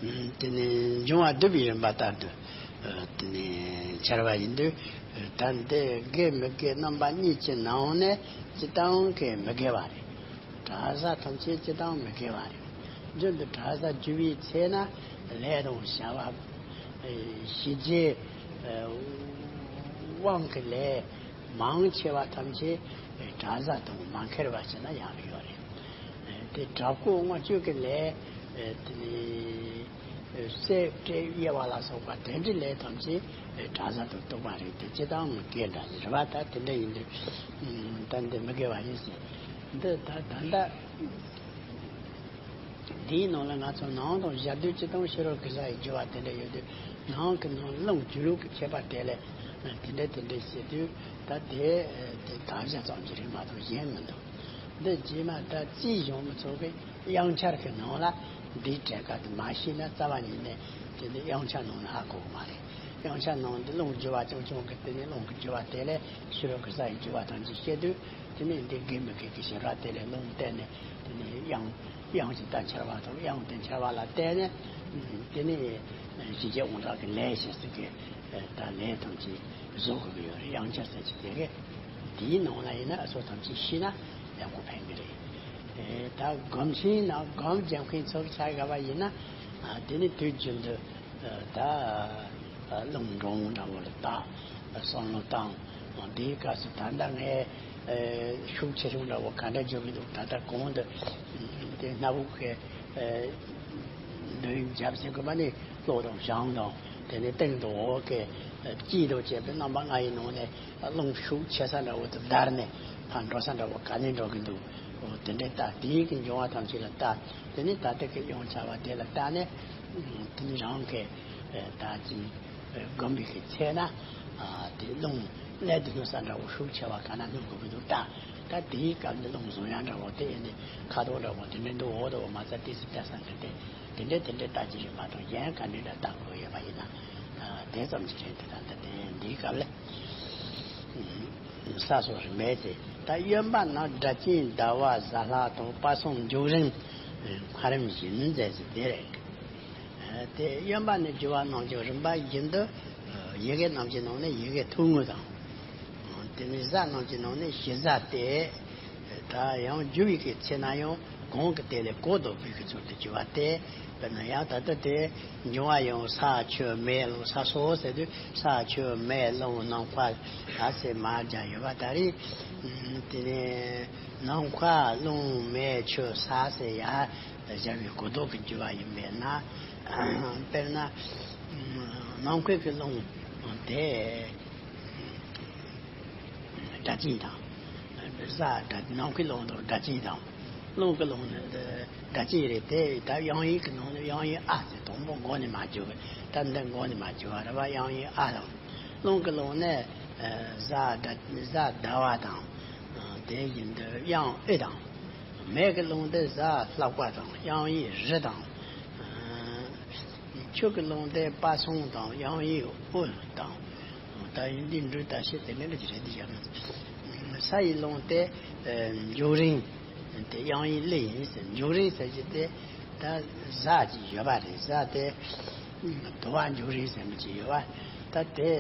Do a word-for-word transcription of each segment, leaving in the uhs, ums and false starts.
དེ་ནས་འབྱུང་བ་སྡུད་པའི་རིམ་པ་ལྟར་དུ་དེ་ནས་འཆར་བ་ཡིན་དུས། ད་འདི་དགེ་མི་དགེ་རྣམ་པ་གཉིས་ཀྱི་ནང་ནས་སྤྱིར་བཏང་གི་མི་དགེ་བ་རེད། གྲྭ་ས་ཐམས་ཅད་སྤྱིར་བཏང་མི་དགེ་བ་རེད། རྒྱུན་དུ་གྲྭ་ས་རྒྱུ་བའི་ཚེ་ན་ལས་དང་བྱ་བ། ཞི་རྒྱས་དབང་གི་ལས་མང་ཆེ་བ་ཐམས་ཅད་གྲྭ་ས་དང་མ་འཁེལ་བ་བྱས་ན་ཡག་གི་ཡོད་རེད། དེ་དྲག་པོ་ལྔ་བཅུ་གི་ལས་དེ་ནས་བསད་བསྲེགས་དབྱེ་བ་ལ་སོགས་པ་དེ་འདྲའི་ལས་ཐམས་ཅད་གྲྭ་ས་དང་གཏུགས་པ་རེད། དེ་སྤྱིར་བཏང་མི་དགེ་འདྲ་ཞིག་རེད་པ། ད་དེ་འདྲ་ཡིན་དུས་ད་འདི་མི་དགེ་བ་ཡིན་ཟེར། འདི་ད་ད་ལྟ་འདིའི་ནང་ལ་ང་ཚོ་ནང་དང་ཞག་དུས་སྤྱི་དང་ཕྱི་རོལ་གི་ས་ཡི་རྒྱུ་བ་དེ་འདྲ་ཡོད་དུས། ནང་གི་ནང་རླུང་རྒྱུ་ལུགས་ཀྱི་ཁྱད་པར་དེ་ལས་དེ་འདྲ་དེ་འདྲ་བྱེད་དུས། ད་དེ་དེ་དག་བྱ་ཙམ་གྱི་རིགས་མ་གཏོགས་གཞན་མི་འདུག་འདི་རྗེས་མ་ད་རྩིས་གཞུང་མི་ཚོ་གི་དབྱངས་འཆར་གྱི་ནང་ལ་འདིའི་གྲས་ཀ་དེ་མ་ཤེས་ན་རྩ་བ་ཉིད་ནས་དེ་འདི་དབྱངས་འཆར་ནང་ལ་ཧ་གོ་གི་མ་རེད། དབྱངས་འཆར་ནང་འདི་རླུང་རྒྱུ་བ་ཆུང་ཆུང་གི་དེ་ནས་རླུང་གི་རྒྱུ་བ་དེ་ལས་ཕྱི་རོལ་གི་ས་ཡི་རྒྱུ་བ་ཐམས་ཅད་བཤད་དུས། དེ་ནས་འདི་དགེ་མི་དགེ་གི་ཞེས་པ་དེ་ལས་རླུང་བསྟན་ནས། དེ་ནས་དབྱངས་དབྱངས་ཀྱི་ད་འཆར་བ་དང་དབྱངས་དེ་འཆར་བ་ལ་བརྟེན་ནས། དེ་ནས་ཞི་རྒྱས་དབང་དྲག་གི་ལས་ཞེས་སུ་གི་ད་ལས་ཐམས་ཅད་བཟོ་དགོས་ཀྱི་ཡོད་རེད། དབྱངས་འཆར་ཟེར་གྱི་དེ་གས་དེའི་ནང་ལ་ཡིན་ན་ཨ་ཚོ་ཐམས་ཅད་ཤེས་ན་ཡག་པོ་ཕན་གི་རེད། ད་སྒོམ་ཆེན་ནང་སྒོམ་རྒྱག་མཁན་ཚོ་ཆ་བཞག་པ་ཡིན་ན། དེ་ནས་དུས་རྒྱུན་དུ་ད་རླུང་འགྲོ་འོང་འདྲ་བོ་ལ་བལྟ། བསམ་བློ་བཏང་། དེའི་སྐབས་སུ་ད་ལྟ་ངས་ཤུགས་ཆེ་ཆུང་འདྲ་བོ་ག་འདྲ་འཇོག་གི་འདུག་ད་ལྟ་གོང་དུ་དེ་སྣ་བུག་གི་འདོན་རྒྱབ་ཟེར་དགོས་པ་ནི་བློ་དང་བྱང་དང་དེ་ནས་སྟེང་དང་འོག་གི་དཀྱིལ་དང་བཅས་པའི་རྣམ་པ་ལྔ་ཡི་ནང་ནས་རླུང་ཤུགས་ཆེ་ས་འདྲ་བོ་དེ་བརྡར་ནས་ཕར་འགྲོ་ས་འདྲ་བོ་ག་ནས་འགྲོ་གི་འདུག་འོ་དེ་འདྲའི་ལྟ། དེའི་གི་འབྱུང་བ་ཐམས་ཅད་ལ་ལྟ། དེ་ནས་ད་ལྟ་གི་དབྱངས་འཆར་བ་དེ་ལ་ལྟ་ནས། དེ་ནས་རང་གི་ད་ཅིག་སྒོམ་པའི་གི་ཚེ་ན་དེ་རླུང་ཀླད་དུ་སྣུར་ས་འདྲ་བོ་ཤུགས་ཆེ་བ་ག་ན་སྣུར་དགོས་ཀྱི་འདུག་ལྟ། ད་དེའི་སྐབས་འདི་རླུང་བཟུང་ཡ་འདྲ་བོ་དེ་ཡིན་ནི་ཁ་དོག་འདྲ་བོ་དེ་འདྲ་འདུག་འོ་དོ་མ་རྩ་ཏི་སི་ལྟ་ས་འདི་དེ་དེ་འདྲ་དེ་འདྲ་ལྟ་ཅི་རེད་མ་གཏོགས། གཞན་ག་འདྲ་འདྲ་ལྟ་དགོས་ཡོད་པ་ཡིན་ན་དེ་ཙམ་ཅིག་རེད། དེ་ད་ལྟ་དེ་འདིའི་སྐབས་ལ། ས་སོགས་རིམ་པས་ཏེ། ད་གཡོན་པ་ན་སྒྲ་གཅན་ཟླ་བ་གཟའ་ལྷག་དང་དཔལ་གསུམ་འབྱུང་རིམ་སྔ་རིམ་བཞིན་མཛད་ཟེར་དེ་རེད། དེ་གཡོན་པ་ནས་རྒྱུ་བ་རྣམས་ཀྱི་རིམ་པ་བཞིན་དུ། ཡི་གེ་རྣམས་ཀྱི་ནང་ནས་ཡི་གེ་ཐུང་ངུ་དང་། དེ་ནས་གཟའ་རྣམས་ཀྱི་ནང་ནས་ཞི་གཟའ་སྟེ། ད་ཡང་རྒྱུ་བའི་གི་ཚེ་ན་ཡང་གོང་གི་དེ་ལས་གོ་ལྡོག་པའི་གི་ཚུལ་དུ་རྒྱུ་བ་སྟེ། དཔེར་ན་ཡང་ད་ལྟ་དེ་འབྱུང་བ་ཡང་ས་ཆུ་མེ་རླུང་། ས་སོགས་ཟེར་དུས་ས་ཆུ་མེ་རླུང་ནམ་མཁའ་ཟེར་མར་སྦྱར་ཡོད་པ་ད་རེད། དེ་ནས་ནམ་མཁའ་རླུང་མེ་ཆུ་ས་ཟེར་ཡར་སྦྱར་བའི་གོ་ལྡོག་གི་རྒྱུ་བ་ཡིན་པས་ན། དཔེར་ན་ནམ་མཁའི་གི་རླུང་དེ། སྒྲ་གཅན་དང་། གཟའ་སྒྲ་ནམ་མཁའི་རླུང་དང་སྒྲ་གཅན་དང་། རླུང་གི་རླུང་ནི་སྒྲ་གཅན་རེད་དེ། ད་དབྱངས་ཡིག་གི་ནང་ནས་དབྱངས་ཡིག་ཨ་ཟེར་དང་པོ་མགོ་ནས་མར་བརྗོད། ད་འདི་མགོ་ནས་མར་བརྗོད་པ་རེད་པ། དབྱངས་ཡིག་ཨ་དང་། རླུང་གི་རླུང་ནི་གཟའ་སྒྲ་གཟའ་ཟླ་བ་དང་། དེ་བཞིན་དུ་དབྱངས་ཨི་དང་། མེ་གི་རླུང་དེ་གཟའ་ལྷག་པ་དང་དབྱངས་ཡིག་རི་དང་། ཆུ་གི་རླུང་དེ་དཔལ་གསུམ་དང་དབྱངས་ཡིག་ཨུ་དང་། ད་ཡིན་འདི་འབྲུ་ད་ཤེས་དེ་ལས་འདྲ་ཅི་རེད་འདི་བཞག་ན། ས་ཡི་རླུང་དེ་འབྱུང་རིང་། དེ་དབྱངས་ཡིག་ལི་ཡིན་ཟེར། འབྱུང་རིང་ཟེར་གྱི་དེ་ད་གཟའ་ཅིག་ཡོད་པ་རེད། གཟའ་དེ་དུ་བ་འབྱུང་རིང་ཟེར་མི་ཅིག་ཡོད་པ། ད་དེ་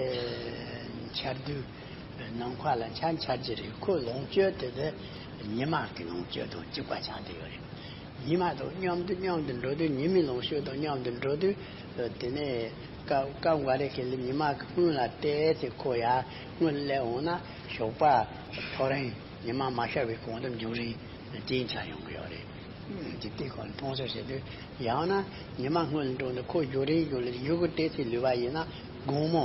འཆར་དུས་ནམ་མཁའ་ལ་འཆར་འཆར་གྱི་རེད། ཁོ་ལོངས་སྤྱོད་དེ་དེ་ཉི་མ་གི་ལོངས་སྤྱོད་དང་གཅིག་པ་ཆགས་བསྡད་ཡོད་རེད། ཉི་མ་དང་མཉམ་དུ་མཉམ་དུ་འགྲོ་དུས་ཉི་མའི་ལོངས་སྤྱོད་དང་མཉམ་དུ་འགྲོ་དུས། དེ་ནས་སྐབས་སྐབས་འགའ་རེ་ཁེ་ལི་ཉི་མ་གི་སྔོན་ལ་བལྟས་ཚེ་ཁོ་ཡར་སྔོན་སླེབས་འོང་ན་ཞོགས་པ་ཐོ་རེངས་ཉི་མ་མ་ཤར་བའི་གོང་དུ་འབྱུང་རིང་རྐྱེན་ཆགས་ཡོང་གི་ཡོད་རེད། འཇིག་རྟེན་ཁོ་ལ་མཐོང་ཆོས་བྱེད་དུས་ཡང་ན་ཉི་མ་སྔོན་ལ་འགྲོ་ནས་ཁོ་འབྱུང་རིང་འགྱུར་ལ་ཡུལ་གི་བལྟས་ཚེ་ལུས་པ་ཡིན་ན་དགོང་མོ་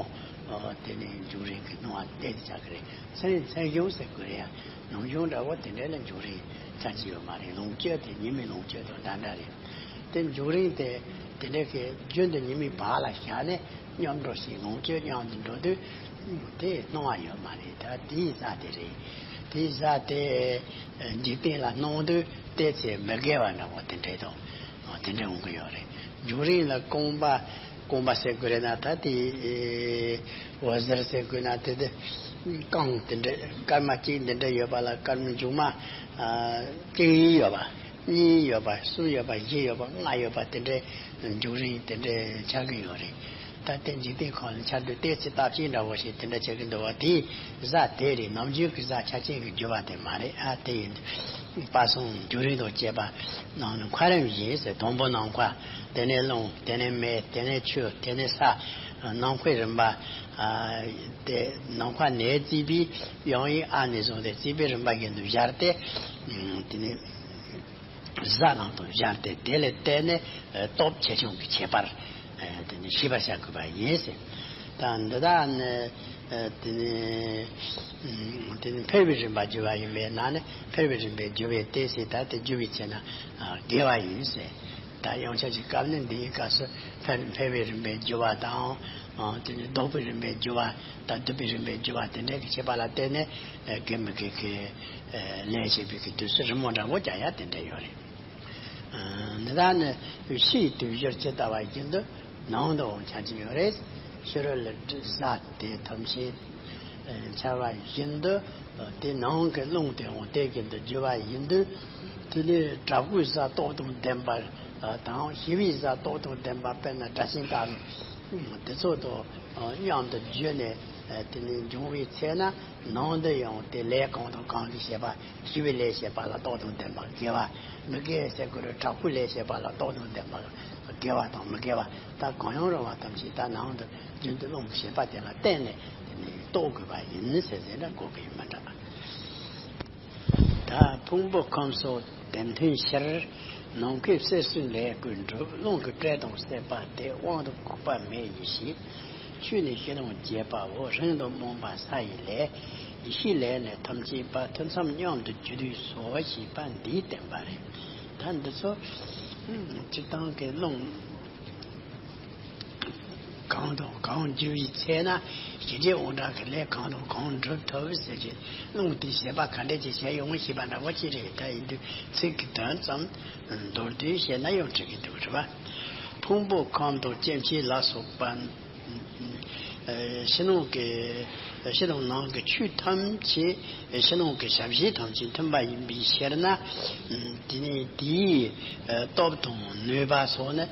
དེ་ནས་འབྱུང་རིང་གི་སྣང་བ་བལྟས་ཏེ་ཆགས་ཀྱི་རེད། མཚན་མཚན་གཞུང་ཟེར་དགོས་རེད་ཡ། ནམ་གཞུང་འདྲ་བོ་དེ་འདྲ་ལ་འབྱུང་རིང་ཆགས་ཀྱི་ཡོད་མ་རེད། ལོངས་སྤྱོད་དེ་ཉི་མའི་ལོངས་སྤྱོད་དང་འདྲ་འདྲ་རེད། དེ་འབྱུང་རིང་དེ་དེ་འདྲ་གི་རྒྱུན་དུ་ཉི་མའི་བར་ལ་བཞག་ནས་མཉམ་འགྲོ་ཞིང་ལོངས་སྤྱོད་མཉམ་དུ་འགྲོ་དུས་དེ་སྣང་བ་ཡོད་མ་རེད། ད་དེའི་གཟའ་དེ་རེད། དེའི་གཟའ་དེ་འཇིག་རྟེན་ལ་སྣང་དུས་བལྟས་ཚེ་མི་དགེ་བ་འདྲ་བོ་དེ་འདྲ་དང་དེ་འདྲ་འོང་གི་ཡོད་རེད། འབྱུང་རིང་ལ་རྐང་པ་རྐང་པ་ཟེར་དགོས་རེད་ན་ད་དེ་འོད་ཟེར་ཟེར་དགོས་ན་དེ་དེ་རྐང་དེ་འདྲ་སྐར་མ་གཅིག་འདི་འདྲ་ཡོད་པ་ལ་སྐར་མ་མཇུག་མ་གཅིག་ཡིན་ཡོད་པ། གཉིས་ཡོད་པ། གསུམ་ཡོད་པ། བཞི་ཡོད་པ། ལྔ་ཡོད་པ། དེ་འདྲའི་འབྱུང་རིམ་དེ་འདྲའི་ཆགས་ཀྱི་ཡོད་རེད། ད་ལྟའི་འཇིག་རྟེན་ཁམས་ལ་ཆ་འདོད་ཏོག་ཙམ་རྟགས་ཅན་འདྲ་བོ་ཞིག་དེ་འདྲ་ཆགས་ཀྱི་འདུག་བ། དེའི་གཟའ་དེ་རེད། ནམ་རྒྱུན་གྱི་གཟའ་ཆ་ཅན་གྱི་རྒྱུ་བ་དེ་མ་རེད། ཨ་དེ་ཡིན་དུས་པ་སངས་འབྱུང་རིམ་དང་བཅས་པ་ནང་ནས་འཁོར་རིམ་བཞིན་ཟེར། དང་པོ་ནམ་མཁའ། དེ་ནས་རླུང་། དེ་ནས་མེ། དེ་ནས་ཆུ། དེ་ནས་ས། ནམ་མཁའི་རིམ་པ། ཨ་དེ་ནམ་མཁའ་ནས་བརྩིས་པའི་དབྱིངས་ཡིག་ཨ་ནས་བཟུང་སྟེ་བརྩིས་པའི་རིམ་པ་བཞིན་དུ་སྦྱར་ཏེ། ཨ་དེ་ནས་གཟའ་རྣམས་དང་སྦྱར་ཏེ། དེ་ལ་བརྟེན་ནས་ཨ་སྟོབས་ཆེ་ཆུང་གི་ཁྱད་པར་ཨ་དེ་ནས་ཤེས་པར་བྱ་དགོས་པ་ཡིན་ཟེར། ད་འདི་དག་ནི་ཨ་དེ་ནས་ཨ་དེ་ནས་འཕེལ་བའི་རིམ་པ་བསྒྱུར་བ་ཡིན་པས་ན་ནི། འཕེལ་བའི་རིམ་པས་བསྒྱུར་བས་ཏེ་ཟེར། ད་དེ་བསྒྱུར་བའི་ཚེ་ན་ཨ་དགེ་བ་ཡིན་ཟེར། ད་དབྱངས་འཆར་གྱི་སྐབས་ནི་འདིའི་སྐབས་སུ་འཕེལ་འཕེལ་བའི་རིམ་པས་བསྒྱུར་བ་དང་། ཨ་དེ་ནས་ལྡོག་པའི་རིམ་པས་བསྒྱུར་བ་དང་། སྡུད་པའི་རིམ་པས་བསྒྱུར་བ་དེ་འདྲའི་གི་ཁྱད་པར་ལ་བརྟེན་ནས་ཨ་དགེ་མི་དགེ་གི་ཨ་ལས་བྱེད་པའི་གི་དུས་སུ་རི་མོ་འདྲ་བོ་ཀྱང་ཡང་དེ་འདྲ་ཡོད་རེད། ཨ་འདི་དག་ནི་ཕྱི་ཡི་དུས་སྦྱོར་ཇི་ལྟ་བ་བཞིན་དུ་ནང་དུའང་འཆར་གྱི་ཡོད་རེད། ཕྱི་རོལ་ལ་གཟའ་དེ་ཐམས་ཅད་ཨ་འཆར་བ་བཞིན་དུ། དེ་ནང་གི་རླུང་དེའང་དེ་བཞིན་དུ་རྒྱུ་བ་ཡིན་དུས། དེ་ནས་དྲག་པོའི་གཟའ་སྟོབས་དང་ལྡན་པ་དང་། ཞི་བའི་གཟའ་སྟོབས་དང་ལྡན་པ། དཔེར་ན་སྒྲ་གཅན་དག་དང་དེ་ཚོ་དང་མཉམ་དུ་བསྒྱུར་ནས་དེ་ནས་འབྱུང་བའི་ཚེ་ན། ནང་དུ་ཡང་དེ་ལས་གང་དང་གང་གི་བྱེད་པ། ཞི་བའི་ལས་བྱེད་པ་ལ་སྟོབས་དང་ལྡན་པ་དགེ་བ། མི་དགེ་ཟེར་དགོས་རེད། དྲག་པོའི་ལས་བྱེད་པ་ལ་སྟོབས་དང་ལྡན་པ་དགེ་བ་དང་མི་དགེ་བ། ད་གང་ཡང་རུང་བ་ཐམས་ཅད་ད་ནང་དུ་རྒྱུན་དུ་རླུང་གི་བྱེད་པ་དེ་ལ་བརྟེན་ནས་དེ་ནས་རྟོགས་དགོས་པ་ཡིན་ཟེར་ཟེར་ན་གོ་གི་ཡིན་མ་འདྲ། ད་ཕུང་པོ་ཁམས་སོགས་དེ་མཐུན་ཕྱིར། ནམ་མཁའི་གསེར་སོགས་ལས་ཀུན་འགྲུབ། རླུང་གི་སྤྲོས་དང་བསྲེག་པ་སྟེ། དབང་དུ་བཀུག་པ་མེ་ཡིས་བྱེད། ཆུ་ནི་ཞི་དང་རྒྱས་པའོ། རིང་དང་རྨོངས་པ་ས་ཡི་ལས། ཡེ་ཤེས་ལས་ནི་ཐམས་ཅད་པ། ཐུན་མཚམས་མཉམ་དུ་རྒྱུ་དུས་སོ། ཞེས་པ་འདིས་བསྟན་པ་རེད། ད་འདི་ཚོ་སྤྱིར་བཏང་གི་རླུང་གང་དང་གང་རྒྱུ་བའི་ཚེ་ན། ཞི་རྒྱས་དབང་དྲག་གི་ལས་གང་དང་གང་འགྲུབ་ཐུབ་ཟེར་གྱི། རླུང་དེས་བྱེད་པ་ག་འདྲས་ཀྱི་བྱས་ཡོང་ཞེས་པ་འདྲ་བོ་ཅིག་རེད། ད་ཡིན་དུས་ཚིག་གི་དོན་ཙམ་མདོར་བསྡུས་བཤད་ན་ཡང་འགྲིག་གི་འདུག་རེད་པ། ཕུང་པོ་ཁམས་དང་སྐྱེ་མཆེད་ལ་སོགས་པ། ཕྱི་ནང་གི་ཕྱི་དང་ནང་གི་ཆོས་ཐམས་ཅད། ཕྱི་ནང་གི་ཞབས་ཕྱི་ཐམས་ཅད་མཐུན་པ་ཡིན་པའི་ཕྱིར་ན། དེ་ནི་དེའི་སྟོབས་དང་ནུས་པ་སོགས་ནི་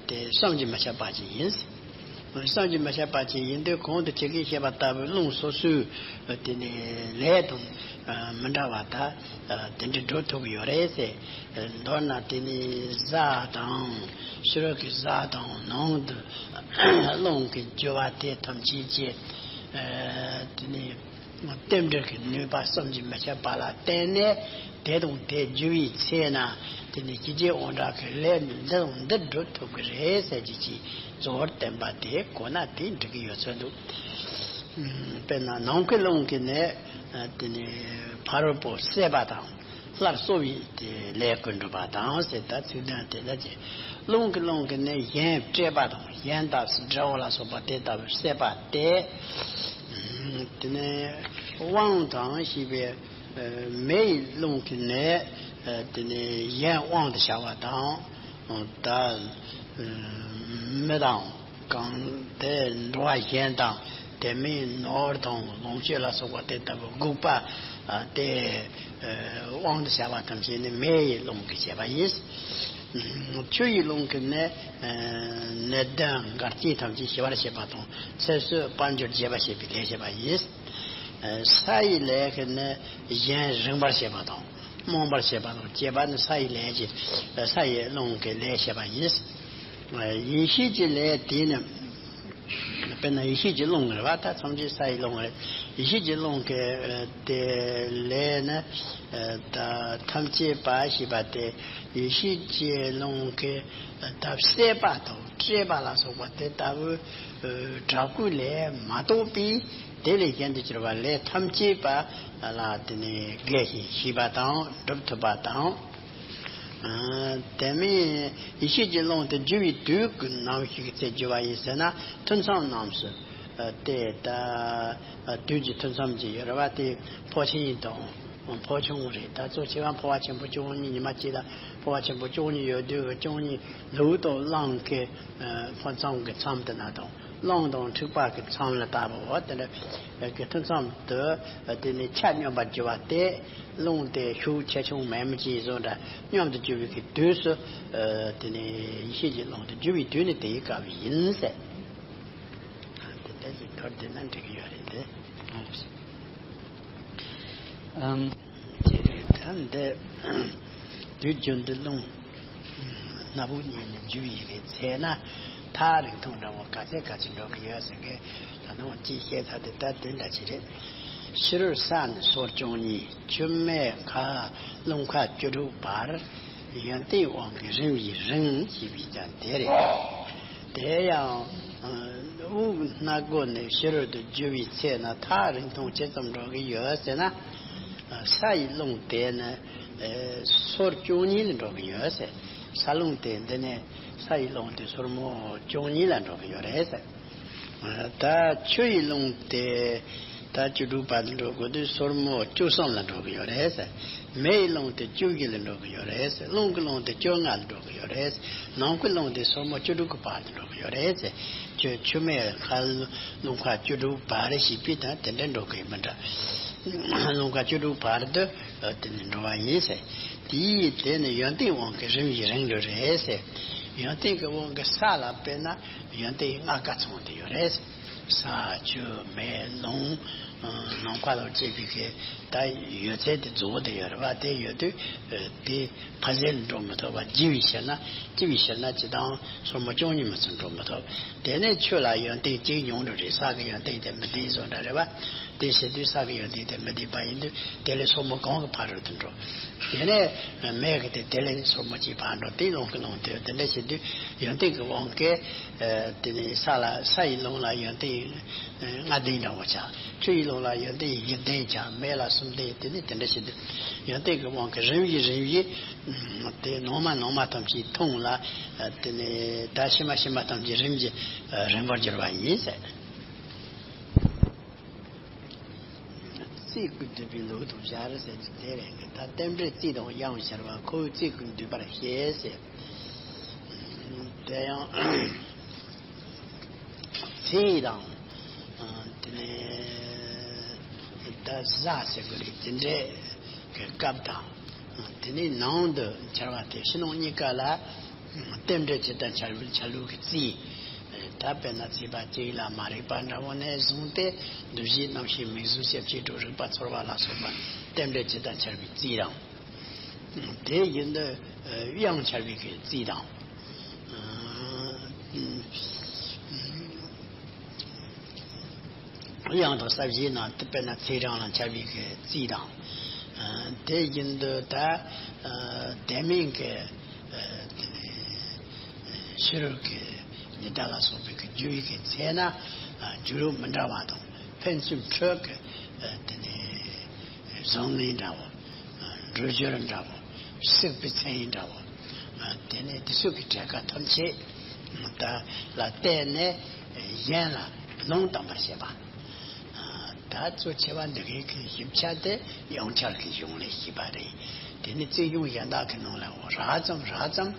དེ་བསམ་གྱིས་མི་ཁྱབ་པ་ཅིག་ཡིན། བསམ་གྱིས་མི་ཁྱབ་པ་ཅིག་ཡིན་དུས། གོང་དུ་ཁྱེད་ཀྱིས་བཤད་པ་ལྟ་བུའི་རླུང་སོ་སོའི་དེ་ནི་ལས་དང་མི་འདྲ་བ་ད་དེ་འདྲ་འགྲུབ་ཐུབ་ཀྱི་ཡོད་རེད་ཟེར། མདོར་ན་དེ་ནི་གཟའ་དང་། ཕྱི་རོལ་གྱི་གཟའ་དང་། ནང་དུ་རླུང་གི་རྒྱུ་བ་དེ་ཐམས་ཅད་ཀྱི་དེ་ནི་རྟེན་འབྲེལ་གྱི་ནུས་པ་བསམ་གྱིས་མི་ཁྱབ་པ་ལ་བརྟེན་ནས། དེ་དང་དེ་རྒྱུ་བའི་ཚེ་ན། དེ་ནི་ཞི་རྒྱས་དབང་དྲག་གི་ལས་ནི་འདི་དང་འདི་འགྲུབ་ཐུབ་ཀྱི་རེད་ཟེར་གྱི་ཅིག་གཙོ་བོར་བསྟན་པ་དེ་གོ་ན་དེ་འགྲིག་གི་ཡོད་ཚོད་འདུག། ཨམ། དཔེར་ན་ནམ་མཁའི་རླུང་གིས་ནི་དེ་ནི་ཕ་རོལ་པོ་བསད་པ་དང་། སླར་གསོ་བའི་དེ་ལས་ཀུན་འགྲུབ་པ་དང་ཟེར། ད་ཚིག་དོན་དེ་ལ་ཅིག། རླུང་གི་རླུང་གིས་ནི་གཞན་བསྐྲད་པ་དང་། གཞན་དག་སྦྲེལ་བ་ལ་སོགས་པ་དེ་ལྟ་བུ་བསད་པ་སྟེ། དེ་ནས་དབང་དང་ཞེས་པའི་མེ་ཡི་རླུང་གིས་ནི་དེ་ནས་གཞན་དབང་དུ་བྱ་བ་དང་། ད་མི་དང་གང་དེ་འགྲོ་བ་གཞན་དང་། དེ་མིན་ནོར་དང་ལོངས་སྤྱོད་ལ་སོགས་པ་དེ་ལྟ་བུ་འགུགས་པ་དེ་དབང་དུ་བྱ་བ་ཐམས་ཅད་ནི་མེ་ཡི་རླུང་གིས་བྱེད་པ་ཡིན། ཆུ་ཡི་རླུང་གིས་ནི་ནད་གདོན་འགལ་རྐྱེན་ཐམས་ཅད་ཞི་བར་བྱེད་པ་དང་། ཚེ་བསོད་དཔལ་འབྱོར་རྒྱས་པར་བྱེད་པའི་ལས་བྱེད་པ་ཡིན། ས་ཡི་ལས་ཀྱིས་ནི་གཞན་རིང་བར་བྱེད་པ་དང་། རྨོངས་པར་བྱེད་པ་དང་བཅས་པ་ནི་ས་ཡི་ལས་ཀྱི། ས་ཡི་རླུང་གི་ལས་བྱེད་པ་ཡིན། ཡེ་ཤེས་ཀྱི་ལས་དེ་ནི། དཔེར་ན་ཡེ་ཤེས་ཀྱི་རླུང་རེད་པ། ད་ཐམས་ཅད་ས་ཡི་རླུང་རེད། ཡེ་ཤེས་ཀྱི་རླུང་གི་དེ་ལས་ནི་ད་ཐམས་ཅད་པ་ཞེས་པ་དེ། ཡེ་ཤེས་ཀྱི་རླུང་གིས་ད་བསད་པ་དང་བསྐྲད་པ་ལ་སོགས་པ་དེ་ལྟ་བུ་དྲག་པོའི་ལས་མ་གཏོགས་པའི་དེ་ལས་གཞན་དུ་གྱུར་པ་ལས་ཐམས་ཅད་པ་ལ་དེ་ནི་དགེ་ཞིང་ཞི་བ་དང་། འགྲུབ་ཐུབ་པ་དང་། དེ་མིན་ཡེ་ཤེས་ཀྱི་རླུང་དེ་རྒྱུ་བའི་དུས་ཀྱི་ནམ་ཞིག་གི་ཚེ་རྒྱུ་བ་ཡིན་ཟེར་ན། ཐུན་མཚམས་རྣམས་སུ་དེ་ལྟ་དུས་ཀྱི་ཐུན་མཚམས་ཀྱི་ཡོད་རེད་པ། དེ་ཕོ་ཆེན་དང་ཕོ་ཆུང་རེད། ད་གཙོ་ཆེ་བ་ཕོ་བ་ཆེན་པོ་བཅུ་གཉིས། ཉི་མ་གཅིག་ལ་ཕོ་བ་ཆེན་པོ་བཅུ་གཉིས་ཡོད་དུས། བཅུ་གཉིས་ལུག་དང་གླང་གི་ཕོ་མཚམས་ཀྱི་མཚམས་དེ་ན་དང་། རླུང་དང་འཁྲུག་པ་གི་མཚམས་ལ་ལྟ་བུ་དེ་འདྲ་གི་ཐུན་མཚམས་དུ་དེ་ནི་ཆ་སྙོམས་པར་གྱུར་པ་སྟེ། རླུང་དེ་ཤུགས་ཆེ་ཆུང་མེད་མི་ཅིག་བཟོ་འདྲ་སྙོམས་དུ་གྱུར་བའི་གི་དུས་སུ། དེ་ནི་ཡེ་ཤེས་ཀྱི་རླུང་དུ་གྱུར་པའི་དུས་ནི་དེའི་སྐབས་ཡིན་ཟེར། དེ་འདྲ་ཞིག་མཐོར་འདེགས་ན་འགྲིག་གི་ཡོད་རེད་དེ། ཨམ། ཅེས་རེད། ད་འདི་དུས་རྒྱུན་དུ་རླུང་སྣ་བུག་གཉིས་ནས་རྒྱུ་ཡི་གེ་ཚེ་ན་ཐག་རིང་ཐུང་འདྲ་བོ་ག་ཚད་ག་ཚོད་འགྲོ་གི་ཡོད་ཟེར་གི། ད་ནང་ཅིག་བཤད་ཚར་དེ་ད་དེ་འདྲ་ཅིག་རེད། ཕྱི་རོལ་ས་ནས་སོར་བཅུ་གཉིས། ཆུ་སྨད་མཁའ་རླུང་ཁ་བཅུ་དྲུག་བར། ཡོན་ཏན་དབང་གིས་རིམ་བཞིན་རིང་ཞེས་པའི་ཀྱང་དེ་རེད། དེ་ཡང་དབུགས་སྣ་སྒོ་ནས་ཕྱི་རོལ་དུ་རྒྱུ་བའི་ཚེ་ན་ཐག་རིང་ཐུང་ཇི་ཙམ་འགྲོ་གི་ཡོད་ཟེར་ན། ས་ཡི་རླུང་དེ་ནི་སོར་བཅུ་གཉིས་ལ་འགྲོ་གི་ཡོད་ཟེར། ས་རླུང་དེ་འདི་ནི་ས་ཡི་རླུང་དེ་སོར་མོ་བཅུ་གཉིས་ལ་འགྲོ་གི་ཡོད་རེད་ཟེར། ད་ཆུ་ཡི་རླུང་དེ་ད་བཅུ་དྲུག་བར་དུ་འགྲོ་དགོས་དུས་སོར་མོ་བཅུ་གསུམ་ལ་འགྲོ་གི་ཡོད་རེད་ཟེར། མེ་ཡི་རླུང་དེ་བཅུ་བཞི་ལ་འགྲོ་གི་ཡོད་རེད་ཟེར། རླུང་གི་རླུང་དེ་བཅོ་ལྔ་ལ་འགྲོ་གི་ཡོད་རེད་ཟེར། ནང་ཁུལ་རླུང་དེ་སོར་མོ་བཅུ་དྲུག་གི་བར་དུ་འགྲོ་གི་ཡོད་རེད་ཟེར། ཆུ་ཆུ་སྨད་མཁའ་རླུང་ཁ་བཅུ་དྲུག་བར་ཞེས་པའི་དང་དེ་འདྲ་འགྲོ་གི་ཡོད་མི་འདྲ། རླུང་ཁ་བཅུ་དྲུག་བར་དུ་དེ་ནི་འགྲོ་བ་ཡིན་ཟེར། དེའི་དེ་ནི་ཡོན་ཏན་དབང་གིས་རིམ་བཞིན་རིང་རུ་རེད་ཟེར། ཡོན་ཏན་གྱི་དབང་གིས་ས་ལ་དཔེར་ན་ཡོན་ཏན་ལྔ་ཀ་ཚང་དུ་ཡོད་རེད། ས་ཆུ་མེ་རླུང་ནམ་མཁའ་ལ་བཅས་པའི་གི་ད་ཡོད་ཚད་དེ་རྫོགས་དེ་ཡོད་རེད་བ། དེ་ཡོད་དུས་དེ་ཕ་ཟེར་ནས་འགྲོ་མི་ཐུབ་པ། རྒྱས་པའི་ཕྱིར་ན་སྐྱེ་བའི་ཕྱིར་ན་སྤྱི་དང་སོར་མོ་བཅུ་གཉིས་མི་ཚུན་འགྲོ་མི་ཐུབ། དེ་ནས་ཆུ་ལ་ཡོན་ཏན་གཅིག་ཉུང་དུ་རེད། ས་གི་ཡོན་ཏན་དེ་མི་ལྡན་བཟོ་འདྲ་རེད་བ། དེ་བྱེད་དུས་ས་གི་ཡོན་ཏན་དེ་མི་ལྡན་པ་ཡིན་དུས་དེ་ལས་སོར་མོ་གང་གི་ཕ་རོལ་ཏུ་འགྲོ། དེ་ནས་མེ་གི་དེ་དེ་ལས་སོར་མོ་གཅིག་ཕར་འགྲོ། དེ་རླུང་གི་རླུང་དེ་དེ་འདྲ་བྱེད་དུས་ཡོན་ཏན་གྱི་དབང་གིས་དེ་ནས་ས་ལ་ས་ཡི་རླུང་ལ་ཡོན་ཏན་ལྔ་ལྡན་འདྲ་བོ་ཆགས། ཆུ་ཡི་རླུང་ལ་ཡོན་ཏན་བཞི་ལྡན་ཆགས། མེ་ལ་གསུམ་ལྡན། དེ་ནས་དེ་འདྲ་བྱེད་དུས་ཡོན་ཏན་གྱི་དབང་གིས་རིམ་བཞིན་རིམ་བཞིན་དེ་ནང་མ་ནང་མ་ཐམས་ཅད་ཐུང་ལ། དེ་ནས་ད་ཕྱི་མ་ཕྱི་མ་ཐམས་ཅད་རིམ་གྱིས་རིང་བར་གྱུར་པ་ཡིན་ཟེར། རྩིས་ཀུན་འདུས་པའི་ལུགས་དང་སྦྱར་ཟེར་གྱི་དེ་རེད། ད་རྟེན་འབྲེལ་རྩིས་དང་དབྱངས་སྦྱར་བ་ཁོ་བོའི་རྩིས་ཀུན་འདུས་པར་བཤད་ཟེར། དེ་ཡང་ཚེས་དང་། དེ་ནས་ད་གཟའ་ཟེར་དགོས་རེད། དེ་འདྲའི་གི་སྐབས་དང་། དེ་ནས་ནང་དུ་འཆར་བ་དེ་ཕྱི་ནང་གཉིས་ཀ་ལ་རྟེན་འབྲེལ་ཇི་ལྟར་འཆར་བའི་འཆར་ལུགས་ཀྱི་རྩིས། ད་དཔེར་ན་ཚེས་པ་གཅིག་ལ་མ་རིག་པ་འདྲ་བོ་ནས་བཟུང་སྟེ་འདུ་བྱེད་རྣམ་ཤེས་མིག་གཟུགས་ཤེར་ཕྱིན་དྲུག་རེག་པ་ཚོར་བ་ལ་སོགས་པ་རྟེན་འབྲེལ་ཇི་ལྟར་འཆར་བའི་རྩིས་དང་། དེ་བཞིན་དུ་དབྱངས་འཆར་བའི་གི་རྩིས་དང་། དབྱངས་དང་ས་བཞིའི་ནང་དུ་དཔེར་ན་ཚེས་གྲངས་ལ་འཆར་བའི་གི་རྩིས་དང་། དེ་བཞིན་དུ་ད་དེ་མིན་གི་ཕྱི་རོལ་གི་ཉི་ཟླ་ལ་སོགས་པའི་གི་རྒྱུ་ཡི་གི་ཚེ་ན་རྒྱུ་རུ་མི་འདྲ་བ་དང་ཕན་ཚུན་ཁྲོད་ཀྱི་དེ་ནས་བཟང་ངན་འདྲ་བོ། འགྲོས་སྦྱོར་འདྲ་བོ། བསྲེགས་པའི་མཚན་ཡིན་འདྲ་བོ། དེ་ནས་དེ་ཚོ་གི་གྲས་ཁ་ཐམས་ཅད་ད་ལ་བརྟེན་ནས་གཞན་ལ་ལུང་བསྟན་པར་བྱེད་པ། ད་གཙོ་ཆེ་བ་འདི་གའི་གི་ཞིབ་ཆ་དེ་དབྱངས་འཆར་གྱི་གཞུང་ལས་ཤེས་པ་རེད། དེ་ནི་རྩིས་གཞུང་གཞན་དག་གི་ནང་ལ་འོ་རགས་ཙམ་རགས་ཙམ་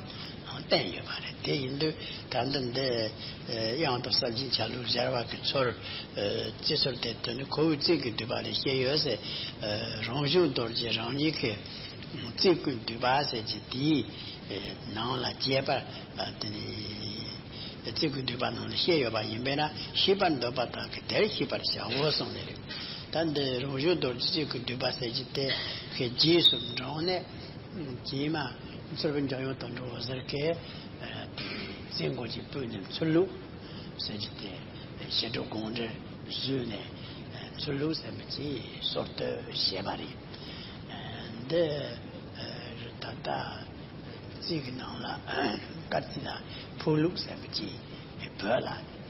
བསྟན་ཡོད་པ་རེད། དེ་ཡིན་དུས་ད་འདི་འདི་དབྱངས་དང་ས་བཞིན་འཆར་ལུགས་སྦྱར་བ་གི་ཚུལ། རྩིས་ཚུལ་དེ་དོན་ནི་ཁོ་བོའི་རྩིས་ཀྱི་འདུས་པ་ལས་བཤད་ཡོད་ཟེར། རང་གཞུང་རྡོ་རྗེ་རང་ཉིད་ཀྱི་རྩིས་ཀུན་འདུས་པ་ཟེར་གྱི་དེའི་ནང་ལ་རྒྱས་པར་དེ་ནི་རྩིས་ཀུན་འདུས་པ་ནང་ལ་བཤད་ཡོད་པ་ཡིན་པས་ན་ཤེས་པར་འདོད་པ་དག་གིས་དེར་ཤེས་པར་བྱའོ་གསུངས་ནས་རེད། ད་འདི་རང་གཞུང་རྡོ་རྗེ་རྩིས་ཀུན་འདུས་པ་ཟེར་གྱི་དེ་གི་རྗེས་སུ་འབྲངས་ནས། ཀྱེ་མ། མཚུར་ཕུ་འཇམ་དབྱངས་དོན་གྲུབ་འོད་ཟེར་གྱིས། རྩིས་འགོ་གི་པོད་ནས་མཚུར་ལུགས་ཟེར་གྱི་དེ་བྱེ་བྲག་དགོངས་འགྲེལ་བཟོས་ནས་མཚུར་ལུགས་ཟེར་མི་ཅིག་སོར་གཏོད་བྱས་པ་རེད། འདི་ད་ལྟ་རྩིས་ཀྱི་ནང་ལ་སྐར་རྩིས་ལ་ཕོ་ལུགས་ཟེར་མི་ཅིག་བོད་ལ་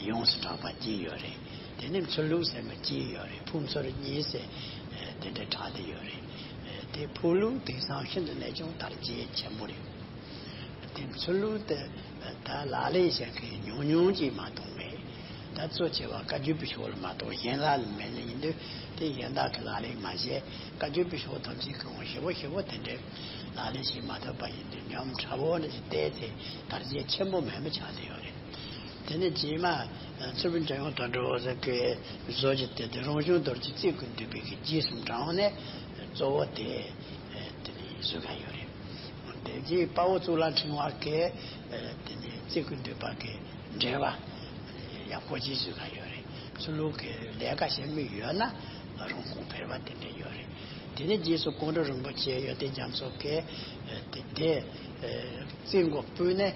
ཡོངས་སུ་གྲགས་པ་གཅིག་ཡོད་རེད། དེ་ནས་མཚུར་ལུགས་ཟེར་མི་གཅིག་ཡོད་རེད། ཕོ་མཚུར་གཉིས་ཟེར་དེ་འདྲ་གྲགས་བསྡད་ཡོད་རེད། དེ་ཕོ་ལུགས་དེང་སང་ཤིན་ཏུ་ནས་ཀྱང་དར་རྒྱས་ཆེན་པོ་རེད། དེ་མཚུར་ལུགས་དེ་ད་ལག་ལེན་བྱེད་མཁན་ཉུང་ཉུང་ཅིག་མ་གཏོགས་མེད། ད་གཙོ་ཆེ་བ་བཀའ་བརྒྱུད་པའི་ཕྱོགས་ལ་མ་གཏོགས་གཞན་ལ་མེད་ནི་ཡིན་དུས་དེ་གཞན་དག་གི་ལག་ལེན་མ་བྱས། བཀའ་བརྒྱུད་པའི་ཕྱོགས་ཐམས་ཅད་གང་ཞེ་པོ་ཞེ་པོ་དེ་འདྲའི་ལག་ལེན་བྱེད་མ་ཐུབ་པ་ཡིན་དུས་ཉམས་ཕྲ་བོ་འདྲ་ཞིག་བལྟས་ཚེ་དར་རྒྱས་ཆེན་པོ་མེད་མི་ཆགས་བསྡད་ཡོད་རེད། དེ་ནས་རྗེས་མ་མཚུར་ཕུ་འཇམ་དབྱངས་དོན་གྲུབ་ཟེར་གི་བཟོ་རྒྱུ་དེ་དེ་རང་བྱུང་རྡོ་རྗེ་རྩེ་ཀུན་འདུས་པའི་གི་རྗེས་སུ་འབྲངས་ནས་གཙོ་བོ་དེ་དེ་ནས་བཟོས་ག་ཡོད་རེད། དེ་རྗེས་དཔའ་བོ་གཙུག་ལག་ཕྲེང་བ་གི་དེ་ནས་རྩེ་ཀུན་འདུས་པ་གི་འགྲེལ་པ་ཡག་པོ་ཅིག་བཟོས་ག་ཡོད་རེད། ཚུར་ལུགས་ཀྱི་ལས་ཀ་བྱེད་མི་ཡོད་ན་རང་ཁོང་ཕེར་བ་དེ་འདྲ་ཡོད་རེད། དེ་ནས་རྗེས་སུ་ཀོང་སྤྲུལ་རིན་པོ་ཆེ་ཡོན་ཏན་རྒྱ་མཚོ་གིས་དེ་དེ་རྩེ་མགོ་སྤོས་ནས་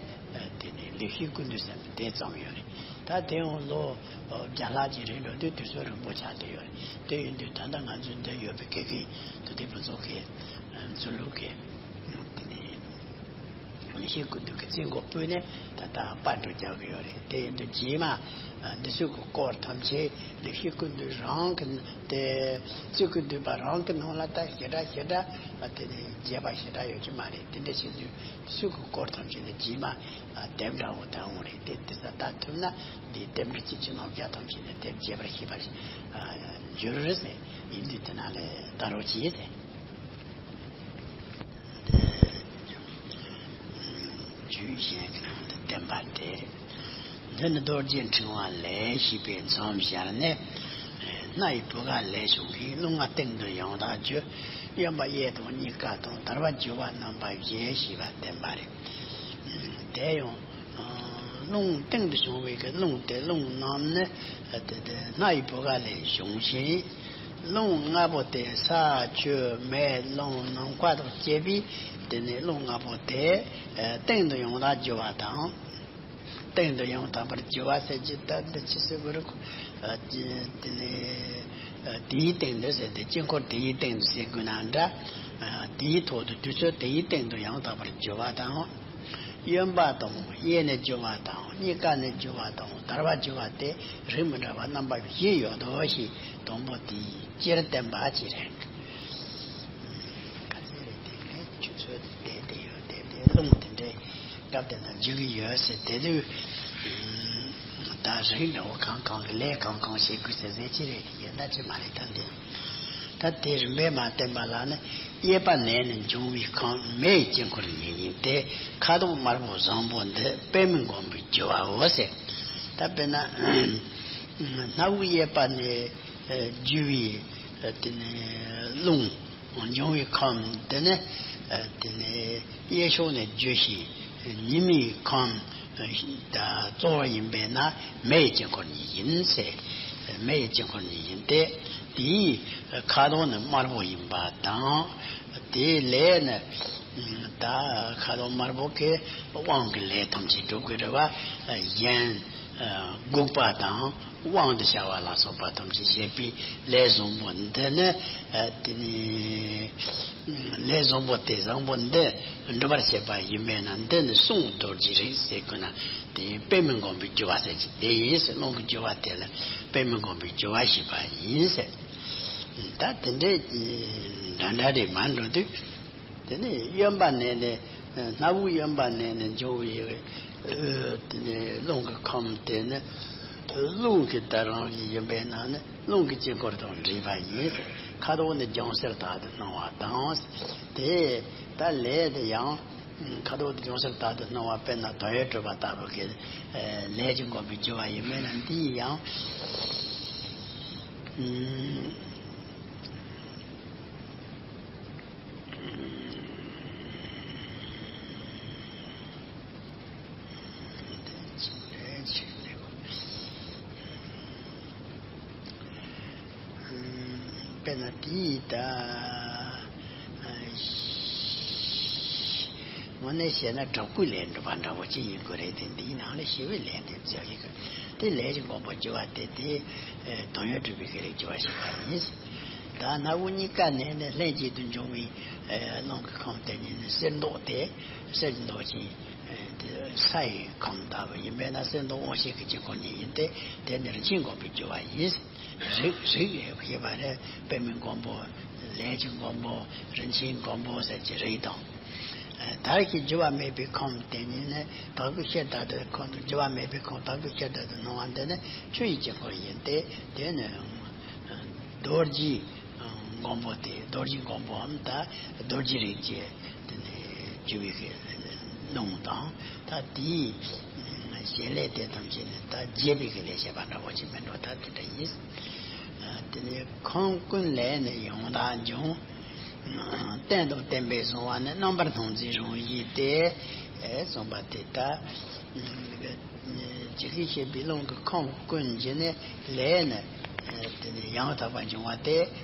དེ་ནས་ལེགས་བཤད་ཀུན་འདུས་ཟེར་ནས་དེ་བརྩམས་ཡོད་རེད། ད་དེ་ཡང་ལོ་བརྒྱ་ལྷག་ཅིག་རིང་འགྲོ་དུས་དུས་ཚོད་རིང་པོ་ཆགས་བསྡད་ཡོད་རེད། དེ་ཡིན་དུས་ད་ལྟ་ང་ཚོའི་འདིར་ཡོད་པའི་དགེ་རྒན་དུ་ལྡན་ཕུན་ཚོགས་ཀྱིས་ཚུར་ལུགས་ཀྱི་དེ་ནས་ལེགས་བཤད་ཀུན་འདུས་ཀྱི་རྩེ་མགོ་སྤོས་ནས་ད་ལྟ་པར་སྐྲུན་རྒྱག་གི་ཡོད་རེད། དེ་ཡིན་དུས་རྗེས་མ་འདི་ཚོའི་གི་སྐོར་ཐམས་ཅད་ལེགས་བཤད་ཀུན་འདུས་རང་གི་དེ་རྩེ་ཀུན་འདུས་པ་རང་གི་ནང་ལ་ད་ཞེ་དྲག་ཞེ་དྲག་དེ་ནས་རྒྱས་པ་ཞེ་དྲག་ཡོད་ཀྱི་མ་རེད། དེ་འདྲ་བྱེད་དུས་འདི་ཚོའི་གི་སྐོར་ཐམས་ཅད་ནི་རྗེས་མ་དེབ་འདྲ་བོ་ད་འོང་རེད། དེ་དེ་ས་ད་ཐུབ་ན་འདི་དེབ་འདྲ་གཅིག་གཅིག་ནང་བརྒྱ་ཐམས་ཅད་ནི་དེབ་རྒྱས་པར་ཤེས་པར་འགྱུར་ཟེར། ཡིན་དུས་དེ་ན་ལས་ད་རོགས་གྱིས་ཟེར། རྒྱུད་གཞན་གྱི་ནང་དུ་བསྟན་པ་སྟེ། འདི་ནི་རྡོ་རྗེ་ཕྲེང་བ་ལས་ཞེས་པའི་མཚམས་སྦྱར་ནས། སྣ་ཡི་བུ་ག་ལས་བྱུང་བའི་རླུང་ལྔ་སྟེང་དུ་ཡང་དག་རྒྱུ། གཡོན་པ་གཡས་དང་གཉིས་ཀ་དང་དལ་བར་རྒྱུ་བ་རྣམ་པ་བཞི་ཞེས་པ་བསྟན་པ་རེད། དེ་ཡང་རླུང་སྟེང་དུ་བྱུང་བའི་གི་རླུང་དེ་རླུང་རྣམས་ནི་དེ་དེ་སྣ་ཡི་བུ་ག་ལས་བྱུང་ཞིང་། རླུང་ལྔ་པོ་དེ་ས་ཆུ་མེ་རླུང་ནམ་མཁའ་དང་བཅས་པས་དེ་ནས་རླུང་ལྔ་པོ་དེ་སྟེང་དུ་ཡང་དག་རྒྱུ་བ་དང་། སྟེང་དུ་ཡང་དག་པར་རྒྱུ་བ་ཟེར་གྱི་ད་འདི་ཅི་ཟེར་དགོས་རེད། ཨ་དེ་ནས་ཨ་དེའི་སྟེང་དུ་ཟེར་ཏེ་དཀྱིལ་འཁོར་དེའི་སྟེང་དུ་ཟེར་དགོས་ན་འདྲ། ཨ་དེའི་ཐོག་ཏུ་དུས་ཚོད་དེའི་སྟེང་དུ་ཡང་དག་པར་རྒྱུ་བ་དང་། གཡོན་པ་དང་གཡས་ནས་རྒྱུ་བ་དང་གཉིས་ཀ་ནས་རྒྱུ་བ་དང་དལ་བར་རྒྱུ་བ་སྟེ་རིགས་མི་འདྲ་བ་རྣམ་པ་བཞི་ཡོད་དོ་ཞེས་དང་པོ་དེའི་སྤྱིར་བསྟན་པ་ཅི་རེད། ག་ཚོད་རེད་དེ་ངས་ཆུ་ཚོད་དེ་བལྟས་ཏེ་ཡོད་དེ་དེ་རླུང་དེ་འདྲའི་སྐབས་དེ་ན་འཇུག་གི་ཡོད་ཟེར་དེ་དུས། ད་རིགས་འདྲ་བོ་གང་གང་གི་ལས་གང་གང་བྱེད་དགོས་ཟེར་ཟེར་ཅི་རེད་དེ་ཡིན་ན་ཅི་མ་རེད་ད་འདི། ད་དེ་རིམ་པས་མ་བསྟན་པ་ལ་ནི་གཡས་པ་ནས་ནི་འབྱུང་བའི་ཁམས་མེ་ཡི་དཀྱིལ་འཁོར་ཉིད་ཡིན་ཏེ། ཁ་དོག་དམར་པོ་བཟང་པོ་འདི་པདྨའི་མགོན་པོའི་རྒྱུ་བའོ་ཟེར། ད་དཔེར་ན་སྣ་བུག་གཡས་པ་ནས་རྒྱུ་བའི་དེ་ནི་རླུང་། འབྱུང་བའི་ཁམས་དེ་ནི་དེ་ནི་གཡས་ཕྱོགས་ནས་རྒྱུ་ཞིང་ཉི་མའི་ཁམས་ད་གཙོ་བོ་ཡིན་པས་ན་མེ་ཡི་དཀྱིལ་འཁོར་ཉིད་ཡིན་ཟེར། མེ་ཡི་དཀྱིལ་འཁོར་ཉིད་ཡིན་ཏེ། དེའི་ཁ་དོག་ནི་དམར་པོ་ཡིན་པ་དང་། དེའི་ལས་ནི་ད་ཁ་དོག་དམར་པོ་གི་དབང་གི་ལས་ཐམས་ཅད་སྒྲུབ་དགོས་རེད་བ། གཞན་འགུགས་པ་དང་། དབང་དུ་བྱ་བ་ལ་སོགས་པ་ཐམས་ཅད་བྱེད་པའི་ལས་བཟང་པོ་འདི་ནི། ཨ་དེ་ནི་ལས་བཟང་པོ་དེ་བཟང་པོ་འདི་འགྲུབ་པར་བྱེད་པ་ཡིན་པས་ན་འདི་ནི་གསུང་རྡོ་རྗེའི་རིགས་ཟེར་དགོས་ན་དེ་པདྨའི་མགོན་པོའི་རྒྱུ་བ་ཟེར་གྱི་དེ་ཡིན་ཟེར། རླུང་གི་རྒྱུ་བ་དེ་ལ་པདྨའི་མགོན་པོའི་རྒྱུ་བ་ཞེས་པ་ཡིན་ཟེར། ད་དེ་འདྲའི་འདྲ་འདྲ་རེད་མ་འགྲོ་དུས། དེ་ནས་གཡོན་པ་ནས་ནི་སྣ་བུག་གཡོན་པ་ནས་ནི་འབྱུང་བའི་དེ་ནས་རླུང་གི་ཁམས་དེ་ནི་རླུང་གི་ད་རང་བཞིན་ཡིན་པས་ན་ནི་རླུང་གི་དཀྱིལ་འཁོར་དང་འདྲེས་པ་ཡིན། ཁ་དོག་ནི་ལྗང་སེར་དག་ཏུ་སྣང་བ་དང་། དེ་ད་ལས་དེ་ཡང་ཁ་དོག་ནི་ལྗང་སེར་དག་ཏུ་སྣང་བ་དཔེར་ན་དོན་ཡོད་གྲུབ་པ་ལྟ་བུ་གི་ལས་ཀྱི་མགོན་པོའི་རྒྱུ་བ་ཡིན་པས་ན་འདི་ཡང་། དཔེར་ན་དེའི་ད་དངོས་གནས་བཤད་ན་དྲག་པོའི་ལས་འགྲུབ་པ་འདྲ་བོ་ཅིག་ཡིན་དགོས་རེད་དེ། འདིའི་ནང་ལ་ཞི་བའི་ལས་དེ་མཛད་ཀྱི་ཡོད། དེ་ལས་ཀྱི་མགོན་པོ་རྒྱུ་བ་དེ་དེ་དོན་ཡོད་གྲུབ་པའི་གི་རིགས་རྒྱུ་བ་ཞིག་པ་ཡིན། ད་སྣ་བུག་གཉིས་ཀ་ནས་ནི་ལྷན་ཅིག་ཏུ་འབྱུང་བའི་རླུང་གི་ཁམས་དེ་ཉིད་ནི་གསེར་མདོག་སྟེ། གསེར་གྱི་མདོག་ཅན་དེ་ས་ཡི་ཁམས་ལྟ་བུ་ཡིན་པས་ན་གསེར་མདོག་དབང་ཤེས་ཀྱི་དཀྱིལ་འཁོར་ཉིད་ཡིན་ཏེ། དེ་ནི་རིན་ཆེན་མགོན་པོའི་རྒྱུ་བ་ཡིན། རིགས་རིགས་ཞེས་པ་རེད། པདྨའི་མགོན་པོ། ལས་ཀྱི་མགོན་པོ། རིན་ཆེན་མགོན་པོ་ཟེར་གྱི་རིགས་དང་། དལ་གྱི་རྒྱུ་བ་མེད་པའི་ཁམས་དེ་ཉིད་ནི་དག་པའི་ཤེལ་ལྟར་དུ། ཁམས་དུ་རྒྱུ་བ་མེད་པའི་ཁམས་དག་པའི་ཤེལ་ལྟར་དུ་སྣང་བ་འདི་ནི་ཆུ་ཡི་དཀྱིལ་འཁོར་ཡིན་ཏེ། དེ་ནི་རྡོ་རྗེ་མགོན་པོ་སྟེ། རྡོ་རྗེ་མགོན་པོའམ་ད་རྡོ་རྗེ་རིགས་ཀྱི་དེ་ནི་རྒྱུ་བའི་རླུང་དང་། ད་དེའི་ བྱེད་ལས་དེ་ཐམས་ཅད་ནི་ད་རྒྱས་པའི་གི་ལས་བྱེད་པ་འདྲ་བོ་ཅིག་མིན་འགྲོ། ད་དེ་འདྲ་ཡིན། དེ་ནས་ཁམས་ཀུན་ལས་ནི་ཡང་དག་འབྱུང་། བརྟན་དང་བརྟན་པས་བཟུང་བ་ནི། རྣམ་པར་སྣང་མཛད་རང་བཞིན་ཏེ། གསུངས་པ་དེ་ལྟར། ཇི་སྐད་བཤད་པའི་ལུང་གི་ཁམས་ཀུན་གྱི་ནི་ལས་ནི། དེ་ནི་ཡང་དག་པར་འབྱུང་བ་སྟེ།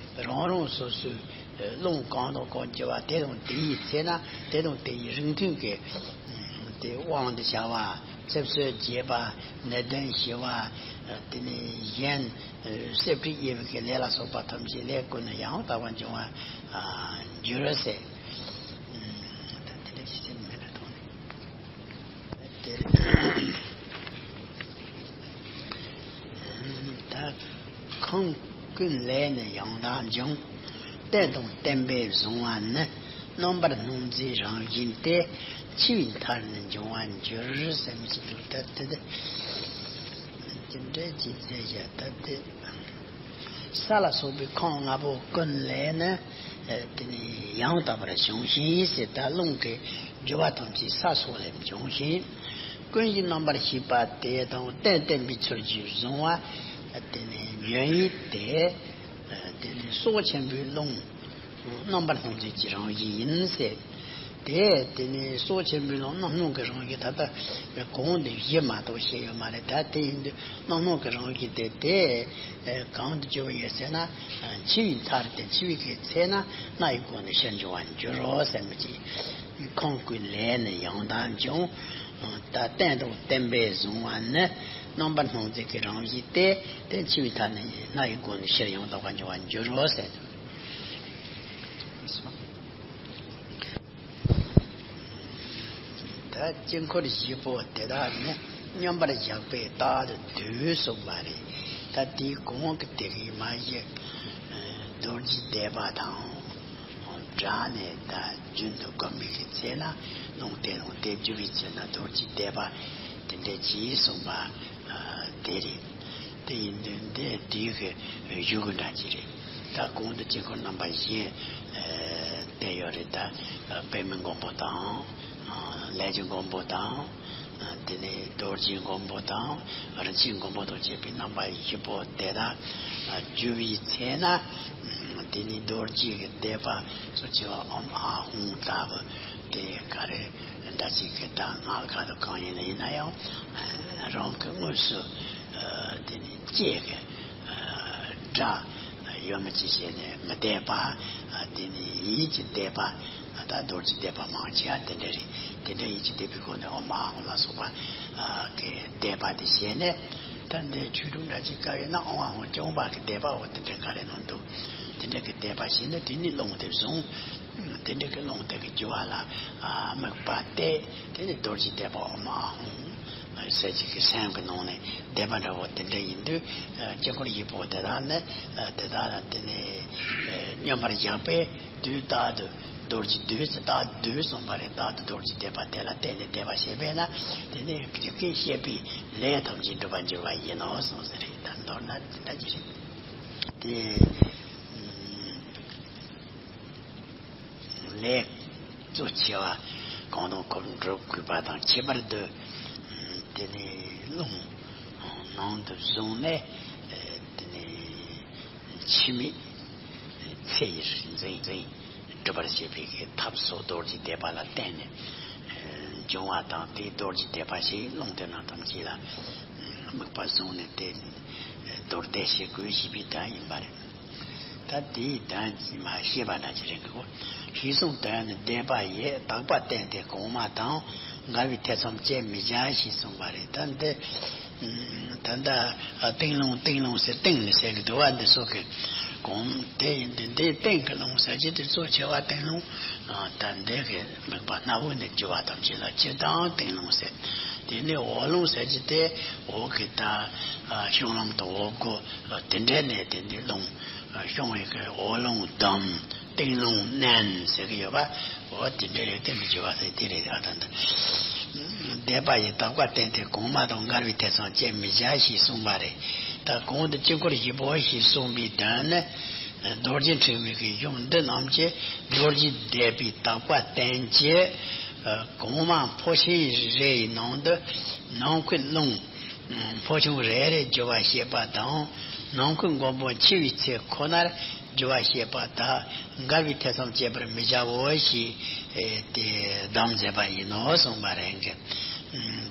རང་རང་སོ་སོའི་རླུང་གང་དང་གང་རྒྱུ་བ་དེ་དང་དེ་ཡི་ཚེ་ན་དེ་དང་དེ་ཡི་རིགས་མཐུན་གྱི་དེ་དབང་དུ་བྱ་བ། ཚེ་བསོད་བྱེད་པ། ནད་གདོན་ཞི་བ། དེ་ནས་གཞན་གསེར་བྲིས་དབྱེ་བའི་གི་ལས་ལ་སོགས་པ་ཐམས་ཅད་ལས་ཀུན་ནས་ཡང་དག་པར་འབྱུང་བར་འགྱུར་ཟེར། ད་དེ་འདྲ་ཞིག་བྱས་ནས་མེད་ན་ཐོག་ནས། དེ་ད་ཁམས་ཀུན་ལས་ནི་ཡང་དག་འབྱུང་། བརྟན་དང་བརྟན་པས་བཟུང་བ་ནི། རྣམ་པར་སྣང་མཛད་རང་བཞིན་ཏེ། འཆི་བའི་མཐར་ནི་འབྱུང་བར་འགྱུར་ཟེར་མི་ཅིག་འདུག་ད་དེ་དེ་དེ་འདྲའི་ཅིག་མཛད་བཞག་ད་དེ། ས་ལ་སོགས་པའི་ཁམས་ལྔ་པོ་ཀུན་ལས་ནི། དེ་ནི་ཡང་དག་པར་བྱུང་ཞིང་ཟེར། ད་རླུང་གི་རྒྱུ་བ་ཐམས་ཅད་ས་སོགས་ལས་འབྱུང་ཞིང་། ཀུན་གཞི་རྣམ་པར་ཤེས་པ་དེ་དང་བརྟན་བརྟན་པའི་ཚུལ་གྱིས་བཟུང་བ། དེ་ནི་ཉོན་ཡིད་དེ། དེ་ནི་སྲོག་ཆེན་པོའི་རླུང་། རྣམ་པར་སྣང་མཛད་ཀྱི་རང་བཞིན་ཡིན་ཟེར། དེ་དེ་ནི་སྲོག་ཆེན་པོའི་རླུང་རྣམ་སྣང་གི་རང་བཞིན། ད་ལྟ་གོང་དུ་བཞི་མ་གཏོགས་བཤད་ཡོད་མ་རེད། ད་དེ་ཡིན་དུས་རྣམ་སྣང་གི་རང་བཞིན་དེ་དེ་གང་དུ་གྱུར་པ་ཡོད་ཟེར་ན། འཆི་བའི་མཐར་དེ་འཆི་བའི་གི་ཚེ་ན་སྣ་ཡི་སྒོ་ནས་ཕྱིར་འབྱུང་བར་འགྱུར་རོ་ཟེར་མི་ཅིག་ཁམས་ཀུན་ལས་ནི་ཡང་དག་འབྱུང་། ད་བརྟན་དང་བརྟན་པས་བཟུང་བ་ནི། རྣམ་པར་སྣང་མཛད་ཀྱི་རང་བཞིན་ཏེ། དེ་འཆི་བའི་མཐར་ནི་སྣ་ཡི་སྒོ་ནས་ཕྱིར་ཡང་དག་པར་འབྱུང་བར་འགྱུར་རོ་ཟེར། ད་དཀྱིལ་འཁོར་བཞི་པོ་དེ་དག་ནི་མཉམ་པར་བཞག་པས་རྟག་ཏུ་སྡུད་གསུངས་པ་རེད། ད་དེའི་གོང་གི་དེ་གའི་མ་གཞི་རྡོ་རྗེ་བཟླས་པ་དང་སྦྲགས་ནས། ད་རྒྱུན་དུ་བསྒོམ་པའི་གི་ཚེ་ན་རླུང་རྟེན་རླུང་རྟེན་བསྒྱུར་བའི་ཚེ་ན་རྡོ་རྗེ་བཟླས་པ་དེ་འདྲ་གྱིས་གསུངས་པ་དེ་རེད། དེ་ཡིན་དུས་འདི་དེའི་གི་གཞུག་གུ་འདྲ་ཅིག་རེད། ད་གོང་དུ་དཀྱིལ་འཁོར་རྣམ་པ་བཞི་བསྟན་ཡོད་རེད། ད་པདྨའི་མགོན་པོ་དང་། ལས་ཀྱི་མགོན་པོ་དང་། དེ་ནས་རྡོ་རྗེ་མགོན་པོ་དང་རིན་ཆེན་མགོན་པོ་དང་བཅས་པའི་རྣམ་པ་བཞི་པོ་དེ་དག་བསྒྱུར་བའི་ཚེ་ན། དེ་ནས་རྡོ་རྗེ་གི་བཟླས་པ་སོགས་ཀྱི་ཨོཾ་ཨཱཿཧཱུྃ་ལྟ་བུ་དེ་ག་རེ་འདྲ་ཅིག་གི་ད་སྔགས་ག་དང་གང་ཡིན་ན་ཡིན་ན་ཡང་རང་གི་དངོས་སུ་དེ་ནས་ལྕེ་གི་སྒྲ་ཡོད་མི་ཅི་བྱས་ནས་མི་བཟླས་པ། དེ་ནས་ཡིད་ཀྱིས་བཟླས་པ། ད་རྡོ་རྗེ་བཟླས་པ་མང་ཆེ་བ་དེ་འདྲ་རེད། དེ་འདྲ་ཡིད་ཀྱིས་བཟླས་པའི་སྒོ་ནས་ཨོཾ་ཨཱཿཧཱུྃ་ལ་སོགས་པ་གི་བཟླས་པ་དེ་བྱས་ནས། ད་འདི་ཆོས་དྲུག་འདྲ་ཅིག་བཀའ་ཡོད་ན་ཨོཾ་ཨཱཿཧཱུྃ་སྐྱོང་བ་གི་བཟླས་པ་འོ་དེ་འདྲ་ག་རེ་ནང་འདུག་དེ་འདྲ་གི་བཟླས་པ་བྱས་ནས་དེ་ནས་རླུང་དེ་བཟུང་། དེ་འདྲ་གི་རླུང་དེ་གི་རྒྱུ་བ་ལ་དམིགས་པ་གཏད། དེ་ནས་རྡོ་རྗེ་བཟླས་པ་ཨོཾ་ཨཱཿཧཱུྃ་ཟེར་གྱི་གི་སེམས་ཀྱི་ནང་ནས་བཟླས་པ་འདྲ་བོ་དེ་འདྲ་ཡིན་དུས། དཀྱིལ་འཁོར་བཞི་པོ་དེ་དག་ནི་དེ་དག་ལ་དེ་ནས་མཉམ་པར་བཞག་པས་དུས་རྟག་ཏུ་རྡོ་རྗེ་སྡུད་ཟེར། རྟག་ཏུ་སྡུད་གསུངས་པ་རེད། རྟག་ཏུ་རྡོ་རྗེ་བཟླས་པ་དེ་ལ་བརྟེན་ནས་བཟླས་པ་བྱས་པས་ན། དེ་ནས་ཇི་སྐད་བཤད་པའི་ལས་ཐམས་ཅད་འགྲུབ་པར་འགྱུར་བ་ཡིན་ནོ་གསུངས་ཟེར་རེད། ད་མདོར་ན་དེ་འདྲ་ཅིག་རེད། དེ་ལས་གཙོ་ཆེ་བ་གང་དང་གང་འགྲུབ་དགོས་པ་དང་། ཁྱད་པར་དུ་དེ་ནས་རླུང་ནང་དུ་བཟུང་ནས། དེ་ནས་འཆི་མེད་ཚེ་ཡི་རིག་འཛིན་འཛིན་སྒྲུབ་པར་བྱེད་པའི་གི་ཐབས་སོགས་རྡོ་རྗེ་བཟླས་པ་ལ་བརྟེན་ནས་འབྱུང་བ་དང་། དེའི་རྡོ་རྗེ་བཟླས་པ་ཞིག་རླུང་དེ་རྣམས་ཐམས་ཅད་ལ་དམིགས་པ་བཟུང་ནས་དེ་མདོར་བཟླས་བྱེད་དགོས་ཞེས་པའི་དོན་ཡིན་པ་རེད། ད་དེའི་དོན་མ་ཤེས་པ་འདྲ་ཅིག་རེད་གོ། ཞེས་གསུངས། དོན་ནི་བཟླས་པ་ཡིས། དག་པ་བསྟན་ཏེ་གོང་མ་དང་། འགལ་བའི་ཐེ་ཚོམ་བསྐྱེད་མི་བྱ་ཞེས་གསུངས་པ་རེད། ད་འདི་ད་ལྟ་ཏིང་ལོང་ཏིང་ལོང་ཟེར་ཏིང་ལ་ཟེར་གི་འདུག་བ། འདི་སོགས་ཀྱི་གོང་དེ་ཡིན་དུས་འདི་ཏིང་གི་ལོང་ཟེར་གྱི་དེ་གཙོ་ཆེ་བ་ཏིང་ལོང་། ད་འདི་གི་དམིགས་པ་སྣ་བོ་ནས་རྒྱུ་བ་ཐམས་ཅད་ལ་སྤྱིར་བཏང་ཏིང་ལོང་ཟེར། དེ་ནས་འོག་ལོང་ཟེར་གྱི་དེ་འོག་གི་ད་བྱང་ལམ་དང་འོག་སྒོ་དེ་འདྲ་ནས་དེ་འདི་ལོང་བྱུང་བའི་གི་འོག་ལོང་སྡོམ། ཏིང་ལོང་མནན་ཟེར་གི་ཡོད་པ། འོ་དེ་འདྲ་རེད། དེ་མི་འགྱུར་བ་ཟེར་དེ་རེད། ཨ་ད་འདི་བཟླས་པ་ཡིས་དག་པ་བསྟན་ཏེ་གོང་མ་དང་། འགལ་བའི་ཐེ་ཚོམ་བསྐྱེད་མི་བྱ་ཞེས་གསུངས་པ་རེད། ད་གོང་དུ་དཀྱིལ་འཁོར་བཞི་པོ་ཞེས་གསུངས་པའི་དོན་ནི། རྡོ་རྗེ་འཁྲིལ་བའི་གི་གཞུང་འདི་རྣམས་ཀྱིས་རྡོ་རྗེ་བཟླས་པའི་དག་པ་བསྟན་གྱི་ གོང་མ་འཕོ་ཆེན་རེ་རེའི་ནང་དུ་ནང་ཁུལ་རླུང་འཕོ་ཆུང་རེ་རེ་རྒྱུ་བ་ཤེས་པ་དང་། ནང་ཁུལ་མགོན་པོ་འཆི་བའི་ཚེ་ཁོ་ནར་རྒྱུ་བ་ཤེས་པ་དག་འགལ་བའི་ཐེ་ཚོམ་བསྐྱེད་པར་མི་བྱའོ་ཞེས་དེ་གདམས་མཛད་པ་ཡིན་ནོ་གསུངས་པ་རེད། ད་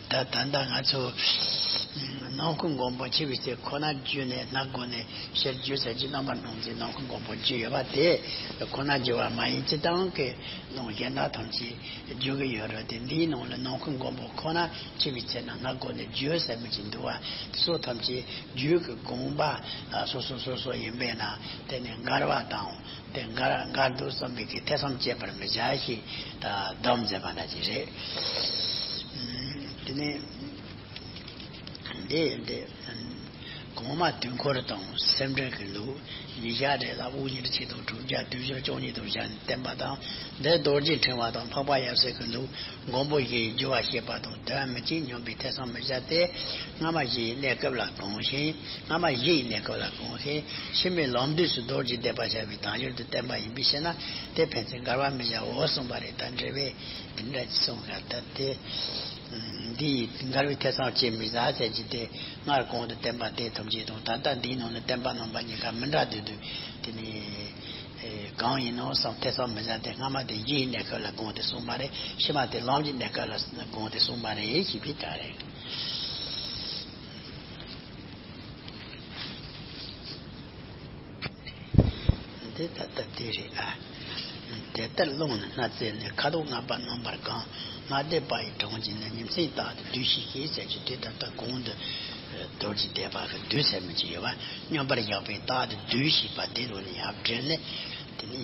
ད་ལྟ་ང་ཚོ་ནང་ཁུལ་མགོན་པོ་འཆི་བའི་ཚེ་ཁོ་ན་བརྒྱུད་ནས་སྣ་སྒོ་ནས་ཕྱིར་བརྒྱུད་ཟེར་གྱི་རྣམ་པར་སྣང་མཛད་ནང་ཁུལ་མགོན་པོ་བརྒྱུད་ཡོད་པ་དེ་ཁོ་ན་བརྒྱུད་པ་མ་ཡིན་སྤྱིར་བཏང་གི་རླུང་གཞན་དག་ཐམས་ཅད་བརྒྱུད་ཀྱི་ཡོད་རེད་དེ། འདིའི་ནང་ལ་ནང་ཁུལ་མགོན་པོ་ཁོ་ན་འཆི་བའི་ཚེ་ན་སྣ་སྒོ་ནས་བརྒྱུད་ཟེར་མི་ཅིག་འདུག་བ། དེ་ཚོ་ཐམས་ཅད་རྒྱུད་ཀྱི་དགོངས་པ་སོ་སོ་སོ་སོ་ཡིན་པས་ན། དེ་ནས་འགལ་བ་དང་། དེ་འགལ་འགལ་འདུག་བསམ་པའི་གི་ཐེ་ཚོམ་བསྐྱེད་པར་མི་བྱ་ཞེས་ད་གདམས་མཛད་པ་འདྲ་ཅིག་རེད། དེ་ནས་འདི་འདི་གོང་མ་དུས་འཁོར་དང་སེམས་འགྲེལ་གྱི་ལུགས། ཉིན་ཞག་རེ་ལ་དབུགས་ཉེར་གཅིག་དང་དྲུག་བརྒྱ་བདུན་ཅུ་དོན་གཉིས་དང་བཞི་ནས་བསྟན་པ་དང་། འདིར་རྡོ་རྗེ་ཕྲེང་བ་དང་འཕགས་པ་ཡབ་སྲས་ཀྱི་ལུགས། མགོན་པོ་བཞི་ཡི་རྒྱུ་བ་ཤེས་པ་དང་དེ་བ་མི་གཅིག་སྙོམས་པའི་ཐེ་ཚོམ་མི་བྱ་སྟེ། སྔ་མ་བཞི་ཡི་གནས་སྐབས་ལ་གོམས་ཤིང་། སྔ་མ་བཞི་ཡི་གནས་སྐབས་ལ་གོམས་ཤིང་། ཕྱི་མའི་ལམ་དུས་སུ་རྡོ་རྗེ་བཟླས་པ་བྱ་བའི་དང་ཞོར་དུ་བསྟན་པ་ཡིན་པས་ཤེ་ན། དེ་ཕན་ཚུན་འགལ་བར་མི་བྱའོ་གསུངས་པ་རེད། ད་འགྲེལ་པས་འདི་འདྲ་ཅིག་གསུངས་ག་ད་དེ། འདི་ཡི་འགལ་བའི་ཐེ་ཚོམ་བསྐྱེད་མི་བྱ་ཟེར་གྱི་དེ། སྔར་གོང་དུ་བསྟན་པ་དེ་ཐམས་ཅད་དང་ད་ལྟ་འདིའི་ནང་ནས་བསྟན་པ་རྣམ་པ་གཉིས་ཀ་མི་འདྲ་དུས་དུས་དེ་ནི། གང་ཡིན་ནོ་བསམ་ཐེ་ཚོམ་མི་བྱ་སྟེ། སྔ་མ་དེ་བཞི་ཡི་གནས་སྐབས་ལ་དགོངས་ཏེ་གསུངས་པ་རེད། ཕྱི་མ་དེ་ལམ་གྱི་གནས་སྐབས་ལ་དགོངས་ཏེ་གསུངས་པ་རེད་ཞེས་པའི་གྲས་རེད། འདི་ད་ལྟ་དེ་རེད་ཨ། དེ་ལྟར་རླུང་ནི་སྣ་རྩེ་ནས། ཁ་དོག་ལྔ་པ་རྣམ་པར་གང་། མ་བསྡེབས་པ་ཡི་གྲངས་ཀྱིས་ནི། ཉིན་མཚན་རྟག་ཏུ་སྡུད་ཤེས་ཤིང་ཟེར་གྱི་དེ་ད་ལྟ་གོང་དུ་རྡོ་རྗེ་བཟླས་པ་གི་སྡུད་ཟེར་མི་ཅིག་ཡོད་པ། སྙོམས་པར་བཞག་པས་རྟག་ཏུ་སྡུད་ཤེས་པ་དེ་ལུགས་ནི་ཡར་འགྲེལ་ནས་དེ་ནི་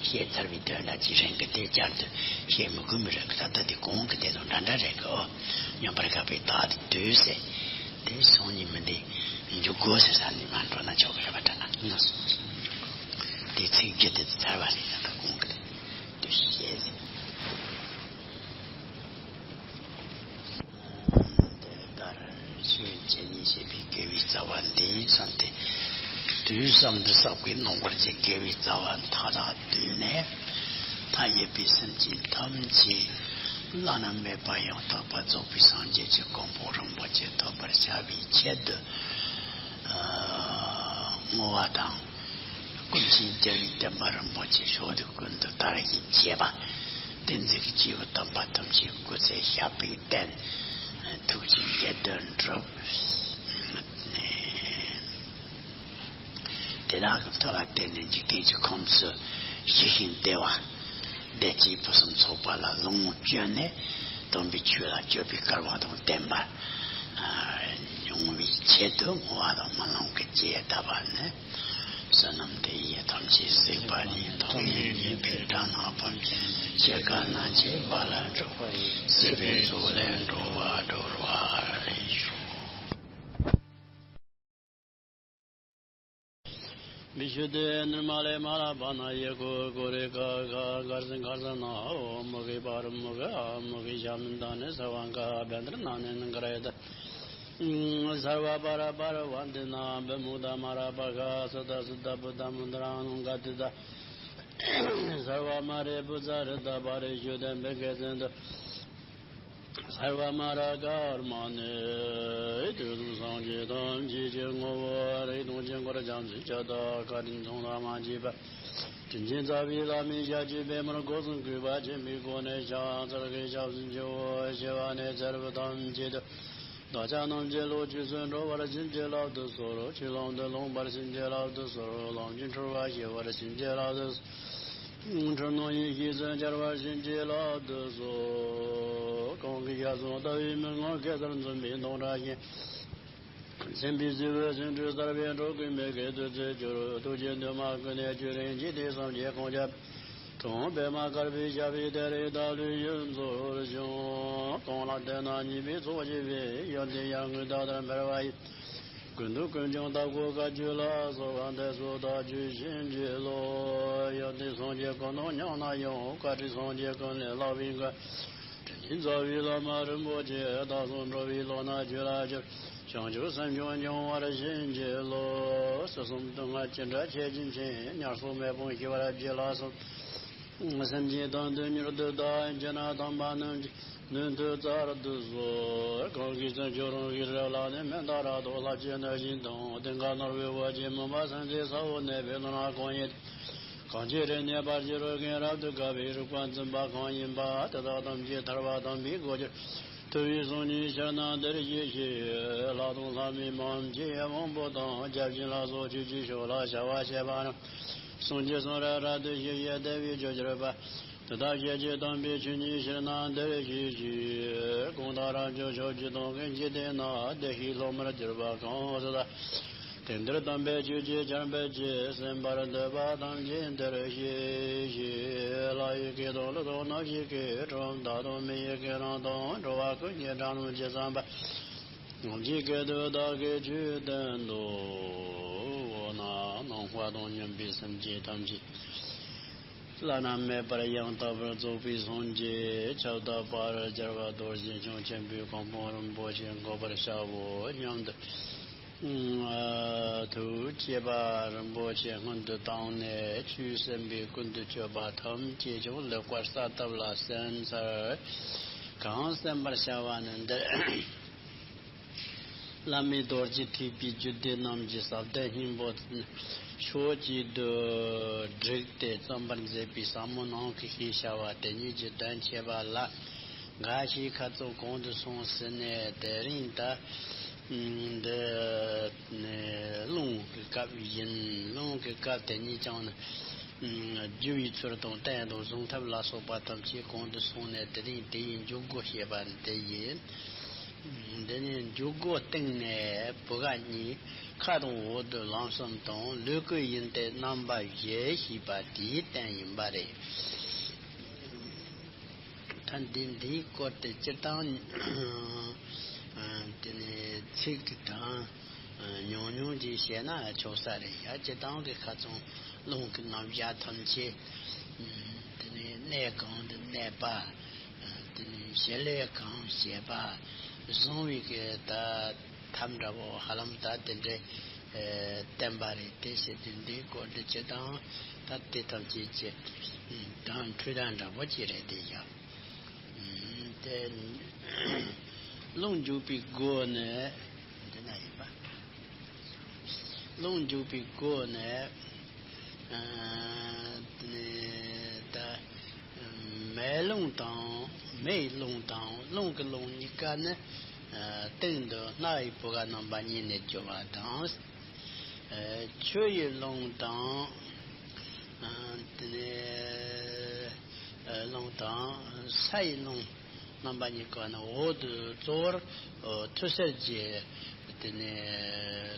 བཤད་ཚར་བའི་དོན་འདྲ་ཅིག་རེད་གི། དེ་བསྐྱར་དུ་བཤད་མི་དགོས་མི་རེད་གི། ད་ལྟ་དེ་གོང་གི་དེ་དང་འདྲ་འདྲ་རེད་གི། ཨོ། སྙོམས་པར་བཞག་པས་རྟག་ཏུ་སྡུད་ཟེར། དེ་སང་ཉིན་མི་འདི་འཇུག་སྒོ་ཟེར་ས་ནས་མ་འགྲོ་ན་ཆོག་གི་རེད་པ། དྲན་ན་ངོ་སོ་དེ་ཚིག་བརྒྱད་དེ་ཚར་བ་རེད། ད་ལྟ་གོང་གི་དེ་སྡུད་ཤེས་ཟེར། དེ་ལྟར་ཆོས་བྱེད་ཉིད་ཞེས་པའི་དགེ་བའི་རྩ་བ་འདི་ཡིན་ཙང་སྟེ། དུས་གསུམ་དུ་བསགས་པའི་སྣང་བར་གྱུར་དགེ་བའི་རྩ་བ་མཐའ་དག་བསྡུས་ནས། མཐའ་ཡས་པའི་སེམས་ཅན་ཐམས་ཅད་བླ་ན་མེད་པ་ཡང་དག་པར་རྫོགས་པའི་སངས་རྒྱས་ཀྱི་གོ་འཕང་རིན་པོ་ཆེ་ཐོབ་པར་བྱ་བའི་ཆེད་དུ། ཨ། བསྔོ་བ་དང་། ཀུན་མཁྱེན་རྒྱལ་བའི་བསྟན་པ་རིན་པོ་ཆེ་ཕྱོགས་དུས་ཀུན་ཏུ་དར་ཞིང་རྒྱས་པ། བསྟན་འཛིན་གྱི་སྐྱེས་བུ་དམ་པ་ཐམས་ཅད་སྐུ་ཚེ་ཞབས་པད་བརྟན། ཐུགས་ཀྱི་བཞེད་དོན་འགྲུབ། དེ་དག་གི་མཐུ་ལ་བརྟེན་ནས་འཇིག་རྟེན་གྱི་ཁམས་སུ་ཞི་ཞིང་བདེ་བ། བདེ་སྐྱིད་ཕུན་སུམ་ཚོགས་པ་ལ་ལོངས་སྤྱོད་ནས། དམ་པའི་ཆོས་ལ་སྤྱོད་པའི་སྐལ་བ་དང་ལྡན་པ་ཡོང་བའི་ཆེད་དུ་བསྔོ་བ་དང་སྨོན་ལམ་གྱི་རྒྱས་བཏབ་པ་ནི། བསོད་ནམས་འདི་ཡིས་ཐམས་ཅད་གཟིགས་པ་ཉིད། ཐོབ་ནས་ཉེས་པའི་དགྲ་རྣམས་ཕམ་ཞིང་སྐྱེ་རྒ་ན་འཆིའི་རྦ་རླབས་འཁྲུགས་པ་ཡི། སྲིད་པའི་མཚོ་ལས་འགྲོ་བ་སྒྲོལ་བར་ཤོག། བི་ཤུདྡྷི་ནིར་མ་ལེ་མ་ལ་པ་ན་ཡེ་ཀོ་ཀོ་རེ་ཀ་ཀ་གར་སི་གར་ས་ན་ཧོ་མུ་ཁེ་པ་ར་མུ་ཁེ་ཨ་མུ་ཁེ་ཤ་མི་ད་ནི་ས་བ་ཀ་བེ་ནྡྲ་ན་ནི་ནི་ག་ར་ཡ་ད། སརྦ་པ་ར་པ་ར་བ་ཏི་ན་བི་མུག་ཏ་མ་ར་པ་ཁ་སུ་ཏ་སུ་ཏ་བུ་ཏ་མུ་ཏ་ར་ནང་ག་ཏི་ཏ། སརྦ་མ་རེ་བུ་ཙ་རི་ཏ་པ་རེ་ཤུ་ཏེ་བི་ཀེ་ཙན་ཏུ། སརྦ་མ་ར་ཀརྨ་ནི། དུས་གསུམ་སངས་རྒྱས་ཐམས་ཅད་ཀྱི་ངོ་བོ་རིགས་དང་དཀྱིལ་འཁོར་རྒྱ་མཚོའི་ཁྱབ་བདག་བཀའ་དྲིན་མཚུངས་ལ་མ་མཆིས་པ། དྲིན་ཅན་རྩ་བའི་བླ་མའི་ཞབས་ཀྱི་པདྨར་སྒོ་གསུམ་གུས་པ་ཆེན་པོས་བསྐོར་ནས་ཕྱག་འཚལ་གྱི་ཞབས་སུ་མཆིའོ། ཞི་བ་ནས་ཚེ་རབས་ཐམས་ཅད་དུ། བདག་ཅག་རྣམས་ཀྱི་བློ་ཆོས་སུ་འགྲོ་བར་བྱིན་གྱིས་བརླབ་ཏུ་གསོལ། ཆོས་ལམ་དུ་ལོངས་པར་བྱིན་གྱིས་བརླབ་ཏུ་གསོལ། ལམ་གྱི་འཁྲུལ་པ་ཞི་བར་བྱིན་གྱིས་བརླབ་ཏུ་གསོལ། འཁྲུལ་སྣང་ཡེ་ཤེས་སུ་འཆར་བར་བྱིན་གྱིས་བརླབ་ཏུ་གསོལ། གང་གིས་ཞལ་གསུམ་ལྟ་བའི་མན་ངག་གེ་སར་འཛིན་པའི་མདངས་བཀྲ་ཤིས་སེམས་དཔའི་རྩེ་བས་སེང་ཕྲུག་གསར་པའི་འགྲོ་ཀུན་མི་སྐད་དུ་ཚེ་སྦྱོར། ཐུགས་རྗེ་འདུན་མ་ཀུན་ནས་བསྐྱོད་རིམ་གྱིས་དེང་སངས་རྒྱས་གོང་ཁྱབ་དང་པདྨ་དཀར་པོའི་ཞབས་པད་མཐའ་ཡས་དང་ལྷན་ཡོངས་སུ་བྱོན། གང་ལ་བསྟེན་ན་ཉེས་པའི་ཚོགས་ཞི་བའི་ཡོན་ཏན་ཡར་ངོའི་ཟླ་ལྟར་འཕེལ་བ་ཡི། ཀུན་ཏུ་ཀུན་ཀྱང་བདག་གོ་བཀའ་བརྒྱུད་ལ་སོགས་པ་འདི་ཚོ་བདག་རྒྱུད་བྱིན་གྱིས་རློབས། ཡོན་ཏན་སངས་རྒྱས་ཀུན་དང་མཉམ་ན་ཡང་། བཀའ་དྲིན་སངས་རྒྱས་ཀུན་ལས་ལྷག་པའི་མགོན། དྲིན་ཅན་རྩ་བའི་བླ་མ་རིན་པོ་ཆེ། བདག་སོགས་འགྲོ་བའི་བློ་སྣ་ཆོས་ལ་སྦྱོར། བྱང་ཆུབ་སེམས་ཀྱང་འབྱུང་བར་བྱིན་གྱིས་རློབས། སྲིད་གསུམ་སྡུག་བསྔལ་ཅི་འདྲ་ཆེ་ཆུང་ཕྱིན། ཉེར་སོགས་མེད་པར་ཞི་བར་བགྱིད་ལ་སོགས། སེམས་ཅན་དོན་དུ་མྱུར་དུ་བདག་ཡིད་ཆེས་ན། དམ་པ་རྣམས་ཀྱི་མདུན་དུ་བསྩལ་དུ་གསོལ། གང་གིས་བརྩོན་ཕྱིར་རང་གི་རབ་ལ་ནི། མི་འདའ་རབ་ཏུ་ལྷ་བཅས་ནི་བཞིན་དུ། སྟེང་ཁ་ནོར་བུའི་འོད་ཀྱིས་མུན་པ་སེལ་མཛད་ས་འོག་གནས་པའི་ལྷ་ནང་གང་ཡིན། གང་ཇི་རིགས་གནས་པར་བགྱི་རུང་། རབ་ཏུ་དགའ་བའི་རིག་པ་འཛིན་པ་གང་ཡིན་པ། དེ་དག་ཐམས་ཅད་ཐར་པ་དམ་པའི་གོ་ཆ། ཐུབ་པས་གསུངས་ནས་ཕྱིར་ན་འདིར་གཤེགས་ཤིག་ལྷ་དང་ལྷ་མིན་མ་ཡིན་གྱི་དབང་པོ་དང་། བརྒྱ་བྱིན་ལ་སོགས་ཆོས་ཀྱི་ཕྱོགས་ལ་བྱ་བ་བྱེད་པ་རྣམས། གསུང་གཅིག་གསུང་རབ་རབ་ཏུ་ཞུ་ཞིང་། བདེ་བའི་ཆོས་ཀྱི་རོལ་པ། དེ་དག་བཤད་ཀྱང་དམ་པའི་ཆོས་ཉིད། ཕྱིར་ན་འདིར་གཤེགས་ཤིག་གང་དག་རབ་འབྱོར་ཕྱོགས་བཅུ་དང་། ཀུན་གྱི་སྟེང་ན་བདེ་གཤེགས་སློབ་མར་གྱུར་པ་གང་། དེ་འདིར་དམ་པའི་ཆོས་ཀྱི་ཆར་འབེབས་ཀྱིས། གསན་པར་འདོད་པ་ཐམས་ཅད་འདིར་གཤེགས་ཤིག་ལྷ་ཡི་སྐད་དང་ཀླུ་དང་གནམ་གཤིས་ཀྱི་སྒྲ། མཐའ་དང་མི་ཡི་སྐད་རྣམས་དང་། འགྲོ་བ་ཀུན་གྱི་སྒྲ་རྣམས་ཇི་ཙམ་པ། ཐམས་ཅད་སྐད་དུ་བདག་གིས་ཆོས་བསྟན་ཏོ། འོ་ན་ནམ་མཁའ་དང་མཉམ་པའི་སེམས་ཅན་ཐམས་ཅད་བླ་ན་མེད་པར་ཡང་དག་པར་རྫོགས་པའི་སངས་རྒྱས་ཁྱབ་བདག་དཔལ་རྒྱལ་བ་རྡོ་རྗེ་འཆང་ཆེན་པོའི་གོ་འཕང་རིན་པོ་ཆེ་འགོད་པར་བྱའོ་སྙམ་དུ། ཐུགས་བསྐྱེད་པ་རིན་པོ་ཆེ་སྔོན་དུ་བཏང་ནས། ཆོས་གསན་པའི་ཀུན་ཏུ་སྤྱོད་པ་ཐམས་ཅད་ཀྱང་ལེགས་པར་གསལ་བཏབ་ལ་གསན་ཚར། གང་གསན་པར་བྱ་བ་ནི་འདིར། བླ་མེད་རྡོ་རྗེ་ཐེག་པའི་རྒྱུད་སྡེ་རྣམས་ཀྱི་ཟབ་དོན་སྙིང་པོ་ཕྱོགས་གཅིག་ཏུ་བསྒྲིགས་ཏེ་རྩོམ་པར་མཛད་པའི་ཟབ་མོ་ནང་གི་ཞེས་བྱ་བ་དེ་ཉིད་ཀྱི་དོན་བྱེད་པ་ལ། འགའ་ཞིག་ཁ་ཙོག་གོང་དུ་སོང་ཟིན་ནས། དེ་རིང་ད་འདི་རླུང་གི་སྐབས་ཡིན། རླུང་གི་སྐབས་དེ་ཉིད་ཀྱང་ནི། བསྒྱུར་བའི་ཚུལ་དང་། བསྟན་དང་། བཟུང་ཐབས་ལ་སོགས་པ་ཐམས་ཅད་གོང་དུ་སོང་ནས། དེ་རིང་དེ་ཡི་འཇུག་སྒོ་བཤད་པ་ནི་དེ་ཡིན། འདི་ནི་འཇུག་སྒོ་སྟེང་ནས་བུ་ག་གཉིས་ཁ་དང་འོག་ཏུ་ལམ་གསུམ་དང་། ལུས་ཀྱི་ཡོན་ཏན་རྣམ་པ་བཞི་ཞེས་པ་དེའི་རྟེན་ཡིན་པ་རེད། ད་འདི་འདིའི་སྐོར་དེ་སྤྱིར་བཏང་དེ་ནི་ཚིག་གི་དང་ཉུང་ཉུང་ཅིག་བཤད་ན་ཆོག་ས་རེད་ཡ། སྤྱིར་བཏང་གི་ཁ་ཚང་རླུང་གི་རྣམ་གཞག་ཐམས་ཅད་དེ་ནི་གནས་གང་དུ་གནས་པ། དེ་ནས་བྱེད་ལས་གང་བྱེད་པ། བཟུང་བའི་གི་ད་ཐབས་འདྲ་བོ་ཧ་ལམ་ད་དེ་འདྲའི་བསྟན་པ་རེད། དེ་བྱེད་དུས་འདིའི་སྐོར་དུ་སྤྱིར་བཏང་ད་དེ་ཐམས་ཅད་ཀྱི་དོན་འཕྲོས་དང་འདྲ་བོ་ཅིག་རེད་དེ་ཡང་། དེ་རླུང་འཇུག་པའི་སྒོ་ནས་འདི་ན་ཡིན་པ། རླུང་འཇུག་པའི་སྒོ་ནས། ཨ་ནི་ད་མེ་རླུང་དང་། མེའི་རླུང་དང་རླུང་གི་རླུང་གཉིས་ཀ་ནི། ཨ་སྟེང་དུ་སྣ་ཡི་བུ་ག་རྣམ་པ་གཉིས་ནས་རྒྱུ་བ་དང་། ཨ་ཆུ་ཡི་རླུང་དང་། ཨ་དེ་ནས་ཨ་རླུང་དང་ས་ཡི་རླུང་རྣམ་པ་གཉིས་ཀ་ནི་འོག་ཏུ་གཙོ་བོར་ཨོ་ཐུར་སེལ་གྱི་དེ་ནས་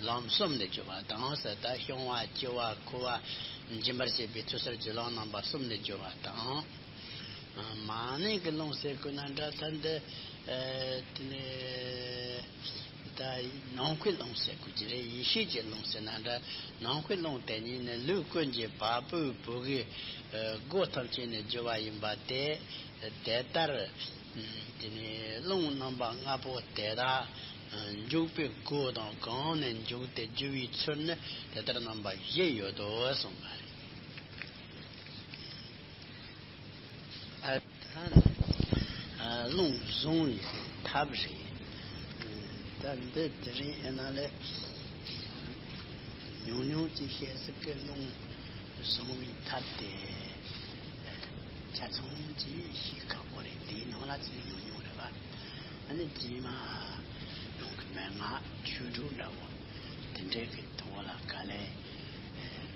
ལམ་གསུམ་ལས་གྱུར་པ་དང་ཟེར། ད་བྱུང་བ་སྐྱེ་བ་འཁོར་བ་འབྱིན་པར་བྱེད་པའི་ཐུར་སེལ་གྱི་ལམ་རྣམ་པ་གསུམ་ལས་གྱུར་པ་དང་། མ་ཎི་གི་རླུང་ཟེར་དགོས་ན་འདྲ། ད་འདི་དེ་ནས་ད་ནང་ཁུལ་རླུང་ཟེར་དགོས་ཀྱི་རེད། ཡེ་ཤེས་ཀྱི་རླུང་ཟེར་ན་འདྲ། ནང་ཁུལ་རླུང་དེ་ཉིད་ནི་ལུས་ཀུན་གྱི་བ་སྤུའི་བུ་གའི་སྒོ་ཐམས་ཅད་ནས་རྒྱུ་བ་ཡིན་པ་སྟེ། དེ་ལྟར་དེ་ནས་རླུང་རྣམ་པ་ལྔ་པོ་དེ་དག་འཇུག་པའི་སྒོ་དང་། གང་ནས་འཇུག་སྟེ་རྒྱུ་བའི་ཚུལ་ནི་དེ་ལྟར་རྣམ་པ་བཞི་ཡོད་དོ་གསུངས་པ་རེད། ཨ་ད་ནི་ཨ་རླུང་བཟུང་བའི་ཐབས་རེད། ད་འདི་དེ་རིང་ཨེ་ན་ལས་ཉུང་ཉུང་ཅིག་བཤད་ཟིག་གི། རླུང་བཟུང་བའི་ཐབས་དེ་ཆ་ཚང་ཅིག་ཤེས་ཁག་པོ་རེད། དེའི་ནང་ལ་ཚིག་ཉུང་ཉུང་རེད་པ། ཨ་ནི་རྗེས་མ་རླུང་གི་མན་ངག་ཆོས་དྲུག་འདྲ་བོ་དེ་འདྲའི་གི་ཐོག་ལ་དཀའ་ལས་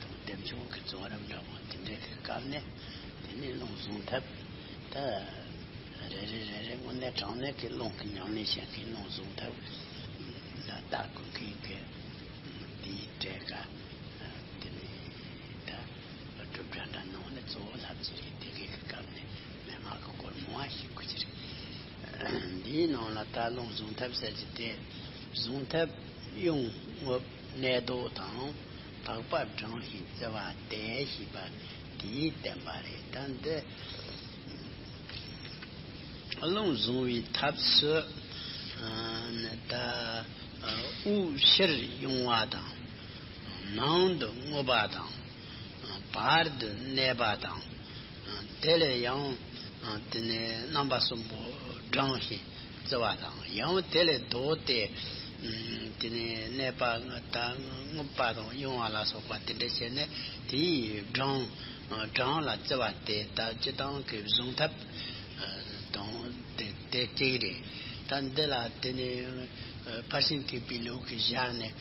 དང་། བདེ་མཆོག་གི་རྫོགས་རིམ་འདྲ་བོ་དེ་འདྲའི་གི་སྐབས་ནས། དེ་ནས་རླུང་བཟུང་ཐབས་ད་རེ་རེ་རེ་རེ་དངོས་གནས་དྲང་གནས་ཀྱི་རླུང་གི་ཉམས་ལེན་བྱེད་མཁན། རླུང་བཟུང་ཐབས་ལ་ལྟ་དགོས་མཁན་གྱི་དེའི་གྲས་ཀ་དེ་ནས་ད་སྒྲུབ་གྲྭ་འདྲ་ནང་ལ་གཙོ་བོ་ལྷབ་ཀྱི་རེད། དེ་གའི་གི་སྐབས་ནས་མན་ངག་གི་སྐོར་མང་བ་ཤེས་དགོས་ཀྱི་རེད། འདིའི་ནང་ལ་ད་རླུང་བཟུང་ཐབས་ཟེར་གྱི་དེ། བཟུང་ཐབས་གཡོན་རྔུབ་གནས་ལྡོག་དང་། དག་པ་བགྲངས་ཤིང་བརྩེ་བ་དེ་ཞེས་པ་དེས་བསྟན་པ་རེད། ད་འདི་རླུང་བཟུང་བའི་ཐབས་སུ་ཨ་ནི་ད་དབུགས་ཕྱིར་དབྱུང་བ་དང་། ནང་དུ་རྔུབ་པ་དང་། བར་དུ་གནས་པ་དང་། དེ་ལས་ཡང་དེ་ནས་རྣམ་པ་གསུམ་པོ་བགྲངས་ཤིང་བརྩི་བ་དང་། ཡང་དེ་ལས་ལྡོག་སྟེ་དེ་ནས་གནས་པ་ད་རྔུབ་པ་དང་གཡེང་བ་ལ་སོགས་པ་དེ་འདྲ་བྱས་ནས། དེའི་བགྲངས་བགྲངས་ལ་བརྩི་བ་སྟེ། ད་སྤྱིར་བཏང་གི་གཟུང་ཐབས་དང་དེ་དེ་གཅིག་རེད། ད་འདི་ལ་དེ་ནས་ཕར་ཕྱིན་ཐེག་པའི་ལུགས་ཀྱི་ཞལ་ནས་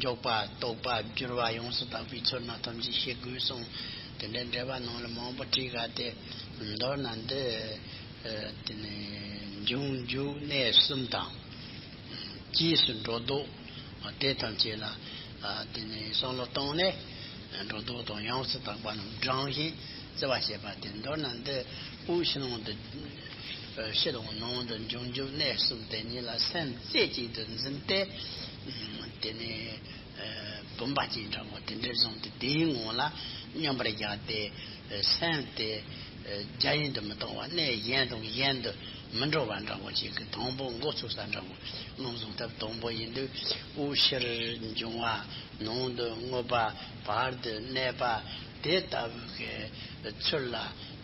འཇོག་པ་རྟོག་པ་སྦྱོར་བ་ཡོངས་སུ་དག་པའི་ཚུལ་རྣམས་ཐམས་ཅད་ཤེས་དགོས་གསུངས། དེ་འདྲའི་འགྲེལ་པ་ནང་ལ་མང་པོ་བྲིས་ག་སྟེ། མདོར་ན་འདི་དེ་ནས་འབྱུང་འཇུག་གནས་གསུམ་དང་། རྗེས་སུ་འགྲོ་ལྡོག་དེ་ཐམས་ཅད་ལ་དེ་ནས་བསམ་བློ་བཏང་ནས། འགྲོ་ལྡོག་དང་ཡོངས་སུ་དག་པ་རྣམས་བགྲངས་ཤིང་བརྩི་བ་བྱེད་པ་སྟེ། མདོར་ན་འདི་དབུགས་ཕྱི་ནང་དུ་ཕྱི་དང་ནང་དུ་འབྱུང་འཇུག་གནས་གསུམ་དེ་ཉིད་ལ་སེམས་རྩེ་གཅིག་ཏུ་འཛིན་ཏེ། དེ་ནས་བུམ་པ་ཅན་འདྲ་བོ་དེ་འདྲ་བཟུང་སྟེ། དེའི་ངང་ལ་མཉམ་པར་བཞག་སྟེ། སེམས་དེ་རྒྱ་ཡན་དུ་མི་གཏོང་བ། གནས་གཞན་དང་གཞན་དུ་མི་འགྲོ་བ་འདྲ་བོ་ཅིག་གི་དང་པོ་འགོ་ཚུགས་ས་འདྲ་བོ། རླུང་བཟུང་ཐབས་དང་པོ་ཡིན་དུས། དབུགས་ཕྱིར་འབྱུང་བ། ནང་དུ་རྔུབ་པ། བར་དུ་གནས་པ། དེ་ལྟ་བུ་གི་ཚུལ་ལ་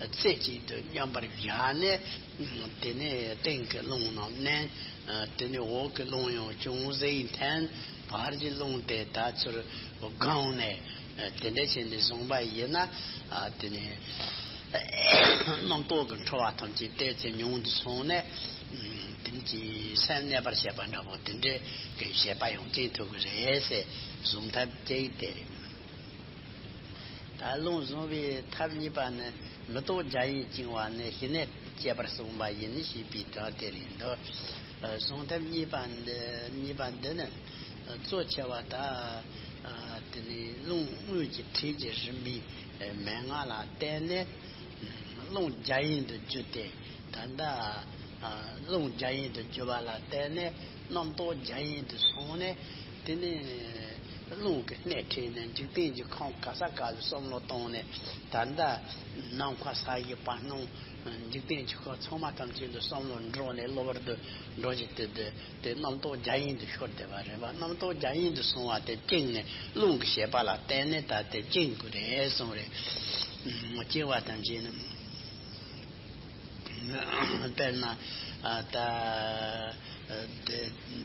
རྩེ་གཅིག་ཏུ་མཉམ་པར་བཞག་ནས། དེ་ནས་སྟེང་གི་རླུང་རྣམས་མནན། དེ་ནས་འོག་གི་རླུང་ཡང་ཅུང་ཟད་འཐེན། བར་གྱི་རླུང་དེ་ད་ཚུར་བསྒང་ནས། དེ་འདྲ་བྱས་ནས་བཟུང་བ་ཡིན་ན། དེ་ནས་རྣམ་རྟོག་གི་འཁྲུལ་བ་ཐམས་ཅད་ཏོག་ཙམ་ཉུང་དུ་སོང་ནས། དེ་ནས་ཀྱི་སེམས་གནས་པར་བྱེད་པ་འདྲ་པོ་དེ་འདྲའི་གི་བྱེད་པ་ཡང་བསྐྱེད་ཐུབ་ཀྱི་རེད་ཟེར། བཟུང་ཐབས་གཅིག་དེ་རེད། ད་རླུང་བཟུང་བའི་ཐབས་གཉིས་པ་ནི། མེ་ཏོག་རྒྱ་ཡན་བཅིང་བ་ནི་ཞི་གནས་བསྐྱེད་པར་གསུངས་པ་ཡིན་ཞེས་པའི་དོན་དེ་རེད་འདུག། བཟུང་ཐབས་གཉིས་པ་འདི་གཉིས་པ་འདི་ནི་གཙོ་ཆེ་བ་ད་དེ་ནི་རླུང་དངོས་ཀྱི་འཕྲལ་གྱི་རིམ་པའི་མན་ངག་ལ་བརྟེན་ནས། རླུང་རྒྱ་ཡན་དུ་བསྒྱུར་ཏེ། ད་ལྟ་རླུང་རྒྱ་ཡན་དུ་བསྒྱུར་བ་ལ་བརྟེན་ནས་རྣམ་རྟོག་རྒྱ་ཡན་དུ་སོང་ནས། དེ་ནས་རླུང་གི་སྣེ་ཁྲིད་ནས་འཇིག་རྟེན་གྱི་ཁམས་ག་ས་ག་ལ་བསམ་བློ་བཏང་ནས། ད་ལྟ་ནམ་མཁའ་ས་གཞི་བར་སྣང་འཇིག་རྟེན་གྱི་ཁམས་ཚང་མ་ཐམས་ཅད་ལ་བསམ་བློ་འགྲོ་ནས་གློ་བུར་དུ་འགྲོ་བཞིན་དུ། དེ་དེ་རྣམ་རྟོག་རྒྱ་ཡན་དུ་ཤོར་བསྡད་པ་རེད་པ། རྣམ་རྟོག་རྒྱ་ཡན་དུ་སོང་བ་དེ་བཅིངས་ནས། རླུང་གི་བྱེད་པ་ལ་བརྟེན་ནས་ད་དེ་བཅིངས་དགོས་རེད་གསུངས་རེད། བཅིངས་པ་ཐམས་ཅད་ནི། དཔེར་ན་ད་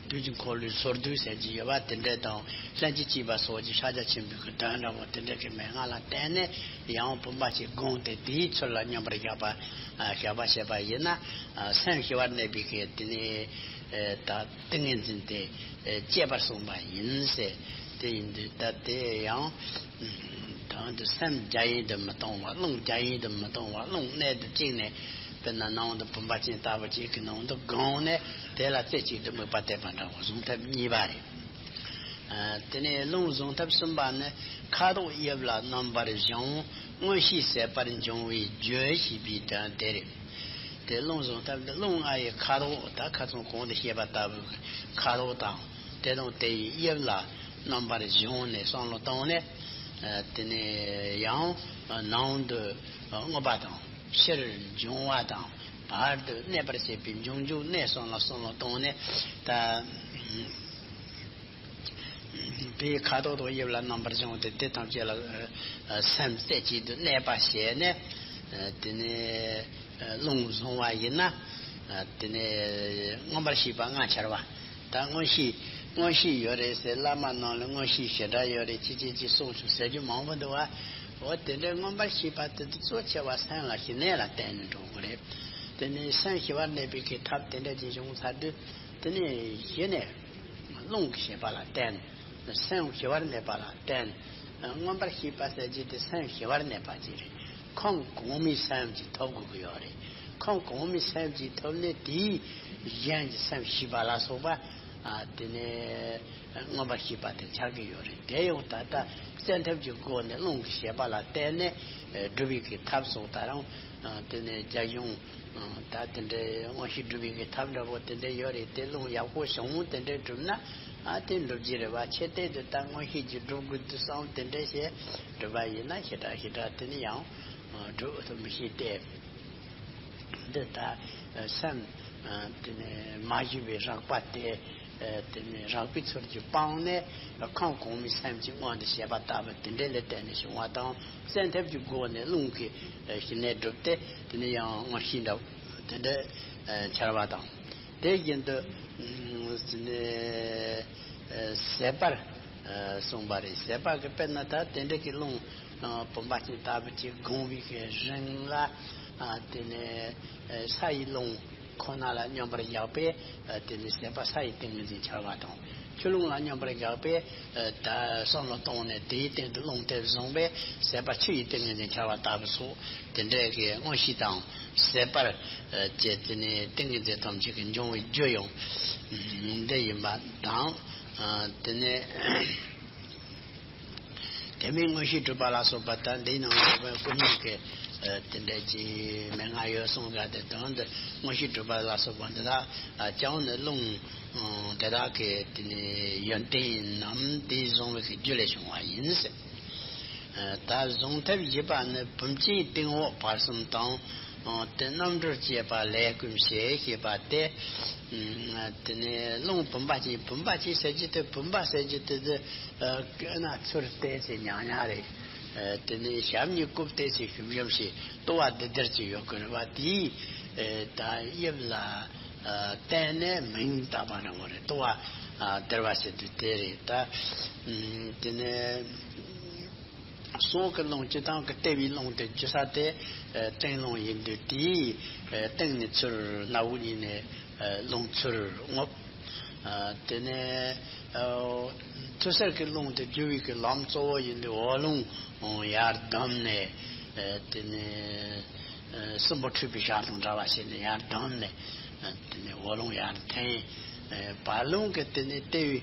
དུས་ཀྱི་འཁོར་ལོའི་སོར་སྡུད་ཟེར་གྱི་ཡོད་པ་དེ་འདྲ་དང་། ལྷན་ཅིག་སྐྱེས་པ་སོགས་ཀྱི་ཕྱག་རྒྱ་ཆེན་པོའི་གི་དོན་འདྲ་པོ་དེ་འདྲ་གི་མན་ངག་ལ་བརྟེན་ནས། ཡང་བུམ་པ་ཅིག་བསྒོངས་ཏེ་དེའི་ཚུལ་ལ་མཉམ་པར་བཞག་པ་བཞག་པ་བྱས་པ་ཡིན་ན། སེམས་ཞི་བར་གནས་པའི་གི་དེ་ནི་ད་ཏིང་ངེ་འཛིན་དེ་སྐྱེས་པར་གསུངས་པ་ཡིན་ཟེར། དེ་ཡིན་དུས་ད་དེ་ཡང་དོན་དུ་སེམས་རྒྱ་ཡན་དུ་མི་གཏོང་བ། རླུང་རྒྱ་ཡན་དུ་མི་གཏོང་བ། རླུང་གནད་དུ་བཅིངས་ནས། དཔེར་ན་ནང་དུ་བུམ་པ་ཅན་ལྟ་བུ་ཅིག་གི་ནང་དུ་བསྒོངས་ནས། དེ་ལ་རྩེ་གཅིག་ཏུ་དམིགས་པ་གཏད་པ་འདྲ་བོ་བཟུང་ཐབས་གཉིས་པ་རེད། དེ་ནས་རླུང་བཟུང་ཐབས་གསུམ་པ་ནི། ཁ་དོག་དབྱིབས་ལ་རྣམ་པར་སྦྱོང་། མངོན་ཤེས་ཟད་པར་འབྱུང་བའི་རྒྱུ་ཞེས་པའི་དོན་དེ་རེད། དེ་རླུང་བཟུང་ཐབས་འདི་རླུང་ལྔ་ཡི་ཁ་དོག་ད་ཁ་སང་གོང་དུ་བཤད་པ་ལྟ་བུའི་ཁ་དོག་དང་། དེ་དང་དེ་ཡི་དབྱིབས་ལ་རྣམ་པར་སྦྱོང་ནས་བསམ་བློ་བཏང་ནས། དེ་ནས་ཡང་ནང་དུ་རྔུབ་པ་དང་། ཕྱིར་འབྱུང་བ་དང་། བར་དུ་གནས་པར་བྱེད་པའི་འབྱུང་འཇུག་གནས་གསུམ་ལ་བསམ་བློ་བཏང་ནས། ད་དེའི་ཁ་དོག་དང་དབྱིབས་ལ་རྣམ་པར་སྦྱོང་སྟེ། དེ་ཐམས་ཅད་ལ་སེམས་རྩེ་གཅིག་ཏུ་གནས་པ་བྱས་ནས། དེ་ནས་རླུང་བཟུང་བ་ཡིན་ན། དེ་ནས་མངོན་པར་ཤེས་པ་ལྔ་འཆར་བ། ད་མངོན་ཤེས་མངོན་ཤེས་ཡོད་རེད་ཟེར། བླ་མ་རྣམས་ལ་མངོན་ཤེས་ཞེ་དྲག་ཡོད་རེད། ཅི་ཅི་ཅི་གསུངས་བྱུང་ཟེར་རྒྱུ་མང་པོ་འདུག་བ། འོ་དེ་འདྲའི་མངོན་པར་ཤེས་པ་དེ་དུས་གཙོ་ཆེ་བ་སེམས་ལ་ཞི་གནས་ལ་བརྟེན་ནས་འགྲོ་དགོས་རེད། དེ་ནས་སེམས་ཞི་བར་གནས་པའི་གི་ཐབས་དེ་འདྲ་ཅིག་བྱུང་ཚར་དུས། དེ་ནས་གཞི་ནས་རླུང་གི་བྱེད་པ་ལ་བརྟེན། སེམས་ཞི་བར་གནས་པ་ལ་བརྟེན། མངོན་པར་ཤེས་པ་ཟེར་རྒྱུ་དེ་སེམས་ཞི་བར་གནས་པ་ཅིག་རེད། ཁམས་གོང་མའི་སེམས་ཅིག་ཐོབ་དགོས་ཀྱི་ཡོད་རེད། ཁམས་གོང་མའི་སེམས་ཅིག་ཐོབ་ནས། དེའི་གཞན་གྱི་སེམས་ཞི་བ་ལ་སོགས་པ། ཨ་དེ་ནས་མངོན་པར་ཤེས་པ་དེ་འཆར་གྱི་ཡོད་རེད། དེ་ཡང་ད་ལྟ་བཙན་ཐབས་ཀྱི་སྒོ་ནས་རླུང་གི་བྱེད་པ་ལ་བརྟེན་ནས་སྒྲུབ་པའི་གི་ཐབས་སོགས། ད་རུང་དེ་ནས་རྒྱ་གཞུང་ད་དེ་འདྲའི་མངོན་ཤེས་སྒྲུབ་པའི་གི་ཐབས་འདྲ་པོ་དེ་འདྲ་ཡོད་རེད། དེ་རླུང་ཡག་པོ་བྱུང་དེ་འདྲ་བསྒྲུབས་ན། ཨ་དེ་འགྲུབ་ཀྱི་རེད་བ། ཆེ་གཏད་དུ་ད་མངོན་ཤེས་ཀྱིས་སྒྲུབ་དགོས་དུས་བསམ། དེ་འདྲ་བྱས་སྒྲུབ་པ་ཡིན་ན་ཞེ་དྲག་ཞེ་དྲག་དེ་ནི་ཡང་སྒྲུབ་ཐུབ་མི་ཤེས་ཏེ། འདི་ལྟར་སེམས་དེ་ནས་མ་ཞི་བའི་རགས་པ་དེ་ དེ་ནས་རགས་པའི་ཚུལ་གྱིས་སྤངས་ནས། ཁམས་གོང་མའི་སེམས་ཀྱི་སྔོན་དུ་བྱེད་པ་ལྟ་བུ་དེ་འདྲ་ལ་བརྟེན་ནས་བྱུང་བ་དང་། བཙན་ཐབས་ཀྱི་སྒོ་ནས་རླུང་གི་ཞི་གནས་བསྒྲུབས་ཏེ། དེ་ནས་ཡང་མངོན་ཤེས་འདྲ་དེ་འདྲ་འཆར་བ་དང་། དེ་བཞིན་དུ་ཨ་དེ་ནས་ཨ་ཟད་པར་ཨ་གསུངས་པ་རེད། ཟད་པ་གི་དཔེར་ན་ད་དེ་འདྲ་གི་རླུང་ཨ་བུམ་པ་ཅན་ལྟ་བུ་ཅིག་བསྒོམས་པའི་གི་རིང་ལ། ཨ་དེ་ནས་ཨ་ས་ཡི་རླུང་ཁོ་ན་ལ་སྙོམས་པར་བཞག་པས། ཨ་དེ་ནས་ཟད་པ་ས་ཡི་ཏིང་ངེ་འཛིན་འཆར་བ་དང་། ཆུ་རླུང་ལ་སྙོམས་པར་བཞག་པས། ཨ་ད་བསམ་བློ་བཏང་ནས་དེའི་སྟེང་དུ་རླུང་དེ་བཟུང་བས། ཟད་པ་ཆུ་ཡི་ཏིང་ངེ་འཛིན་འཆར་བ་ལྟ་བུ་སོགས། དེ་འདྲའི་གི་མངོན་ཤེས་དང་ཟད་པར་ཨ་བཅས། དེ་ནས་ཏིང་ངེ་འཛིན་ཐམས་ཅད་ཀྱི་འབྱུང་བའི་རྒྱུ་ཡང་འདི་ཡིན་པ་དང་། ཨ་དེ་ནས་དེ་མིན་མངོན་ཤེས་གྲུབ་པ་ལ་སོགས་པ་དང་། འདིའི་ནང་ལ་ཀུན་སློང་གི་ཨ་དེ་འདྲ་ཅིག་མན་ངག་ཡོད་གསུངས་པ་དེ་དང་། འདི་མངོན་ཤེས་གྲུབ་པ་ལ་སོགས་པ་འདི་དག་ཨ་ཀྱང་ནི་རླུང་ཨ་དེ་དག་གི་དེ་ནི་ཡོན་ཏན་ཡིན་ནམ། དེ་བཟུང་བའི་གི་རྒྱུ་ལས་བྱུང་བ་ཡིན་ཟེར། ཨ་ད་བཟུང་ཐབས་བཞི་པ་ནི། བུམ་ཅན་སྟེང་འོག་བར་གསུམ་དང་། ཨ་དེ་རྣམ་གྲོལ་བྱེད་པ་ལས་ཀུན་བྱེད་ཅེས་པ་སྟེ། ཨ་དེ་ནས་རླུང་བུམ་པ་ཅན། བུམ་པ་ཅན་ཟེར་རྒྱུ་དེ། བུམ་པ་ཟེར་རྒྱུ་དེ་དེ་ཨ་ན་ཚུར་བལྟས་ཚེ་ཉག་ཉག་རེད། ཨ་དེ་ནས་ཞབས་གཉིས་རྐུབ་བལྟས་ཚེ་ཞུམ་ཞུམ་ཞིག། ལྟོ་བ་འདི་ལྟར་ཅིག་ཡོད་དགོས་རེད་པ། དེའི་ཨ་ད་དབྱིབས་ལ་ཨ་བརྟེན་ནས་མིང་བཏགས་པ་འདྲ་བོ་རེད། ལྟོ་བ་ཨ་དེར་བ་ཟེར་དུས་དེ་རེད། ད་ཨ་དེ་ནས་སྲོག་གི་རླུང་སྤྱི་དང་གི་ལྟེ་བའི་རླུང་དེ་རྒྱུ་ས་དེ་ཨ་སྟེང་རླུང་ཡིན་དུས། དེའི་ཨ་སྟེང་ནས་ཚུར་སྣ་བུག་གཉིས་ནས་ཨ་རླུང་ཚུར་རྔུབ། ཨ་དེ་ནས་ཨ་ཐོད་སེར་གྱི་རླུང་དེ་རྒྱུ་བའི་གི་ལམ་གཙོ་བོ་ཡིན་དུས་འོག་རླུང་ཡར་བསྡམས་ནས། ཨ་དེ་ནས་ཨ་སྲིན་པོ་འཁྲུགས་པའི་ཞག་དང་འདྲ་བ་བྱས་ནས་ཡར་བསྡམས་ནས། ཨ་དེ་ནས་འོག་རླུང་ཡར་འཐེན། ཨ་བར་རླུང་གི་དེ་ནས་ལྟེ་བའི་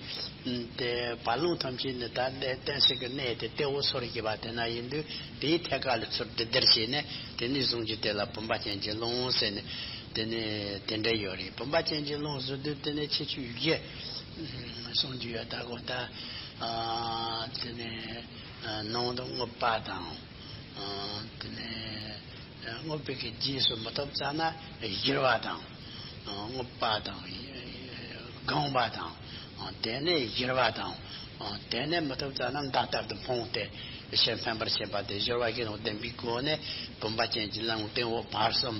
དེ་བར་རླུང་ཐམས་ཅད་ནི་ད་ལྟེ་གཏན་ཚིགས་ཀྱི་གནས་དེ་ལྟེ་འོག་སོར་བཞི་པ་དེ་ན་ཡིན་དུས། དེའི་ཐད་ཀ་ལ་ཚུར་འདི་ལྟར་བྱས་ནས། དེ་ནས་བཟུང་རྒྱུ་དེ་ལ་བུམ་པ་ཅན་གྱི་རླུང་ཟེར་ནས། དེ་ནས་དེ་འདྲ་ཡོད་རེད། བུམ་པ་ཅན་གྱི་རླུང་ཟེར་དུས་དེ་ནས་ཁྱད་ཆོས་བཞི་གསུང་རྒྱུ་ཡོད། ད་གོ་ད་ཨ་དེ་ནས་ཨ་ནང་དུ་རྔུབ་པ་དང་། ཨ་དེ་ནས་ཨ་རྔུབ་པའི་གི་རྗེས་སུ་མི་ཐོབ་ཙ་ན་བཞུར་བ་དང་། ཨ་རྔུབ་པ་དང་། སྒང་པ་དང་། ཨ་དེ་ནས་བཞུར་བ་དང་། ཨ་དེ་ནས་མི་ཐོབ་ཙ་ན་མདའ་ལྟར་དུ་འཕངས་ཏེ་ཕྱིར་འཕེན་པར་བྱེད་པ་དེ། བཞུར་བ་བཞི་དང་ལྡན་པའི་སྒོ་ནས་བུམ་པ་ཅན་གྱི་རླུང་སྟེང་འོག་བར་གསུམ་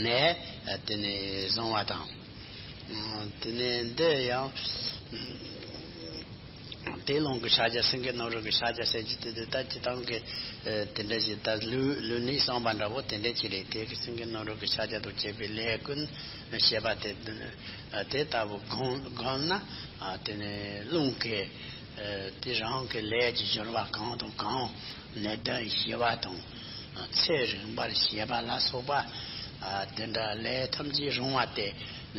ནས་ཨ་དེ་ནས་བཟུང་བ་དང་། ཨ་དེ་ནས་འདི་ཡང་དེ་རླུང་གི་ཕྱག་རྒྱ། སེང་གེ་རྣམ་རོལ་གྱི་ཕྱག་རྒྱ་ཟེར་རྒྱུ་དེ། དེ་ད་སྤྱི་བཏང་གི་ཨ་དེ་འདྲ་ཞིག་ད་ལུས་ལུས་ནི་གསང་བ་འདྲ་བོ་དེ་འདྲ་ཅིག་རེད། དེ་གི་སེང་གེ་རྣམ་རོལ་གྱི་ཕྱག་རྒྱ་དང་བཅས་པའི་ལས་ཀུན་བྱེད་པ་དེ། ཨ་དེ་ལྟ་བུ་བསྒོམ་བསྒོམས་ན། ཨ་དེ་ནས་རླུང་གི་ཨ་དེ་རང་གི་ལས་ཀྱི་སྦྱོར་བ་གང་དང་གང་། ནད་གདོན་ཞི་བ་དང་། ཨ་ཚེ་རིང་བར་བྱེད་པ་ལ་སོགས་པ། ཨ་དེ་འདྲ་ལས་ཐམས་ཅད་རུང་བ་སྟེ།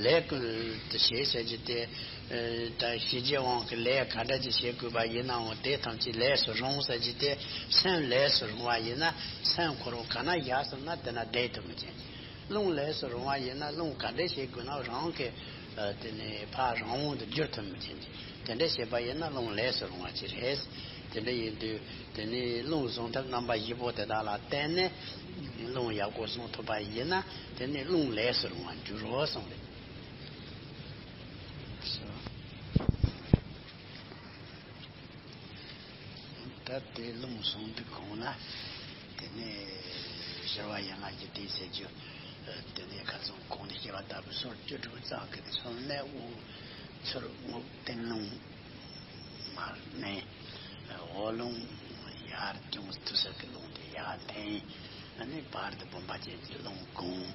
ལས་ཀུན་ཏུ་བྱེད་ཟེར་རྒྱུ་དེ། ཨ་ད་ཞི་རྒྱས་དབང་གི་ལས་ག་འདྲ་ཅིག་བྱེད་དགོས་པ་ཡིན་ནའང་། དེ་ཐམས་ཅད་ལས་སུ་རུང་ཟེར་རྒྱུ་དེ། སེམས་ལས་སུ་རུང་བ་ཡིན་ན། སེམས་ཁོ་རང་ག་ན་བཞག་སོང་ན་དེ་ན་བསྡད་ཐུབ་མི་བྱེད། རླུང་ལས་སུ་རུང་བ་ཡིན་ན། རླུང་ག་འདྲས་བྱེད་དགོས་ན་རང་གི་ཨ་དེ་ནས་ཕར་རང་དབང་དུ་བསྒྱུར་ཐུབ་མི་བྱེད། དེ་འདྲས་བྱེད་པ་ཡིན་ན་རླུང་ལས་སུ་རུང་བ་ཅིག་རེད། དེ་འདྲ་ཡིན་དུས་དེ་ནས་རླུང་བཟུང་ཐབས་རྣམ་པ་བཞི་པོ་དེ་དག་ལ་བརྟེན་ནས་རླུང་ཡག་པོ་བཟུང་ཐུབ་པ་ཡིན་ན། དེ་ནས་རླུང་ལས་སུ་རུང་བར་འགྱུར་རོ་གསུངས་རེད། ད་དེ་རླུང་བཟུང་དུས་གོང་ལ། དེ་ནས་བཞུར་བ་ཡན་ལག་བཞི་སྟེ་ཟེར་རྒྱུ། དེ་ནས་ཁ་སང་གོང་ནས་བཤད་པ་ལྟ་བུ་སོར་བཅུ་དྲུག་ཙམ་གྱི་ཚུལ་ནས། དབུ་ཚུར་རྔུབ། སྟེང་རླུང་མར་མནན། འོག་རླུང་ཡར་བརྐྱངས། ཐོད་སེར་གྱི་རླུང་དེ་ཡར་འཐེན། ཨ་ནི་བར་དུ་བུམ་པ་ཅན་གྱི་རླུང་བསྒོམ།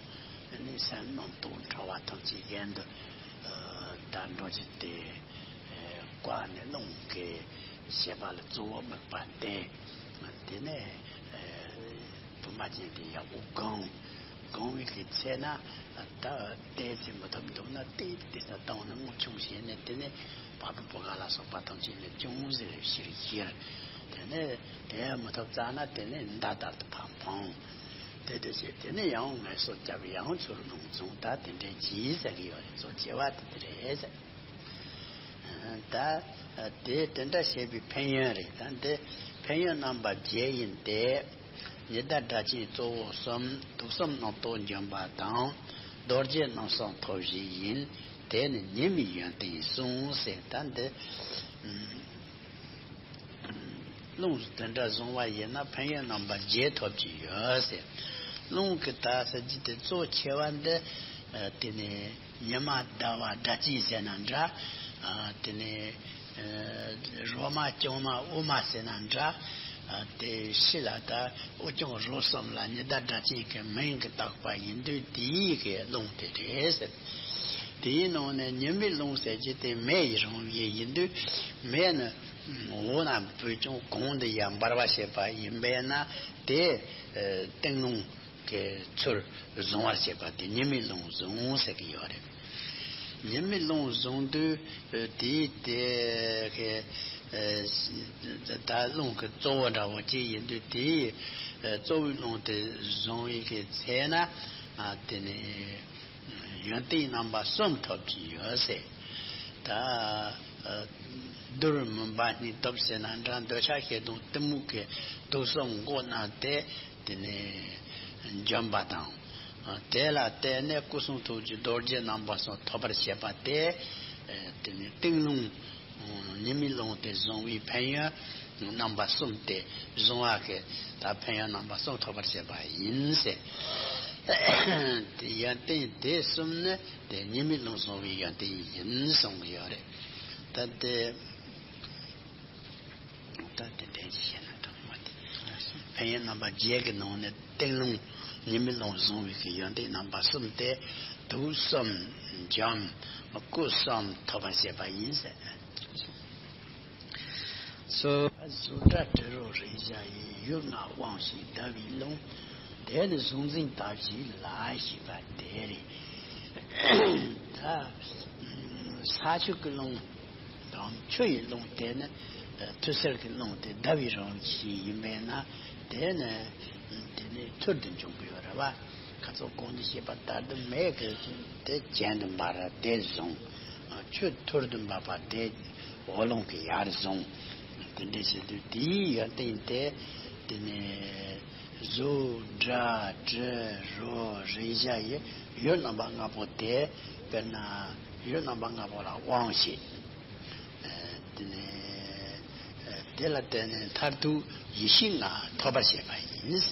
ཨ་ནི་སེམས་རྣམ་རྟོག་འཕྲོ་བ་ཐམས་ཅད་གཞན་དུ་ད་འགྲོ་རྒྱུ་དེ། བཀའ་ནི་རླུང་གི་བྱེད་པ་ལ་གཙོ་བོ་དམིགས་པ་སྟེ། དེ་ནས་བུམ་པ་ཅན་དེ་ཡག་པོ་གང་། གང་བའི་གི་ཚེ་ན། ད་བལྟས་ཚེ་མི་ཐུབ་འདུག་ན། བལྟས་ཏེ་ད་བཏང་ན་རྔུབ་ཆུང་བྱས་ནས། དེ་ནས་བ་སྤུ་བུ་ག་ལ་སོགས་པ་ཐམས་ཅད་ནས་ཅུང་ཟད་ཕྱིར་བཞུར། དེ་ནས་དེ་མི་ཐུབ་ཙ་ན་དེ་ནས་མདའ་ལྟར་དུ་ཕར་འཕངས། དེ་དེ་བྱས། དེ་ནས་ཡང་ངལ་གསོ་རྒྱབ། ཡང་ཚུར་རླུང་བཟུང་། ད་དེ་འདྲའི་གྱིས་ཟེར་གི་ཡོད་རེད། གཙོ་ཆེ་བ་དེ་དེ་རེད་ཟེར། ད་དེ་དེ་འདྲ་བྱེད་པའི་ཕན་ཡོན་རེད། ད་འདི་ཕན་ཡོན་རྣམ་པ་བརྒྱད་ཡིན་ཏེ། ཉི་ཟླ་སྒྲ་གཅན་གཙོ་བོ་གསུམ། དུག་གསུམ་རྣམ་རྟོག་འཇོམས་པ་དང་། རྡོ་རྗེ་རྣམ་གསུམ་ཐོབ་བྱེད་ཡིན། དེ་ནི་ཉི་མའི་ཡོན་ཏན་གསུངས་ཟེར། ད་འདི་རླུང་དེ་འདྲ་བཟུང་བ་ཡིན་ན་ཕན་ཡོན་རྣམ་པ་བརྒྱད་ཐོབ་ཀྱི་ཡོད་ཟེར། རླུང་གི་ད་ཟེར་རྒྱུ་དེ་གཙོ་ཆེ་བ་འདི་དེ་ནི་ཉི་མ་ཟླ་བ་སྒྲ་གཅན་ཟེར་ན་འདྲ། དེ་ནི་རོ་མ་རྐྱང་མ་དབུ་མ་ཟེར་ན་འདྲ། དེ་ཕྱི་ལ་ད་དབུ་རྐྱང་རོ་གསུམ་ལ་ཉི་ཟླ་སྒྲ་གཅན་གྱི་མིང་གིས་བཏགས་པ་ཡིན་དུས་དེའི་གི་རླུང་དེ་རེད་ཟེར། དེའི་ནང་ནས་ཉི་མའི་རླུང་ཟེར་རྒྱུ་དེ་མེ་ཡི་རང་བཞིན་ཡིན་དུས། མེ་ནི་འོད་རྣམས་བུད་ཀྱང་གང་དུ་ཡང་འབར་བར་བྱེད་པ་ཡིན་པས་ན། དེ་ཨ་སྟེང་རླུང་གི་ཚུར་བཟུང་བར་བྱེད་པ་དེ་ཉི་མའི་རླུང་བཟུང་ཟེར་གྱི་ཡོད་རེད། ཉི་མའི་རླུང་བཟུང་དུས་ཨ་དེའི་དེ་གི་ཨ་ད་རླུང་གི་གཙོ་བོ་འདྲ་བོ་ཅིག་ཡིན་དུས། དེའི་ཨ་གཙོ་བོའི་རླུང་དེ་བཟུང་བའི་གི་ཚེ་ན་ཨ་དེ་ནི་ཡོན་ཏན་རྣམ་པ་གསུམ་ཐོབ་ཀྱི་ཡོད་ཟེར། ད་ཨ་རྡུལ་མུན་པ་སྙིང་སྟོབས་ཟེར་ན་འདྲ། འདོད་ཆགས་ཞེ་སྡང་གཏི་མུག་གི་དུག་གསུམ་འགོག་གནང་སྟེ། དེ་ནས་འཇོམས་པ་དང་། དེ་ལ་བརྟེན་ནས་སྐུ་གསུང་ཐུགས་ཀྱི་རྡོ་རྗེ་རྣམ་པ་གསུམ་ཐོབ་པར་བྱེད་པ་སྟེ། དེ་ནས་སྟེང་རླུང་ཉི་མའི་རླུང་དེ་བཟུང་བའི་ཕན་ཡོན་རྣམ་པ་གསུམ་སྟེ། བཟུང་བ་གི་ད་ཕན་ཡོན་རྣམ་པ་གསུམ་ཐོབ་པར་བྱེད་པ་ཡིན་ཟེར། དེ་ཡོན་ཏན་དེ་གསུམ་ནི་དེ་ཉི་མའི་རླུང་བཟུང་བའི་ཡོན་ཏན་ཡིན་གསུང་གི་ཡོད་རེད། ད་དེ། ད་དེ་འདྲ་ཞིག་བཤད་ན་འགྲིག་མ་རེད། ཕན་ཡོན་རྣམ་པ་བརྒྱད་ཀྱི་ནང་ནས་སྟེང་རླུང་ཉི་མའི་རླུང་བཟུང་བའི་གི་ཡོན་ཏན་རྣམ་པ་གསུམ་སྟེ། དུག་གསུམ་འཇོམས། སྐུ་གསུམ་ཐོབ་པར་བྱེད་པ་ཡིན་ཟེར། སོ། གཟུགས་སྒྲ་དྲི་རོ་རེག་བྱ་ཡི། ཡུལ་ལྔ་དབང་ཤེས་བརྡ་བའི་རླུང་། དེ་ནི་གཟུང་འཛིན་དག་བྱེད་ལ་ཞེས་པ་དེ་རེད། ད་ས་ཆུ་གི་རླུང་དང་ཆུ་ཡི་རླུང་དེ་ནི། ཨ་ཐུར་སེལ་གྱི་རླུང་དེ་བརྡ་བའི་རང་བཞིན་ཡིན་པས་ན། དེ་ནི་དེ་ནི་ཐུར་དུ་འབྱུང་གི་ཡོད་རེད་བ། ཁ་ཚོ་གོང་དུ་བཤད་པ་ལྟར་དུ་མེ་གི་དེ་གྱེན་དུ་འབར་ར་དེ་བཟུང་། ཆུ་ཐུར་དུ་འབབ་པ་དེ་འོག་རླུང་གིས་ཡར་བཟུང་། དེ་འདྲ་བྱེད་དུས་དེའི་ཡོན་ཏན་དེ་དེ་ནི་གཟུགས་སྒྲ་དྲི་རོ་རེག་བྱ་ཡི་ཡུལ་རྣམ་པ་ལྔ་པོ་དེ། དཔེར་ན་ཡུལ་རྣམ་པ་ལྔ་པོ་ལ་དབང་བྱེད། ཨ་དེ་ནས་ཨ་དེ་ལ་བརྟེན་ནས་མཐར་ཐུག་ཡེ་ཤེས་ལྔ་ཐོབ་པར་བྱེད་པ་ཡིན།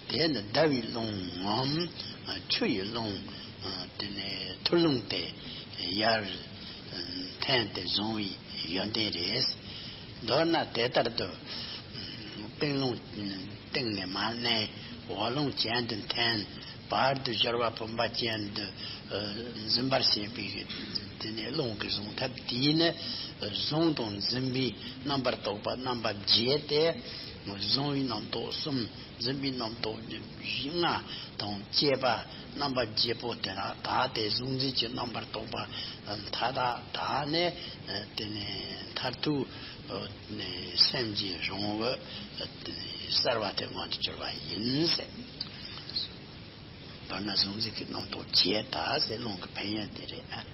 དེ་ནི་བརྡ་བའི་རླུང་ངམ་ཆུ་ཡི་རླུང་། དེ་ནས་ཐུར་རླུང་དེ་ཡར་འཐེན་ཏེ་བཟུང་བའི་ཡོན་ཏན་རེད། མདོར་ན་དེ་ལྟར་དུ་སྟེང་རླུང་སྟེང་ནས་མར་མནན། འོག་རླུང་གྱེན་དུ་འཐེན། བར་དུ་སྦྱོར་བ་བུམ་པ་ཅན་དུ་འཛིན་པར་བྱེད་པའི་དེ་ནས་རླུང་གི་བཟུང་ཐབས་དེས་ནི། བཟུང་དང་འཛིན་པའི་རྣམ་པར་རྟོག་པ་རྣམ་པ་བརྒྱད་དེ། བཟུང་བའི་རྣམ་རྟོག་གསུམ། འཛིན་པའི་རྣམ་རྟོག་ལྔ་དང་བཅས་པ་རྣམ་པ་བརྒྱད་པོ་དེ་ལ་དག་སྟེ། གཟུང་འཛིན་གྱི་རྣམ་པར་རྟོག་པ་མཐའ་དག་དག་ནས། དེ་ནས་མཐར་ཐུག་ནས་སེམས་ཀྱི་རང་བབས་གསལ་བ་དེ་མངོན་དུ་གྱུར་པ་ཡིན་ཟེར། མདོར་ན་གཟུང་འཛིན་གྱི་རྣམ་རྟོག་བརྒྱད་དག་ཟེར། རླུང་གི་ཕན་ཡོན་དེ་རེད།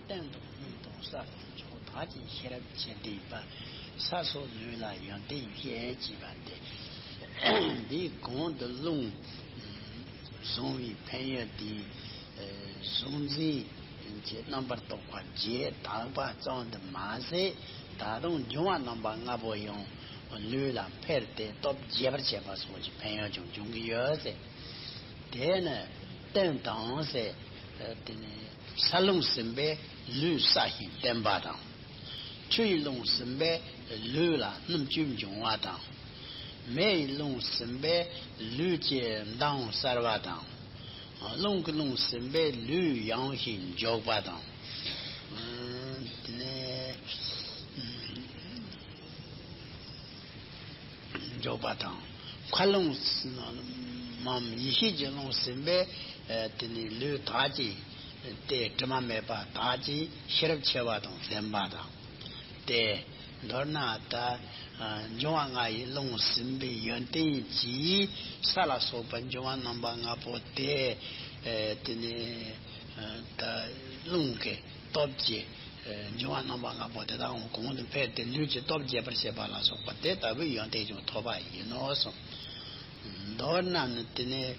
སྟེང་དང་སྣུམ་དང་ས་དང་མཆོག་དག་ཅིང་ཤེས་རབ་ཆེར་ལྡན་པ། ས་སོགས་ལུས་ལ་ཡོན་ཏན་བརྒྱད་ཅེས་པ་སྟེ། འདིའི་གོང་དུ་རླུང་བཟུང་བའི་ཕན་ཡོན་དེ། གཟུང་འཛིན་གྱི་རྣམ་པར་རྟོག་པ་བརྒྱད་དག་པ་ཙམ་དུ་མ་ཟད། ད་དུང་འབྱུང་བ་རྣམ་པ་ལྔ་པོ་ཡང་ལུས་ལ་འཕེལ་ཏེ་སྟོབས་རྒྱས་པར་བྱེད་པ་སོགས་ཀྱི་ཕན་ཡོན་ཀྱང་འབྱུང་གི་ཡོད་ཟེར། དེ་ནི་སྟེང་དང་ཟེར། དེ་ནི་ས་རླུང་ཟིན་པས་ལུས་སྲ་ཞིང་བརྟན་པ་དང་། ཆུ་ཡི་རླུང་ཟིན་པས་ལུས་ལ་སྣུམ་བཅུད་འབྱུང་བ་དང་། མེ་ཡི་རླུང་ཟིན་པས་ལུས་ཀྱི་མདངས་གསལ་བ་དང་། རླུང་གི་རླུང་ཟིན་པས་ལུས་ཡང་ཞིང་མགྱོགས་པ་དང་། དེ་ནས་འཇོག་པ་དང་། མཁའ་རླུང་མམ་ཡེ་ཤེས་ཀྱི་རླུང་ཟིན་པས། དེ་ནི་ལུས་དག་ཅིང་། དེ་དྲི་མ་མེད་པ་དག་ཅིང་ཤེས་རབ་ཆེ་བ་དང་ལྡན་པ་དང་། དེ་མདོར་ན་ད་འབྱུང་བ་ལྔ་ཡི་རླུང་ཟིན་པའི་ཡོན་ཏན་གྱིས་ས་ལ་སོགས་པ་འབྱུང་བ་རྣམ་པ་ལྔ་པོ་དེ། དེ་ནི་ད་རླུང་གི་སྟོབས་ཀྱིས། འབྱུང་བ་རྣམ་པ་ལྔ་པོ་དེ་དག་གོང་དུ་འཕེལ་ཏེ་ལུས་ཀྱི་སྟོབས་རྒྱས་པར་བྱེད་པ་ལ་སོགས་པ་དེ་ལྟ་བུའི་ཡོན་ཏན་ཀྱང་ཐོབ་པ་ཡིན་ནོ་གསུངས། མདོར་ན་ནི་དེ་ནི་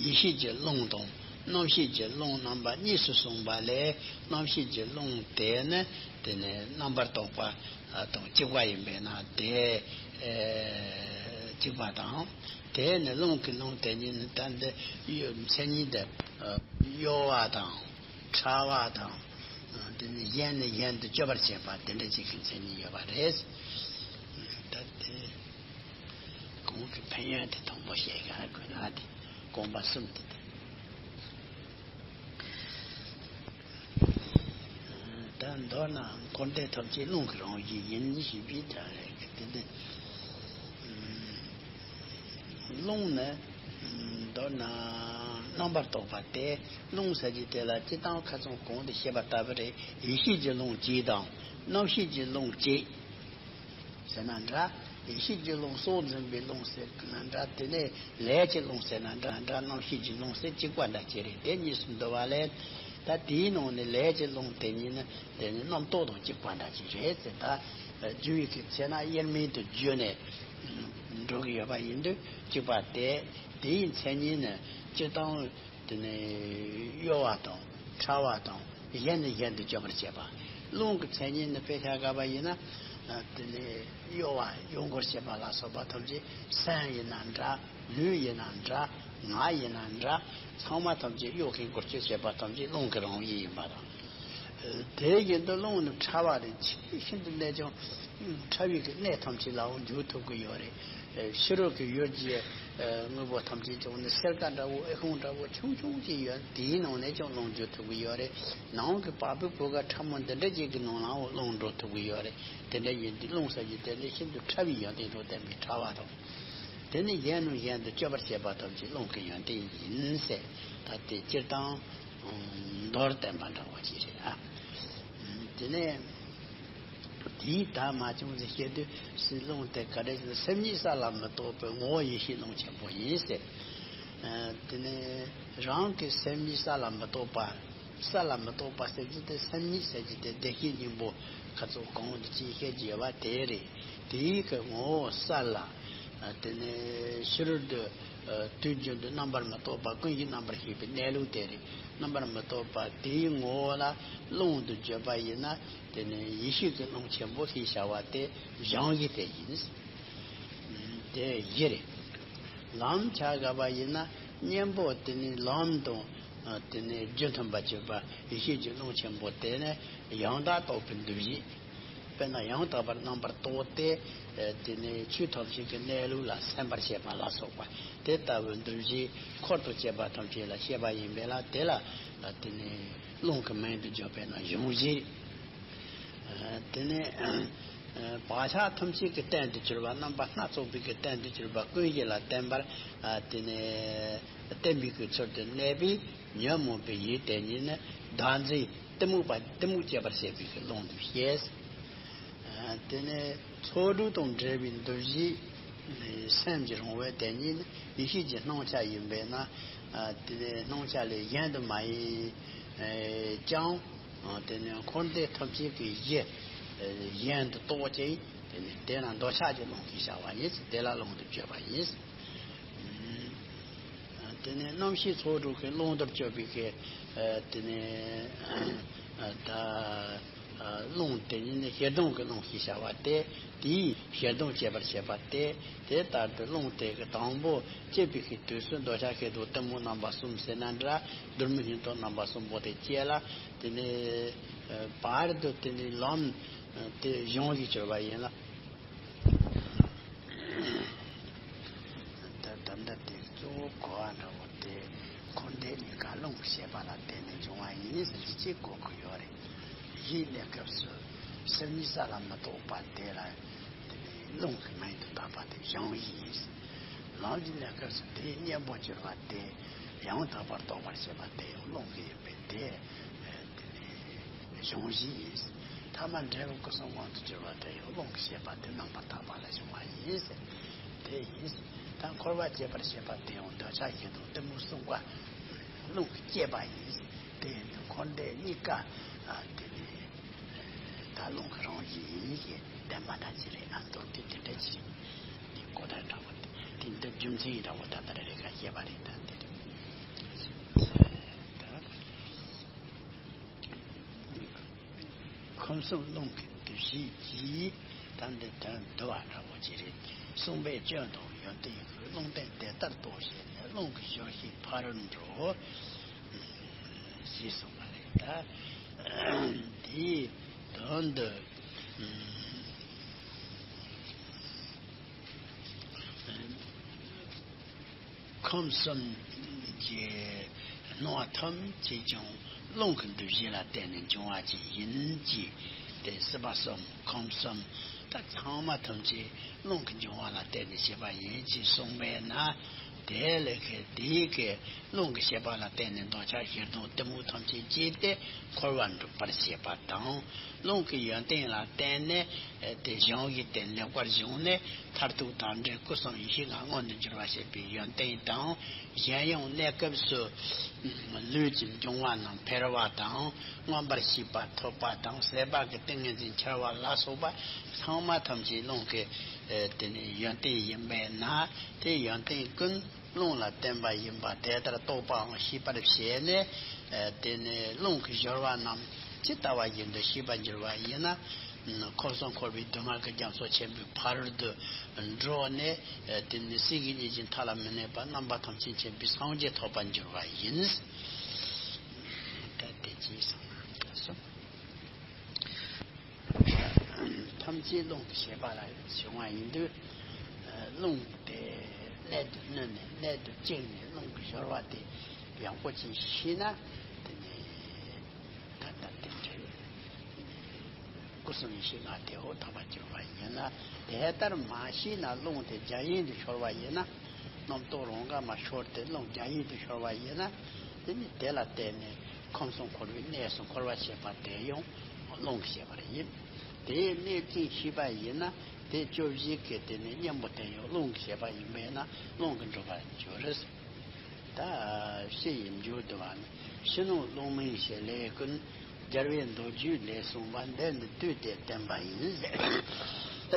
ཡིད་ཤེས་ཀྱི་རླུང་དང་རྣམ་ཤེས་ཀྱི་རླུང་རྣམ་པ་གཉིས་སུ་གསུངས་པ་ལས། རྣམ་ཤེས་ཀྱི་རླུང་དེ་ནི་དེ་ནི་རྣམ་པར་རྟོག་པ་དང་གཅིག་པ་ཡིན་པས་ན། དེ་གཅིག་པ་དང་། དེ་ནི་རླུང་གི་རླུང་དེ་ཉིད་ནི་ད་འདི་མཚན་ཉིད་དེ་གཡོ་བ་དང་། ཕྲ་བ་དང་། དེ་ནི་གཞན་ནས་གཞན་དུ་གཅོད་པར་བྱེད་པ་དེ་འདྲ་ཅིག་གི་མཚན་ཉིད་ཡོད་པ་རེད། ད་དེ་གོང་གི་ཕན་ཡོན་དེ་དང་པོ་བཤད་ག་དགོས་ན། དེ་དགོངས་པ་གསུམ་དེ་དང་། ད་མདོར་ན་འཁོར་འདས་ཐམས་ཅད་རླུང་གི་རང་བཞིན་ཡིན་ཞེས་པའི་སྒྲ་རེད། དེ་ནི་རླུང་ནི་མདོར་ན་རྣམ་པར་རྟོག་པ་སྟེ། རླུང་ཟེར་གྱི་དེ་ལ་སྤྱིར་བཏང་ཁ་སང་གོང་དུ་བཤད་པ་ལྟ་བུ་རེད། ཡིད་ཤེས་ཀྱི་རླུང་གཅིག་དང་རྣམ་ཤེས་ཀྱི་རླུང་གཅིག་ཟེར་ན་འདྲ། ཡིད་ཤེས་ཀྱི་རླུང་སྲོག་འཛིན་པའི་རླུང་ཟེར་ན་འདྲ། དེ་ནས་ལས་ཀྱི་རླུང་ཟེར་ན་འདྲ་འདྲ། རྣམ་ཤེས་ཀྱི་རླུང་ཟེར་གཅིག་པ་འདྲ་ཅིག་རེད། དེ་གཉིས་སུ་འདུ་བ་ལས། ད་དེའི་ནང་ནས་ལས་ཀྱི་རླུང་དེ་ཉིད་ནི་དེ་ནི་རྣམ་རྟོག་དང་གཅིག་པ་འདྲ་ཅིག་རེད་ཟེར། ད་རྒྱུ་ཡི་གེ་ཚེ་ན་དབྱེར་མེད་དུ་བརྗོད་ནས་འགྲོ་གི་ཡོད་པ་ཡིན་དུས། གཅིག་པ་དེ། དེའི་མཚན་ཉིད་ནི་སྤྱིར་བཏང་དེ་ནི་གཡོ་བ་དང་ཕྲ་བ་དང་། གཞན་ནས་གཞན་དུ་གཅོད་པར་བྱེད་པ། རླུང་གི་མཚན་ཉིད་ནི་དཔེ་ཆ་ག་པ་ཡིན་ན། དེ་ནི་གཡོ་བ་གཡོ་འགུལ་བྱེད་པ་ལ་སོགས་པ་ཐམས་ཅད། སེམས་ཡིན་ན་འདྲ། ལུས་ཡིན་ན་འདྲ། ངག་ཡིན་ན་འདྲ། ཚང་མ་ཐམས་ཅད་གཡོ་མཁན་འགུལ་སྐྱོད་བྱེད་པ་ཐམས་ཅད་རླུང་གི་རང་བཞིན་ཡིན་པ་དང་། དེ་བཞིན་དུ་རླུང་ནི་ཕྲ་བ་རེད། ཆེས་ཤིན་ཏུ་གནད་ཀྱང་ཕྲ་བའི་གི་གནད་ཐམས་ཅད་ལའང་འཇུག་ཐུབ་ཀྱི་ཡོད་རེད། ཕྱི་རོལ་གྱི་ཡུལ་གྱི་དངོས་པོ་ཐམས་ཅད་ཀྱང་ནི་སེར་ཀ་འདྲ་བོ་ཨེ་ཁུང་འདྲ་བོ་ཆུང་ཆུང་ཅིག་ཡོད། དེའི་ནང་ནས་ཀྱང་རླུང་འཇུག་ཐུབ་ཀྱི་ཡོད་རེད། ནང་གི་བ་སྤུའི་བུ་ག་ཕྲ་མོ་འདི་འདྲ་ཅིག་གི་ནང་ལའང་རླུང་འགྲོ་ཐུབ་ཀྱི་ཡོད་རེད། དེ་འདྲ་ཡིན་དུས་རླུང་ཟེར་རྒྱུ་དེ་ནི་ཤིན་ཏུ་ཕྲ་བའི་ཡོན་ཏན་དང་ལྡན་པའི་ཕྲ་བ་དང་། དེ་ནི་གཞན་ནས་གཞན་དུ་གཅོད་པར་བྱེད་པ་ཐམས་ཅད་རླུང་གི་ཡོན་ཏན་ཡིན་ཟེར། ད་དེ་སྤྱིར་བཏང་མདོར་བསྟན་པ་འདྲ་བོ་ཅིག་རེད་ཨ། དེ་ནས་དེའི་ད་མ་བྱུང་ཟེར་བཤད་དུས་སྲིད། རླུང་དེ་ག་རེ་ཟེར་ན། སེམས་ཉིད་ས་ལ་མི་རྟོག་པའི་ངོ་བོ་ཡེ་ཤེས་རླུང་ཆེན་པོ་ཡིན་ཟེར། དེ་ནས་རང་གི་སེམས་ཉིད་ས་ལ་མི་རྟོག་པ། ས་ལ་མི་རྟོག་པ་ཟེར་རྒྱུ་དེ་སེམས་ཉིད་ཟེར་རྒྱུ་དེ་བདེ་གཤེགས་སྙིང་པོ་ཁ་ཚོ་གོང་དུ་ཅིག་བཤད་ཀྱི་ཡོད་པ་དེ་རེད། དེའི་གི་ངོ་བོ་ས་ལ། དེ་ནས་ཕྱི་རོལ་དུ་དུས་རྒྱུན་དུ་རྣམ་པར་མི་རྟོག་པ། ཀུན་གཞི་རྣམ་པར་ཤེས་པའི་གནས་ལུགས་དེ་རེད། རྣམ་པར་མི་རྟོག་པ་དེའི་ངོ་བོ་ལ་རླུང་དུ་བརྗོད་པ་ཡིན་ན། དེ་ནི་ཡེ་ཤེས་ཀྱི་རླུང་ཆེན་པོ་ཞེས་བྱ་བ་དེ་གཞུང་བཞི་དེ་ཡིན། དེ་བཞི་རེད། ལམ་ཆ་བཞག་པ་ཡིན་ན། གཉེན་པོ་དེ་ནི་ལམ་དང་། དེ་ནི་རྒྱུ་མཐུན་པར་གྱུར་པ་ཡེ་ཤེས་ཀྱི་རླུང་ཆེན་པོ་དེ་ནི་ཡང་དག་རྟོགས་པའི་འདུ་བྱེད། དཔེར་ན་ཡང་དག་པར་རྣམ་པར་རྟོག་སྟེ། དེ་ནི་ཆོས་ཐམས་ཅད་ཀྱི་གནས་ལུགས་ལ་སེམས་པར་བྱེད་པ་ལ་སོགས་པ་དེ་ལྟ་བུའི་འདུ་བྱེད་འཁོར་དུ་བཅས་པ་ཐམས་ཅད་ལ་བཤད་པ་ཡིན་པས་ན། དེ་ལ་དེ་ནི་རླུང་གི་མིང་དུ་བརྗོད་པས་ན་གཞུང་བཞི། དེ་ནས་བག་ཆགས་ཐམས་ཅད་ཀྱི་རྟེན་དུ་གྱུར་པ། རྣམ་པ་སྣ་ཚོགས་པའི་གི་རྟེན་དུ་གྱུར་པ་ཀུན་གཞི་ལ་བརྟེན་པར། དེ་ནས་བརྟེན་པའི་གི་ཚུལ་དུ་གནས་པའི་ཉོན་མོངས་པའི་ཡུལ་དེ་ཉིད་ནི་བདག་འཛིན་གཏི་མུག་པ། གཏི་མུག་སྐྱེད་པར་བྱེད་པའི་གི་རླུང་དུ་བཤད། དེ་ནས་ཚོགས་དྲུག་དང་འབྲེལ་བའི་འདུ་བྱེད་སེམས་ཀྱི་རང་བས་དེ་ཉིད་ནི་ཡེ་ཤེས་ཀྱི་སྣང་ཆ་ཡིན་པས་ན། དེ་ནས་སྣང་ཆ་ལས་གཞན་དུ་མ་ཡིན་ཀྱང་། དེ་ནས་འཁོར་འདས་ཐམས་ཅད་ཀྱི་གཞི་གཞན་དུ་རྟོག་ཅིང་། དེ་ནས་དེ་ལ་འདོད་ཆགས་ཀྱི་རླུང་གིས་བྱ་བ་ཡིན། དེ་ལ་རླུང་དུ་བརྗོད་པ་ཡིན། དེ་ནས་རྣམ་ཤེས་ཚོགས་དྲུག་གི་རླུང་དུ་བརྗོད་པའི་གི། དེ་ནས་ད་རླུང་དེ་ཉིད་ནི་ཞེ་སྡང་གི་རླུང་ཞེས་བྱ་བ་སྟེ། དེས་ཞེ་སྡང་སྐྱེད་པར་བྱེད་པ་སྟེ། དེ་ལྟར་དུ་རླུང་དེ་གི་དང་པོ་སྐྱེས་པའི་གི་དུས་སུ་འདོད་ཆགས་ཞེ་སྡང་གཏི་མུག་རྣམ་པ་གསུམ་ཟེར་ན་འདྲ། སྡུག་བསྔལ་གཉིས་དང་རྣམ་པ་གསུམ་པོ་དེ་སྐྱེ་ལ། དེ་ནས་བར་དུ་དེ་ནས་ལམ་དེ་གཞུང་བཞི་གྱུར་པ་ཡིན་ལ། ད་ད་ལྟ་དེ་གཙོ་བོ་གོ་བ་འདྲ་བོ་དེ་འཁོར་འདས་གཉིས་ཀ་རླུང་གི་བྱེད་པ་ལ་བརྟེན་ནས་འབྱུང་བ་ཡིན་ཟེར་གྱི་གཅིག་གོ་གི་ཡོད་རེད། བཞིའི་གནས་སྐབས་སུ་སེམས་ཉིད་ས་ལ་མི་རྟོག་པ་དེ་ལ་དེ་ནི་རླུང་གི་མིང་དུ་བཏགས་པ་དེ་གཞུང་བཞི་ཡིན། ལམ་གྱི་གནས་སྐབས་སུ་དེའི་གཉེན་པོར་གྱུར་པ་དེ་ཡང་དག་པར་རྟོགས་པར་བྱེད་པ་དེ་ཡང་རླུང་གི་ཡིན་པས་དེ། དེ་ནི་གཞུང་བཞི་ཡིན། ཐ་མ་འབྲས་བུ་སྐུ་གསུམ་དབང་དུ་གྱུར་པ་དེ་ཡང་རླུང་གི་བྱེད་པ་དེ་རྣམ་པར་དག་པ་ལ་བྱུང་བ་ཡིན། དེ་ཡིན། ད་འཁོར་བ་སྐྱེད་པར་བྱེད་པ་དེ་ཡང་འདོད་ཆགས་ཞེ་སྡང་གཏི་མུག་གསུམ་ཀ་རླུང་གིས་བསྐྱེད་པ་ཡིན། དེ་ཡིན་དུས་འཁོར་འདས་གཉིས་ཀ་དེ་ནི་ད་རླུང་གི་རང་བཞིན་ཡིན་ཞེས་བསྟན་པ་འདྲ་ཅིག་རེད། ཨ་མདོར་བསྡུས་དེ་འདྲ་ཅིག་དེ་གོ་བརྡ་འདྲ་བོ་དེ་དེ་འདི་རྒྱུ་མཚན་འདྲ་བོ་ད་ལྟ་རེ་རེ་ག་བཤད་པ་རེད། ད་དེ་རེད། ཁམས་གསུམ་རླུང་གི་འདུ་ཤེས་ཀྱིས་ད་འདི་དོན་བསྡུ་བ་འདྲ་བོ་ཅིག་རེད། གསུངས་པས་སྐྱོན་དང་ཡོན་ཏན་ཡོད། རླུང་རྟེན་དེ་ལྟར་རྟོགས་ཞེས་ནས། རླུང་གི་སྦྱོར་བྱེད་ཕ་རོལ་འགྲོ། ཞེས་གསུངས་པ་རེད། ད་དེའི་དོན་དུ། ཁམས་གསུམ་གྱི་སྣང་བ་ཐམས་ཅད་ཀྱང་རླུང་གི་འདུ་བྱེད་ལ་བརྟེན་ནས་འབྱུང་བ་ཅིག་ཡིན་གྱི། དེ་སྲིད་པ་གསུམ་ཁམས་གསུམ་ད་ཚང་མ་ཐམས་ཅད་རླུང་གི་འབྱུང་བ་ལ་བརྟེན་ནས་སྐྱེས་པ་ཡིན་ཅེས་གསུངས་པས་ན། དེ་ལས་ཀྱི་དེའི་ཀྱི་རླུང་གི་བྱེད་པ་ལ་བརྟེན་ནས་འདོད་ཆགས་ཞེ་སྡང་གཏི་མུག་ཐམས་ཅད་སྐྱེས་ཏེ་འཁོར་བ་འགྲུབ་པར་བྱེད་པ་དང་། རླུང་གི་ཡོན་ཏན་ལ་བརྟེན་ནས་དེ་བྱུང་བའི་དེ་ལེགས་པར་བྱུང་ནས་མཐར་ཐུག་དམ་འབྲས་སྐུ་གསུམ་ཡེ་ཤེས་ལྔ་མངོན་དུ་འགྱུར་བར་བྱེད་པའི་ཡོན་ཏན་དང་། གཞན་ཡང་གནས་སྐབས་སུ་ལུས་ཀྱི་འབྱུང་བ་རྣམས་འཕེལ་བ་དང་། མངོན་པར་ཤེས་པ་ཐོབ་པ་དང་། སྲེད་པ་གི་ཏིང་ངེ་འཛིན་འཆར་བ་ལ་སོགས་པ་ཚང་མ་ཐམས་ཅད་རླུང་གི་དེ་ནི་ཡོན་ཏན་ཡིན་པས་ན། དེ་ཡོན་ཏན་ཀུན་རླུང་ལ་བརྟེན་པ་ཡིན་པ་དེ་ལྟར་རྟོགས་པའང་ཤེས་པར་བྱས་ནས། དེ་ནི་རླུང་གི་སྦྱོར་བ་རྣམས་ཇི་ལྟ་བ་བཞིན་དུ་ཤེས་པར་འགྱུར་བ་ཡིན་ན། འཁོར་གསུམ་འཁོར་བའི་སྡུག་བསྔལ་གྱི་རྒྱ་མཚོ་ཆེན་པོའི་ཕ་རོལ་ཏུ་འགྲོ་ནས། དེ་ནི་སྲིད་ཞི་གཉིས་ཀྱི་མཐའ་ལ་མི་གནས་པ་རྣམ་པ་ཐམས་ཅད་མཁྱེན་པའི་སངས་རྒྱས་ཐོབ་པར་འགྱུར་བ་ཡིན། ད་དེ་ཅིའི་སོང་ན་སོང་། ཐམས་ཅད་རླུང་གི་བྱེད་པ་ལ་བྱུང་བ་ཡིན་དུས། རླུང་དེ་གནད་དུ་བསྣུན་ནས་གནད་དུ་བཅུག་ནས་རླུང་གི་སྦྱོར་བ་དེ་ཡག་པོ་ཅིག་ཤེས་ན། དེ་ནི་ད་ལྟ་དེ་འདྲའི་སྐུ་གསུམ་ཡེ་ཤེས་ལྔ་དེ་འོ་ཐོབ་པར་འགྱུར་བ་ཡིན་ལ། དེ་ལྟར་མ་ཤེས་ན་རླུང་དེ་རྒྱ་ཡན་དུ་ཤོར་བ་ཡིན་ན། རྣམ་རྟོག་རང་ག་མ་ཤོར་ཏེ་རླུང་རྒྱ་ཡན་དུ་ཤོར་བ་ཡིན་ན། དེ་ནི་དེ་ལ་བརྟེན་ནས་ཁམས་གསུམ་འཁོར་བའི་གནས་སུ་འཁོར་བར་བྱེད་པ་དེ་ཡང་རླུང་གི་བྱེད་པ་ཡིན། དེའི་གནས་ཚུལ་ཤེས་པ་ཡིན་ན། དེ་སྐྱོབ་བྱེད་ཀྱི་དེ་ནི་གཉེན་པོ་དེ་ཡང་རླུང་གི་བྱེད་པ་ཡིན་པས་ན་རླུང་གིས་འགྲུབ་པར་འགྱུར། ད་ཕྱི་ཡི་མཇུག་བསྡུ་བ་ནི། ཕྱི་ནང་རླུང་མིན་བྱེད་ལས་ཀུན། རྒྱལ་བའི་མདོ་རྒྱུད་ལས་གསུངས་པ། འདི་འདི་དུས་དེར་བསྟན་པ་ཡིན། ད་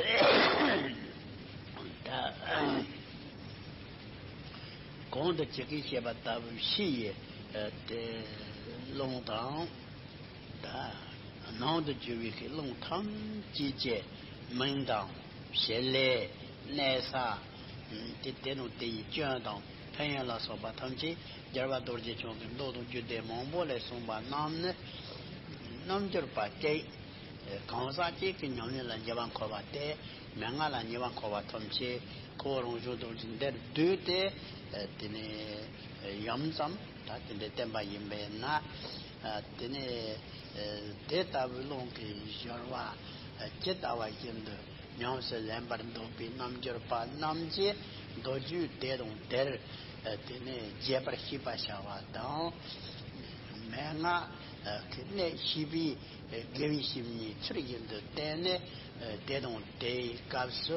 གོང་དུ་ཇི་སྐད་བཤད་པ་ལྟ་བུའི་ཕྱི་ཡི་དེ་རླུང་དང་། ད་ནང་དུ་རྒྱུ་བའི་གི་རླུང་ཐམས་ཅད་ཀྱི་མིང་དང་བྱེད་ལས་གནས་ས། དེ་དེ་ནང་དེ་ཡི་སྐྱོན་དང་ཕན་ཡོན་ལ་སོགས་པ་ཐམས་ཅད་རྒྱལ་བ་རྡོ་རྗེ་འཆང་གི་མདོ་དང་རྒྱུད་སྡེ་མང་པོ་ལས་གསུངས་པ་རྣམས་ནི། རྣལ་འབྱོར་པ་གཅིག་གང་ཟག་གཅིག་གི་ཉམས་ལེན་ལ་ཉེ་བར་མཁོ་བ་སྟེ། མན་ངག་ལ་ཉེ་བར་མཁོ་བ་ཐམས་ཅད་ཁོ་བོ་རང་བྱུང་རྡོ་རྗེ་འདིར་བསྡུས་ཏེ། དེ་ནས་ཡུམ་ཙམ་ད་དེ་འདྲའི་བསྟན་པ་ཡིན་པས་ན། དེ་ནས་དེ་ལྟ་བུའི་རླུང་གི་སྦྱོར་བ་ཇི་ལྟ་བ་བཞིན་དུ་ཉམས་སུ་ལེན་པར་འདོད་པའི་རྣལ་འབྱོར་པ་རྣམས་ཀྱིས་མདོ་རྒྱུད་དེ་དང་དེར་དེ་ནས་རྒྱས་པར་ཤེས་པར་བྱ་བ་དང་། མན་ངག་གི་གནད་ཤེས་པའི་དགེ་བའི་བཤེས་གཉེན་ཚུལ་བཞིན་དུ་བསྟེན་ནས། དེ་དང་དེའི་སྐབས་སུ་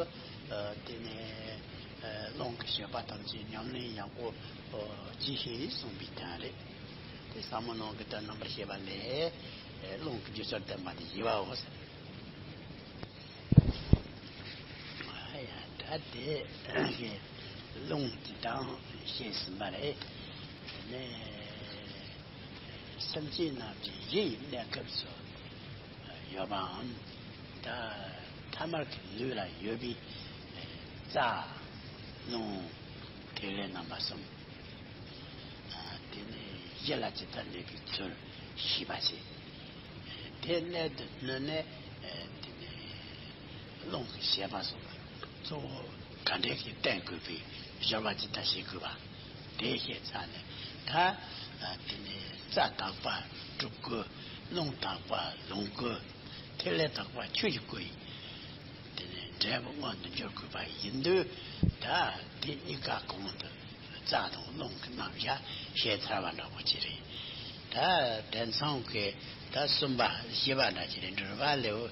དེ་ནས་རླུང་གི་བྱེད་པ་ཐམས་ཅད་ཉམས་ལེན་ཡག་པོ་བགྱིས་ཤིག་གསུངས་པའི་དོན་རེད། དེ་ཟབ་མོ་ནང་གི་དོན་རྣམ་པར་བཤད་པ་ལས། རླུང་གི་རྒྱུ་ཚོད་བསྟན་པ་དེ་བཞི་པའོ་ཟེར། ད་དེ་རླུང་གི་དང་བཤད་ཟིན་པ་རེད། དེ་ནས་སེམས་ཅན་རྣམས་ཀྱི་གཞི་ཡི་གནས་སྐབས་སུ་ཡོད་པའམ། ད་ཐ་མལ་གྱི་ལུས་ལ་ཡོད་པའི་རྩ་རླུང་ཐིག་ལེ་རྣམ་པ་གསུམ། དེ་ནས་གཞི་ལ་ཇི་ལྟར་གནས་པའི་ཚུལ་ཤེས་པ་བྱེད། དེ་གནད་དུ་བསྣུན་ནས། དེ་ནས་རླུང་གི་བྱེད་པ་སོགས་གཙོ་བོ་ག་འདྲས་ཀྱིས་བསྟན་དགོས་པའི་སྦྱོར་བ་ཇི་ལྟར་བྱེད་དགོས་པ་དེ་ཤེས་ཚར་ནས། ད་དེ་ནས་རྩ་དག་པ་སྒྲུབ་དགོས། རླུང་དག་པ་ལོངས་དགོས། ཐིག་ལེ་དག་པ་ཆོས་ཀྱི་སྐུ་ཡིན། དེ་ནས་འབྲས་བུ་མངོན་དུ་འགྱུར་དགོས་པ་ཡིན་དུས། ད་དེ་གཉིས་ཀ་གོང་དུ་རྩ་དང་རླུང་གི་རྣམ་གཞག་བཤད་ཚར་བ་འདྲ་པོ་ཅིག་རེད། ད་དེང་སང་གི་ད་གསུམ་པ་བཞི་པ་འདྲ་ཅིག་རེད། འགྲོ་བ་ལེའུ་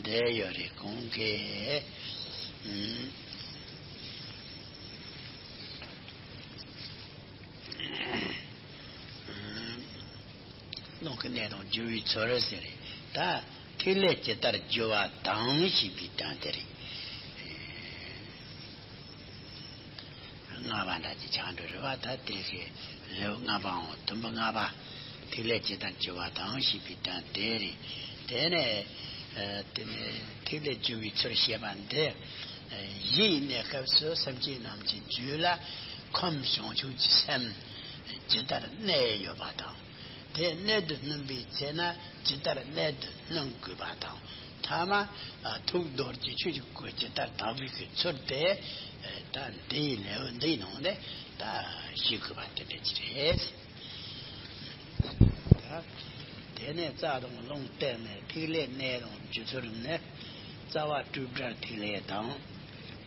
འདི་ཡོད་རེད། གོང་གི་ཨུམ། རླུང་གི་གནད་དང་རྒྱུ་བའི་ཚུལ་ཟེར་རེད། ད་ཐིག་ལེ་ཇི་ལྟར་རྒྱུ་བ་དང་ཞེས་པའི་དོན་དེ་རེད། ལྔ་པ་འདྲ་ཅིག་ཆགས་འགྲོ་རེད་བ། ད་དེ་ཞེས་ལེའུ་ལྔ་པའམ་དུམ་བུ་ལྔ་པ། ཐིག་ལེ་ཇི་ལྟར་རྒྱུ་བ་དང་ཞེས་པའི་དོན་དེ་རེད། དེ་ནས་ཨ་དེ་ནས་ཐིག་ལེ་བཅུ་པའི་ཚུལ་བཤད་པ་འདི། ཨ་གཞི་ཡི་གནས་སྐབས་སུ་སེམས་ཅན་རྣམས་ཀྱི་རྒྱུད་ལ་ཁམས་བྱང་ཆུབ་ཀྱི་སེམས་ཇི་ལྟར་གནས་ཡོད་པ་དང་། དེ་གནད་དུ་བསྣུན་པའི་ཚེ་ན་ཇི་ལྟར་གནད་དུ་བསྣུན་དགོས་པ་དང་། ཐ་མ་ཨ་ཐུགས་རྡོ་རྗེ་ཆོས་ཀྱི་སྐུ་ཇི་ལྟར་དག་པའི་གི་ཚུལ་དེ། ཨ་ད་འདིའི་ལེའུ་འདིའི་ནང་ནས་ད་ཤེས་དགོས་པ་དེ་འདྲ་ཅིག་རེད། ད་དེ་ནས་རྩ་དང་རླུང་བསྟན་ནས་ཐིག་ལེ་གནས་དང་སྒྱུ་འཕྲུལ་ནི། རྩ་བ་སྤྲོས་བྲལ་ཐིག་ལེ་དང་།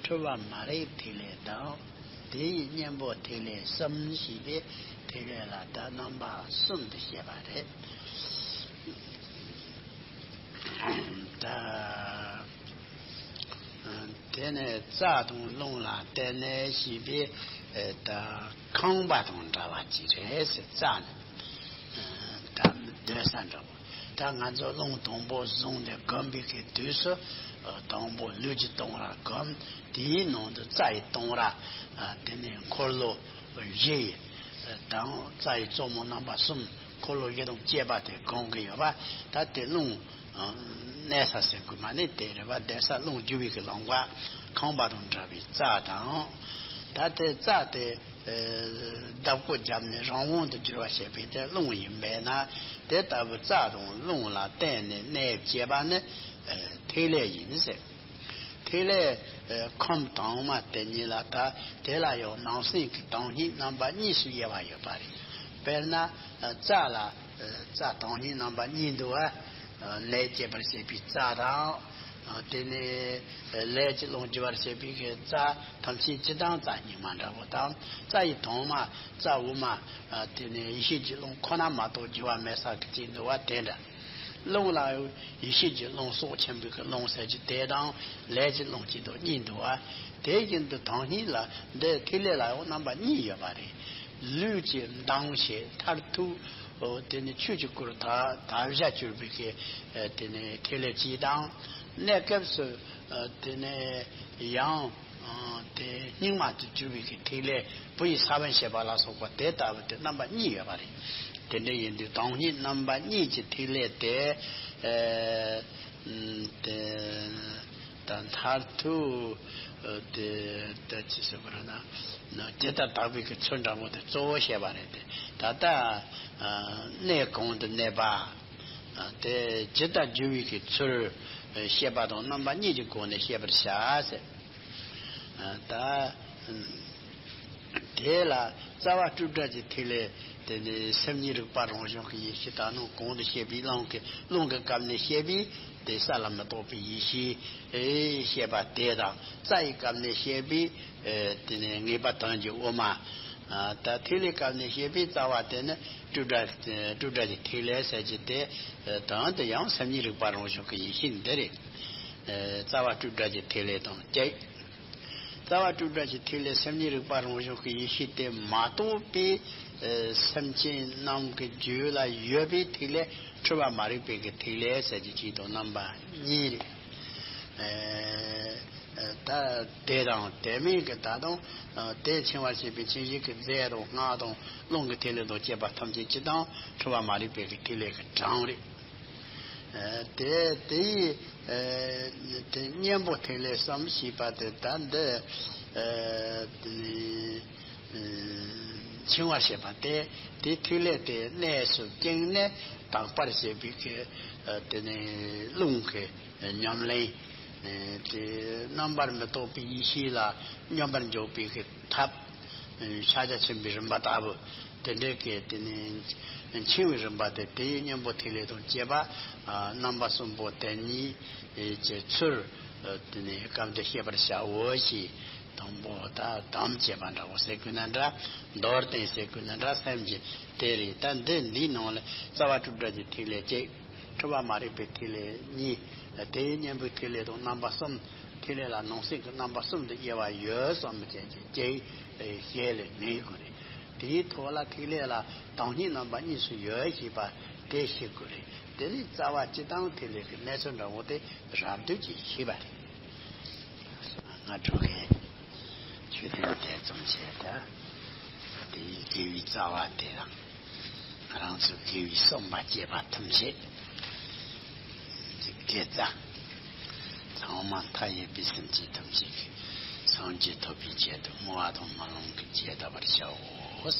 འཁྲུལ་པ་མ་རིག་ཐིག་ལེ་དང་། དེ་ཡི་གཉེན་པོ་ཐིག་ལེ་གསུམ་ཞེས་པའི་ཐིག་ལེ་ལ་ད་རྣམ་པ་གསུམ་དུ་བཤད་པ་རེད། ད་དེ་ནས་རྩ་དང་རླུང་ལ་བརྟེན་ནས་ཞེས་པའི་ད་ཁང་པ་དང་འདྲ་བ་ཅིག་རེད་ཟེར། རྩ་ནི་ད་སྡོད་ས་འདྲ་བོ། ད་ང་ཚོ་རླུང་དང་པོ་བཟུང་སྟེ་བསྒོམ་པའི་གི་དུས་སུ། དང་པོ་ལུས་ཀྱི་གཏོང་ར་བསྒོམ། དེའི་ནང་དུ་རྩ་ཡི་གཏོང་ར། དེ་ནས་འཁོར་ལོ་བཞི་ཡི་དང་། རྩ་ཡི་གཙོ་མོ་རྣམ་པ་གསུམ། འཁོར་ལོ་བཞི་དང་བཅས་པ་དེ་སྒོམ་གི་ཡོད་པ། ད་དེ་རླུང་གནས་ས་ཟེར་དགོས་མ་ནི་དེ་རེད་པ། བསྡད་ས་རླུང་རྒྱུ་བའི་གི་ལམ་ཁ་ཁང་པ་དང་འདྲ་བའི་རྩ་དང་། ད་དེ་རྩ་དེ་བརྡབ་སྐོར་བརྒྱབ་ནས་རང་དབང་དུ་གྱུར་པ་བྱེད་པའི་དེ་རླུང་ཡིན་པས་ན། དེ་ལྟ་བུ་རྩ་དང་རླུང་ལ་བརྟེན་ནས་གནས་བཅས་པ་ནི་ཐིག་ལེ་ཡིན་ཟེར། ཐིག་ལེ་ཁམས་དྭངས་མ་དེ་ཉིད་ལ། ད་དེ་ལ་ཡང་ནང་གསེས་ཀྱི་དྭངས་སྙིགས་རྣམ་པ་གཉིས་སུ་དབྱེ་བ་ཡོད་པ་རེད། དཔེར་ན་རྩ་ལ་རྩ་དྭངས་སྙིགས་རྣམ་པ་གཉིས་འདུག་པ། ལས་བྱེད་པར་བྱེད་པའི་རྩ་དང་། དེ་ནས་ལས་ཀྱི་རླུང་རྒྱུ་བར་བྱེད་པའི་གི་རྩ་ཐམས་ཅད་སྤྱི་དང་། རྩ་སྙིགས་མ་འདྲ་བོ་དང་། རྩ་ཡི་དྭངས་མ་རྩ་དབུ་མ། དེ་ནས་ཡེ་ཤེས་ཀྱི་རླུང་ཁོ་ན་མ་གཏོགས་རྒྱུ་བ་མེད་ས་གི་ཅིག་འདུག་པ་དེ་འདྲ། རླུང་ལ་ཡང་ཡེ་ཤེས་ཀྱི་རླུང་སྲོག་ཆེན་པོའི་གི་རླུང་ཟེར་གྱི་དེ་དང་། ལས་ཀྱི་རླུང་གཅིག་དང་གཉིས་འདུག་པ། དེ་བཞིན་དུ་དྭངས་སྙིགས་ལ་འདི་ཐིག་ལེ་ལ་ཡང་རྣམ་པ་གཉིས་ཡོད་པ་རེད། ལུས་ཀྱི་མདངས་ཤིག་མཐར་ཐུག་དེ་ནི་ཆོས་ཀྱི་སྐུར་དག་དག་བཞག་གྱུར་པའི་གི་དེ་ནི་ཐིག་ལེ་གཅིག་དང་། གནས་སྐབས་སུ་དེ་ནི་ཡང་དེ་སྙིགས་མ་དུ་གྱུར་པའི་གི་ཐིག་ལེ། བུ་ཡི་ས་བོན་ཞེས་པ་ལ་སོགས་པ་དེ་ལྟ་བུ་དེ་རྣམ་པ་གཉིས་ཡོད་པ་རེད། དེ་འདྲ་ཡིན་དུས་དྭངས་སྙིགས་རྣམ་པ་གཉིས་ཀྱི་ཐིག་ལེ་དེ། ཨ་དེ་ད་མཐར་ཐུག་དེ་ད་ཅི་ཟེར་དགོས་རེད་ན། ཇི་ལྟར་དག་པའི་གི་ཚུལ་འདྲ་བོ་དེ་གཙོ་བོ་བཤད་པ་རེད་དེ། ད་ལྟ་གནས་གང་དུ་གནས་པ་དེ་ཇི་ལྟར་རྒྱུ་བའི་གི་ཚུལ་བཤད་པ་དང་རྣམ་པ་གཉིས་ཀྱི་སྒོ་ནས་བཤད་པར་བྱ་ཟེར། ད་དེ་ལ་རྩ་བ་སྤྲོས་བྲལ་གྱི་ཐིག་ལེ། དེ་ནི་སེམས་ཉིད་རིག་པ་རང་བྱུང་གི་ཡེ་ཤེས། ད་ནང་གོང་དུ་བཤད་པའི་རླུང་གི་རླུང་གི་སྐབས་ནས་བཤད་པའི་དེ་གསལ་ལ་མི་རྟོག་པའི་ཡེ་ཤེས་ཨེ་བཤད་པ་དེ་དང་། རྩ་ཡི་སྐབས་ནས་བཤད་པའི་ཨེ་དེ་ནི་ངེས་པ་དོན་གྱི་དབུ་མ། ད་ཐིག་ལེའི་སྐབས་ནས་བཤད་པའི་རྩ་བ་དེ་ནི་སྤྲོས་བྲལ་སྤྲོས་བྲལ་གྱི་ཐིག་ལེ་ཟེར་གྱི་དེ་དོན་དུ་ཡང་སེམས་ཉིད་རིག་པ་རང་བྱུང་གི་ཡེ་ཤེས་འདི་རེད། རྩ་བ་སྤྲོས་བྲལ་གྱི་ཐིག་ལེ་དང་གཅིག་རྩ་བ་སྤྲོས་བྲལ་གྱི་ཐིག་ལེ་སེམས་ཉིད་རིག་པ་རང་བྱུང་གི་ཡེ་ཤེས་དེ་མ་གཏོགས་པའི་ཨེ་སེམས་ཅན་རྣམས་ཀྱི་རྒྱུད་ལ་ཡོད་པའི་ཐིག་ལེ་འཁྲུལ་པ་མ་རིག་པའི་གི་ཐིག་ལེ་ཟེར་གྱི་གཅིག་དང་རྣམ་པ་གཉིས་རེད། ཨེ་ད་དེ་དང་དེ་མིན་གྱི་ད་དུང་ཨ་དེ་འཆིང་བར་བྱེད་པའི་འཆིང་བྱེད་ཀྱི་རྫས་དང་སྔགས་དང་རླུང་གི་ཐིག་ལེ་དང་བཅས་པ་ཐམས་ཅད་སྤྱི་དང་འཁྲུལ་པ་མ་རིག་པའི་གི་ཐིག་ལེ་གི་གྲངས་རེད། ཨ་དེ་དེ་ཡི་ཨ་དེ་གཉེན་པོ་ཐིག་ལེ་གསུམ་ཞེས་པ་དེ་ད་འདི་ཨ་དེ་ཨ་འཆིང་བར་བྱེད་པ་སྟེ། དེ་ཐིག་ལེ་དེ་གནས་སུ་བཅིངས་ནས་དག་པར་བྱེད་པའི་གི་ཨ་དེ་ནི་རླུང་གི་ཉམས་ལེན། ཨ་དེ་རྣམ་པར་མི་རྟོག་པའི་ཡེ་ཤེས་ལ་སྙོམས་པར་འཇུག་པའི་གི་ཐབས། ཕྱག་རྒྱ་ཆེན་པོའི་རིམ་པ་ལྟ་བུ་དེ་འདྲའི་གི་དེ་ནི་འཆིང་བའི་རིམ་པ་དེ་དེའི་གཉེན་པོ་ཐིག་ལེ་དང་བཅས་པ། ཨ་རྣམ་པ་གསུམ་པོ་དེ་ཉིད་ཀྱི་ཚུལ་དེ་ནི་སྐབས་འདིར་བཤད་པར་བྱའོ་ཞེས། དང་པོ་ད་དམ་བཅས་པ་འདྲ་བོ་ཟེར་དགོས་ན་འདྲ། མདོར་བསྟན་ཟེར་དགོས་ན་འདྲ། སེམས་ཀྱི་དེ་རེད། ད་འདི་འདིའི་ནང་ལ་རྩ་བ་སྤྲོས་བྲལ་གྱི་ཐིག་ལེ་གཅིག་འཁྲུལ་པ་མ་རིག་པའི་ཐིག་ལེ་གཉིས། དེའི་གཉེན་པོའི་ཐིག་ལེ་དང་རྣམ་པ་གསུམ། ཐིག་ལེ་ལ་ནང་གསེས་ཀྱི་རྣམ་པ་གསུམ་དུ་དབྱེ་བ་ཡོད་བསམ་པའི་རྐྱེན་གྱིས་ཅིག་ཞལ་ལས་མེད་དགོས་རེད། དེའི་ཐོག་ལ་ཐིག་ལེ་ལ་དྭངས་སྙིགས་རྣམ་པ་གཉིས་སུ་ཡོད་ཞེས་པ་དེ་ཤེས་དགོས་རེད། དེ་ནི་རྩ་བ་སྤྱི་དང་ཐིག་ལེ་གི་གནས་ཚུལ་འདྲ་བོ་དེ་རབ་བསྡུས་ཀྱིས་ཤེས་པ་རེད། སྔ་དྲོ་གི་ཆོས་ཐུན་དེ་ཙམ་བྱས། ད་དེའི་དགེ་བའི་རྩ་བ་དེ་དང་། ང་རང་ཚོའི་དགེ་བའི་བསམ་པ་བསྐྱེད་པ་ཐམས་ཅད་ ཚིག་དེ་ཙམ། ཚང་མ་མཐའ་ཡས་པའི་སེམས་ཅན་ཐམས་ཅད་ཀྱིས་སངས་རྒྱས་ཐོབ་པའི་ཆེད་དུ་བསྔོ་བ་དང་སྨོན་ལམ་གྱི་རྒྱས་གདབ་པར་བྱའོ།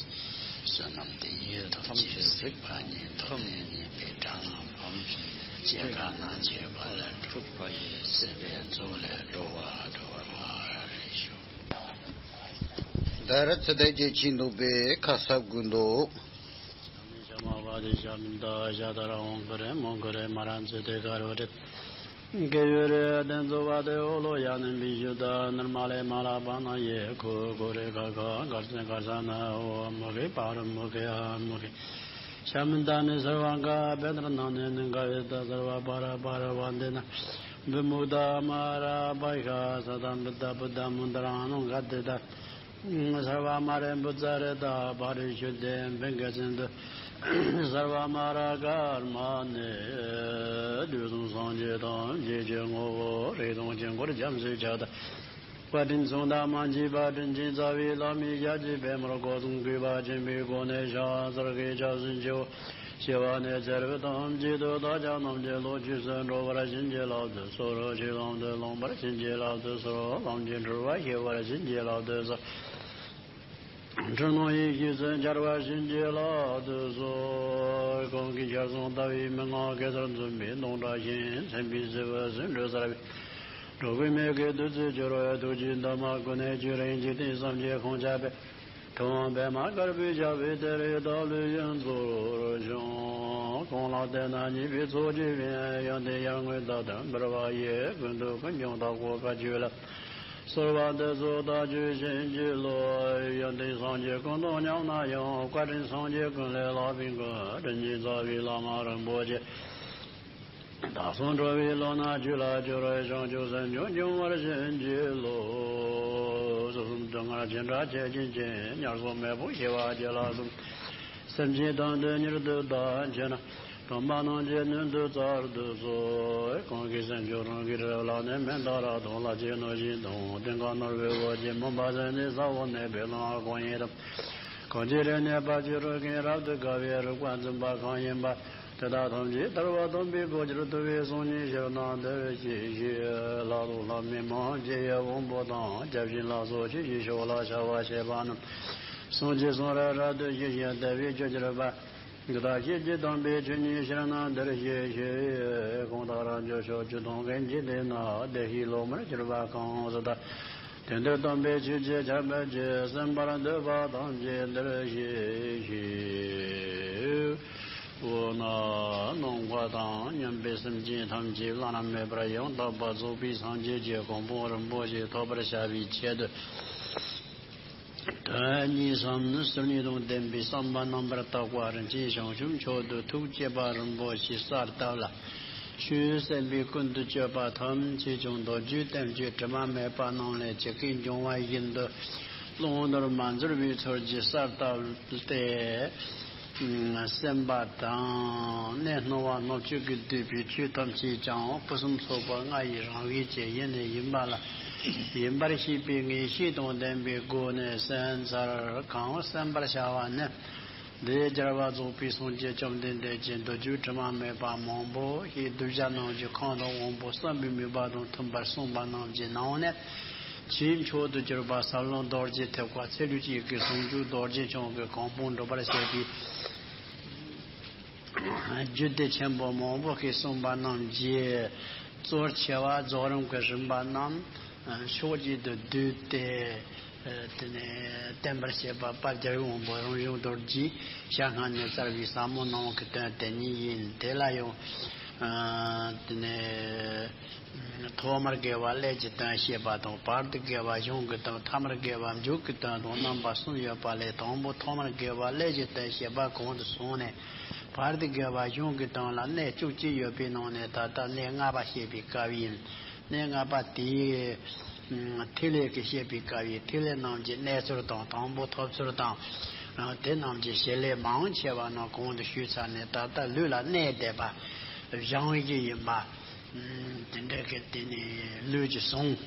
བསོད་ནམས་འདི་ཡིས་ཐམས་ཅད་གཟིགས་པ་ཉིད། ཐོབ་ནས་ཉེས་པའི་དགྲ་རྣམས་ཕམ་བྱས་ནས། སྐྱེ་རྒ་ན་འཆིའི་རྦ་རླབས་འཁྲུགས་པ་ཡི། སྲིད་པའི་མཚོ་ལས་འགྲོ་བ་སྒྲོལ་བར་ཤོག། འདིར་ཚེ་འདས་ཀྱི་ཆེས་འདུག་པའི་ཁ་གསབ་དགོས་འདུག། ཤ་མ་བ་དེ་ཤ་མི་ད་ཤ་ད་ར་འོང་གི་རེད་མོང་གི་རེད། མ་ར་ཚེ་དེ་ག་རོ་རེད། གེ་ཡོད་རེད་དེ་ཚོ་བ་དེ་འོ་ལོ་ཡ་ནི་འབི་ཞུ་ད་ནར་མ་ལེ་མ་ལ་པ་ན་ཡེ་ཁོ་ཁོ་རེ་ཁ་ཁ་གར་སེ་གར་ས་ན་འོ་མོ་གེ་པ་ར་མོ་གེ་ཨ་མོ་གེ། ཤ་མི་ད་ནི་སར་བ་ག་བེ་ནར་ན་ནི་ནི་ག་བེ་ད་སར་བ་པ་ར་པ་ར་བ་འདི་ན། བི་མུག་ད་མ་ར་པ་ཤ་ས་ད་བི་ད་བི་ད་མུ་ད་ར་ནོ་ག་དེ་ད། སར་བ་མ་རེ་བུ་ཙ་རེ་ད་བ་རེ་ཤུ་དེ་བེང་གེ་ཚན་དུ། སར་བ་མ་ར་ཀར་མ་ནི་དུས་གསུམ་སངས་རྒྱས་ཐམས་ཅད་ཀྱི་ངོ་བོ་རིག་སྟོང་དཀྱིལ་འཁོར་རྒྱ་མཚོའི་ཆ་ད། བཀའ་དྲིན་མཚུངས་ཟླ་མ་མཆིས་པ་དྲིན་ཅན་རྩ་བའི་བླ་མའི་ཞབས་ཀྱི་པདྨར་སྒོ་གསུམ་གུས་པ་ཆེན་པོའི་སྒོ་ནས་ཕྱག་འཚལ་གྱི་སྐྱབས་སུ་མཆིའོ། སྐྱེ་བ་ནས་ཚེ་རབས་ཐམས་ཅད་དུ་བདག་ཅག་རྣམས་ཀྱི་བློ་ཆོས་སུ་འགྲོ་བར་བྱིན་གྱིས་བརླབ་ཏུ་གསོལ། ཆོས་ལམ་དུ་ལོངས་པར་བྱིན་གྱིས་བརླབ་ཏུ་གསོལ། ལམ་གྱི་འཁྲུལ་པ་ཞི་བར་བྱིན་གྱིས་བརླབ་ཏུ་གསོལ། འཁྲུལ་སྣང་ཡེ་ཤེས་སུ་འཆར་བར་བྱིན་གྱིས་བརླབ་ཏུ་གསོལ། གང་གི་ཞལ་གསུང་ལྟ་བུའི་མན་ངག་གེ་སར་འཛིན་པའི་མདོངས་སྒྲ་བཞིན་སེམས་དཔའི་སྲིད་པ་ཟིལ་འགྲོ་སར་བའི་འགྲོ་ཀུན་མེད་ཀྱི་བདུད་རྩི་བྱུ་རུ་ཐུགས་རྗེའི་འདབ་མ་ཀུན་ནས་བསྐྱོད་རིང་འཇིག་རྟེན་བསམ་གྱིས་ཁོང་ཁྱབ་པའི། ཐུབ་དབང་པདྨ་དཀར་པོའི་ཞབས་པད་དེར་བདག་བློས་བཞིན་ཚུར་བྱུང་། གང་ལ་བརྟེན་ན་ཉེས་པའི་ཚོགས་ཀྱིས་བྱིན། ཡོན་ཏན་ཡར་ངོའི་ཟླ་ལྟར་འབར་བ་ཡིས། ཀུན་ཏུ་ཀུན་འབྱུང་དྭགས་པོ་བཀའ་བརྒྱུད་ལ། གསོལ་བ་འདེབས་སོ་བདག་རྒྱུད་བྱིན་གྱིས་རློབས། ཡོན་ཏན་སངས་རྒྱས་ཀུན་དང་མཉམ་ན་ཡང་། བཀའ་དྲིན་སངས་རྒྱས་ཀུན་ལས་ལྷག་པའི་མགོན། དྲིན་ཅན་རྩ་བའི་བླ་མ་རིན་པོ་ཆེ། བདག་སོགས་འགྲོ་བའི་བློ་སྣ་ཆོས་ལ་སྦྱོར། བྱང་ཆུབ་སེམས་མཆོག་འབྱུང་བར་བྱིན་གྱིས་རློབས། སྲིད་གསུམ་སྡུག་བསྔལ་ཇི་འདྲ་ཆེ་ཆུང་ཅན། ཉེར་བསགས་མེད་པར་ཞི་བ་རྒྱུད་ལ་གསུངས། སེམས་ཅན་དོན་དུ་མྱུར་དུ་བདག་མཆིས་ན། སྟོན་པ་རྣམས་ཀྱི་མདུན་དུ་བསྩལ་དུ་གསོལ། གང་གི་སེམས་མཆོག་རང་གི་རིགས་ལ་ནི། མི་འདའ་རབ་ཏུ་ལྷག་བཅས་གནོད་སྦྱིན་དང་། དེ་ཀ་ནོར་བུའི་འོད་ཀྱིས་མུན་པ་སེལ་ནས། ས་འོག་གནས་པའི་ལམ་གང་ཡིན་དང་། གང་ཅི་རིག་གནས་ཕ་ཆོས་རིག་མཁན་རབ་ཏུ་དགའ་བའི་རིག་པ་འཛིན་པ་གང་ཡིན་པ། དེ་དག་ཐམས་ཅད་ཐར་པ་དམ་པའི་གོ་ཆར་ཐུབ་པའི་གསུང་སྙན་ཞིར་གནང་འདིར་གཤེགས་ཤིག། ལྷ་དང་ལྷ་མིན་མི་དམངས་སྤྱི་ཡི་དབང་པོ་དང་། བརྒྱ་བྱིན་ལ་སོགས་ཆོས་ཀྱི་ཕྱོགས་ལ་བྱ་བ་བྱེད་པ་རྣམས། གསུང་གཅིག་གསུང་རབ་རབ་ཏུ་ཞུས་ཤིང་། དད་པས་ཆོས་ཀྱི་རིག་པ། འདི་དག་ཤེས་བྱའི་དམ་པའི་ཆོས་ཉིད་ཕྱིར་གནང་འདིར་གཤེགས་ཤིག། གང་དག་རབ་འབྱོར་ཕྱོགས་བཅུ་དང་མཁན་གྱི་སྡེ་ན། བདེ་གཤེགས་སློབ་མར་གྱུར་པ་གང་སུ་དག། དེང་འདིར་སྟོན་པའི་ཆོས་ཀྱི་ཆར་འབེབས་ཀྱིས། གསན་པར་འདོད་པ་ཐམས་ཅད་འདིར་གཤེགས་ཤིག། འོ་ན་ནམ་མཁའ་དང་མཉམ་པའི་སེམས་ཅན་ཐམས་ཅད་བླ་ན་མེད་པར་ཡང་དག་པར་རྫོགས་པའི་སངས་རྒྱས་ཀྱི་གོ་འཕང་རིན་པོ་ཆེ་ཐོབ་པར་བྱ་བའི་ཆེད་དུ། དོན་གཉིས་སམ་ཟུར་གཉིས་དང་ལྡན་པའི་བསམ་པ་རྣམ་པར་དག་པ་རིན་ཆེན་བྱང་ཆུབ་མཆོག་ཏུ་ཐུགས་བསྐྱེད་པ་རིན་པོ་ཆེ་གསལ་བཏབ་ལ། ཆོས་གསན་པའི་ཀུན་ཏུ་སྤྱོད་པ་ཐམས་ཅད་ཀྱང་མདོ་རྒྱུད་བསྟན་བཅོས་དྲི་མ་མེད་པ་རྣམས་ལས་ཇི་སྐད་འབྱུང་བ་བཞིན་དུ་བླང་དོར་མ་འཛོལ་བའི་ཚུལ་གྱིས་གསལ་བཏབ་སྟེ། གསན་པ་དང་། གནས་སྣང་བ་སྣང་བཅུད་ཀྱིས་བསྡུས་པའི་ཆོས་ཐམས་ཅད་ཀྱང་ཕུན་སུམ་ཚོགས་པ་ལྔ་ཡི་རང་བཞིན་གྱི་ཡེ་ནས་ཡིན་པ་ལ། ཡིན་པར་ཤེས་པའི་ངེས་ཤེས་དང་ལྡན་པའི་སྒོ་ནས་གསན་ཚར། གང་གསན་པར་བྱ་བ་ནི། འདིར་རྒྱལ་བ་རྫོགས་པའི་སངས་རྒྱས་བཅོམ་ལྡན་འདས་ཀྱིས་མདོ་རྒྱུད་དྲི་མ་མེད་པ་མང་པོ་ཞིག་གདུལ་བྱ་རྣམས་ཀྱི་ཁམས་དང་དབང་པོ་བསམ་པའི་མོས་པ་དང་མཐུན་པར་གསུངས་པ་རྣམས་ཀྱི་ནང་ནས། ཆེས་མཆོག་ཏུ་གྱུར་པ་ཟབ་ལམ་རྡོ་རྗེ་ཐེག་པ་ཚེ་ལུས་ཀྱི་ཟུང་འཇུག་རྡོ་རྗེ་འཆང་གི་གོ་འཕང་སྒྲུབ་པར་བྱེད་པའི་རྒྱུད་སྡེ་ཆེན་པོ་མང་པོ་ཞིག་གསུངས་པ་རྣམས་ཀྱི་གཙོ་ཆེ་བ་རྫོགས་རིམ་གྱི་རིམ་པ་རྣམས་ཕྱོགས་གཅིག་ཏུ་བསྡུས་ཏེ། དེ་ནས་བསྟན་པར་བྱེད་པ་དཔལ་རྒྱལ་བའི་དབང་པོ་རང་བྱུང་རྡོ་རྗེས་ཞལ་སྔ་ནས་སྩལ་བའི་ཟབ་མོ་སྣང་བ་གི་དོན་དེ་ཉིད་ཡིན། དེ་ལ་ཡང་དེ་ནས། ཐོག་མར་དགེ་བ་ཀླད་ཀྱི་དོན་བཤད་པ་དང་། བར་དུ་དགེ་བ་གཞུང་གི་དོན། ཐ་མར་དགེ་བ་མཇུག་གི་དོན་དང་རྣམ་པ་གསུམ་ཡོད་པ་ལས། དང་པོ་ཐོག་མར་དགེ་བ་ཀླད་ཀྱི་དོན་བཤད་པ་གོང་དུ་སོང་ནས། བར་དུ་དགེ་བ་གཞུང་གི་དོན་ལ་གནས་བཅུ་གཅིག་ཡོད་པའི་ནང་ནས། ད་ལྟ་གནས་ལྔ་པ་བཤད་པའི་སྐབས་ཡིན། གནས་ལྔ་པ་དེའི་ཐིག་ལེ་གི་བཤད་པའི་སྐབས་ཡིན། ཐིག་ལེ་རྣམས་ཀྱི་གནས་ཚུལ་དང་། དང་པོ་ཐོབ་ཚུལ་དང་། དེ་རྣམས་ཀྱི་བྱེད་ལས་མང་ཆེ་བ་རྣམས་གོང་དུ་ཞུས་ཚར་ནས། ད་ལྟ་ལུས་ལ་གནས་བསྡད་པ་སྦྱང་གཞི་ཡིན་པ། དེ་འདྲ་གི་དེ་ནི་ལུས་ཀྱི་ཟུངས་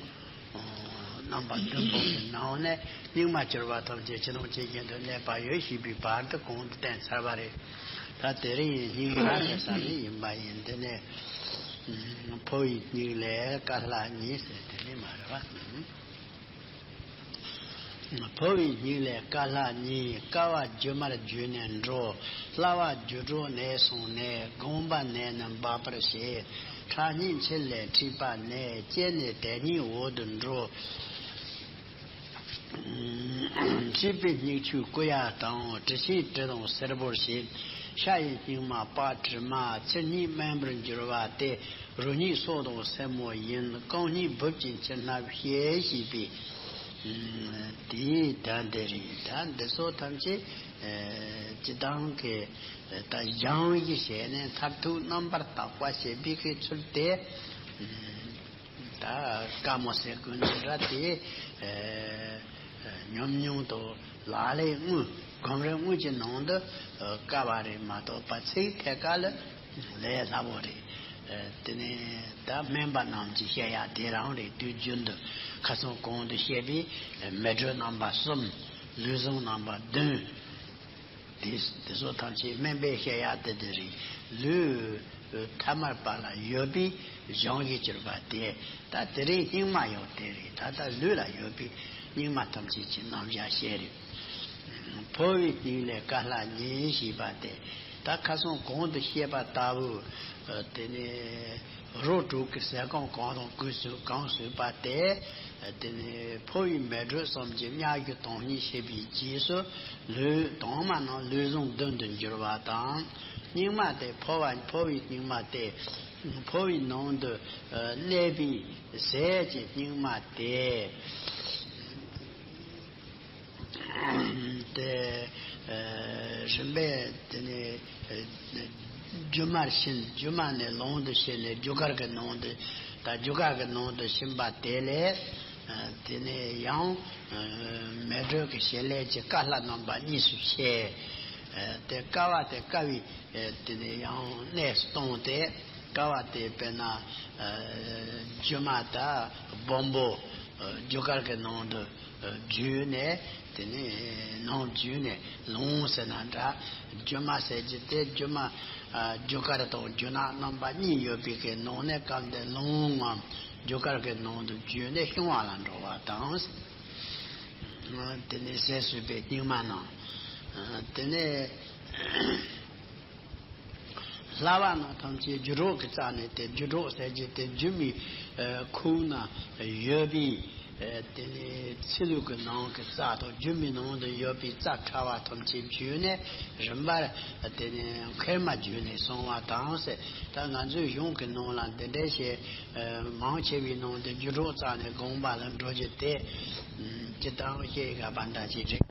རྣམ་པ་བདུན་པོ་གི་ནང་ནས་སྙིགས་མ་གྱུར་པ་ཐམས་ཅད་ཇི་ལྟ་བ་ཇི་བཞིན་དུ་གནས་པ་ཡོད་ཞེས་པའི་བར་དུ་གོང་དུ་བསྟན་ཚར་བ་རེད། ད་དེ་རིང་སྙིགས་མ་ཟེར་ས་ནི་ཡིན་པ་ཡིན། དེ་ནས་ འཕོ་བའི་སྙིང་ལས་ཀ་ལྷ་གཉིས་ཟེར་དེ་ནི་མ་རེད་བ། འཕོ་བའི་སྙིང་ལས་ཀ་ལྷ་གཉིས། ཀ་བ་སྒྱུ་མར་བརྒྱུད་ནས་འགྲོ། ལྷ་བ་སྒྱུ་འཕྲུལ་ནས་སོང་ནས། དགོངས་པ་ནས་ནི་འབབ་པར་བྱེད། ཁྲ་སྙིང་མཆེ་ལས་འཁྲིགས་པ་ནས། སྐྱེས་ནས་དེ་ཉིད་འོག་ཏུ་འགྲོ། མཆེ་བའི་སྙིགས་ཆུས་བསྐུ་ཡ་དང་། དྲི་ཆུས་དྲི་དང་སེར་པོར་བྱེད། ཤ་ཡི་སྙིགས་མ་པགས་དྲི་མ། ཚེར་སྙིགས་དམན་པར་འགྱུར་བ་སྟེ། རོ་སྙིགས་སོགས་དང་སེན་མོ་ཡིན། རྐང་སྙིགས་འབུབས་ཀྱི་མཆུ་སྣབས་ཤེས་ཞེས་པའི་དེའི་དོན་དེ་རེད། ད་འདི་ཚོ་ཐམས་ཅད་སྤྱི་བཏང་གི་ད་སྦྱང་བའི་ཞལ་ནས་མཐར་ཐུག་རྣམ་པར་དག་པ་བྱེད་པའི་གི་ཚུལ་དེ། ད་དཀའ་མོ་ཟེར་དགོས་འདུག་ར་དེ། ཉམས་མྱོང་དང་ལག་ལེན་དངོས་སྒོམ་རིམ་དངོས་ཀྱི་ནང་དུ་དཀའ་བ་རེད་མ་གཏོགས་པ་ཚིག་ཐད་ཀ་ལ་ལས་སླ་པོ་རེད། དེ་ནས་ད་སྨན་པ་རྣམས་ཀྱིས་བཤད་ཡ་དེ་རང་རེད། དུས་རྒྱུན་དུ་ཁ་སང་གོང་དུ་བཤད་པའི་མེ་དྲོད་རྣམ་པ་གསུམ། ལུས་ཟུངས་རྣམ་པ་བདུན། དེ་དེ་ཚོ་ཐམས་ཅད་སྨན་པས་བཤད་ཡ་དེ་དེ་རེད། ལུས་ཐ་མལ་པ་ལ་ཡོད་པའི་གཞུང་གིས་གྱུར་པ་དེ། ད་དེ་རིང་སྙིགས་མ་ཡང་དེ་རེད། ད་ལྟ་ལུས་ལ་ཡོད་པའི་སྙིགས་མ་ཐམས་ཅད་ཀྱི་རྣམ་གཞག་བཤད་རེད། འཕོ་བའི་སྙིང་ལས་ཀ་ལྷ་གཉིས་ཞེས་པ་དེ། ད་ཁ་སང་གོང་དུ་བཤད་པ་ལྟ་བུ། དེ་ནས་རོ་དྲུག་གི་ཟས་སྐོམ་གང་དང་གང་ཟོས་གང་ཟོས་པ་དེ། དེ་ནས་འཕོ་བའི་མེ་དྲོད་གསུམ་གྱི་མྱག་གུ་དང་སྙིགས་ཤེས་པའི་རྗེས་སུ། ལུས་དྭངས་མ་རྣམས་ལུས་ཟུངས་བདུན་དུ་འགྱུར་བ་དང་། སྙིགས་མ་དེ་འཕོ་བ་འཕོ་བའི་སྙིགས་མ་དེ། འཕོ་བའི་ནང་དུ་གནས་པའི་ཟས་ཀྱི་སྙིགས་མ་དེ། དེ་རིམ་པས་དེ་ནས་རྒྱུ་མར་ཕྱིན། རྒྱུ་མ་ནས་ལོང་དུ་ཕྱིན་ནས་རྒྱུ་སྐར་གྱི་ནང་དུ། ད་རྒྱུ་སྐར་གྱི་ནང་དུ་ཕྱིན་པ་དེ་ལས། དེ་ནས་ཡང་མེ་དྲོད་ཀྱི་བྱེད་ལས་ཀྱི་ཀ་ལྷ་རྣམ་པ་གཉིས་སུ་ཕྱེ། དེ་ཀ་བ་དེ་ཀ་བའི་དེ་ནས་ཡང་གནས་སུ་བཏང་སྟེ། ཀ་བ་དེ་དཔེར་ན་རྒྱུ་མ་དང་སྦོམ་པོ་རྒྱུ་སྐར་གྱི་ནང་དུ་བརྒྱུས་ནས། དེ་ནས་ནང་བརྒྱུས་ནས་ལོང་ཟེར་ན་འདྲ། རྒྱུ་མ་ཟེར་རྒྱུ་དེ་རྒྱུ་མ། རྒྱུ་སྐར་དང་རྒྱུ་ནག་རྣམ་པ་གཉིས་ཡོད་པའི་གི་ནང་ནས་སྐབས་འདིར་ལོང་ངམ་རྒྱུ་སྐར་གྱི་ནང་དུ་བརྒྱུས་ནས་བྱུང་བ་ལ་འགྲོ་བ་དང་། དེ་ནས་ཟས་ཟོས་པའི་སྙིགས་མ་རྣམས། དེ་ནས་ལྷ་བ་རྣམས་ཐམས་ཅད་རྒྱུ་གྲོགས་ཀྱི་རྩ་ནས་དེ། རྒྱུ་གྲོགས་ཟེར་རྒྱུ་དེ་རྒྱུ་མའི་ཁུག་ན་ཡོད་པའི། དེ་ནས་ཚི་ལུ་གི་ནང་གི་རྩ་དང་། རྒྱུ་མའི་ནང་དུ་ཡོད་པའི་རྩ་ཕྲ་བ་ཐམས་ཅད་བརྒྱུད་ནས་རིམ་པར་དེ་ནས་མཁལ་མ་བརྒྱུད་ནས་སོང་བ་དང་ཟེར། ད་ང་ཚོའི་གཞུང་གི་ནང་ལ་འདི་འདྲའི་ཞེས་མང་ཆེ་བའི་ནང་དུ་རྒྱུ་གྲོགས་རྩ་ནས་དགོངས་པ་ལ་འགྲོ་རྒྱུ་དེ། སྤྱིར་བཏང་ཤེས་དགའ་བ་འདྲ་ཅིག་རེད།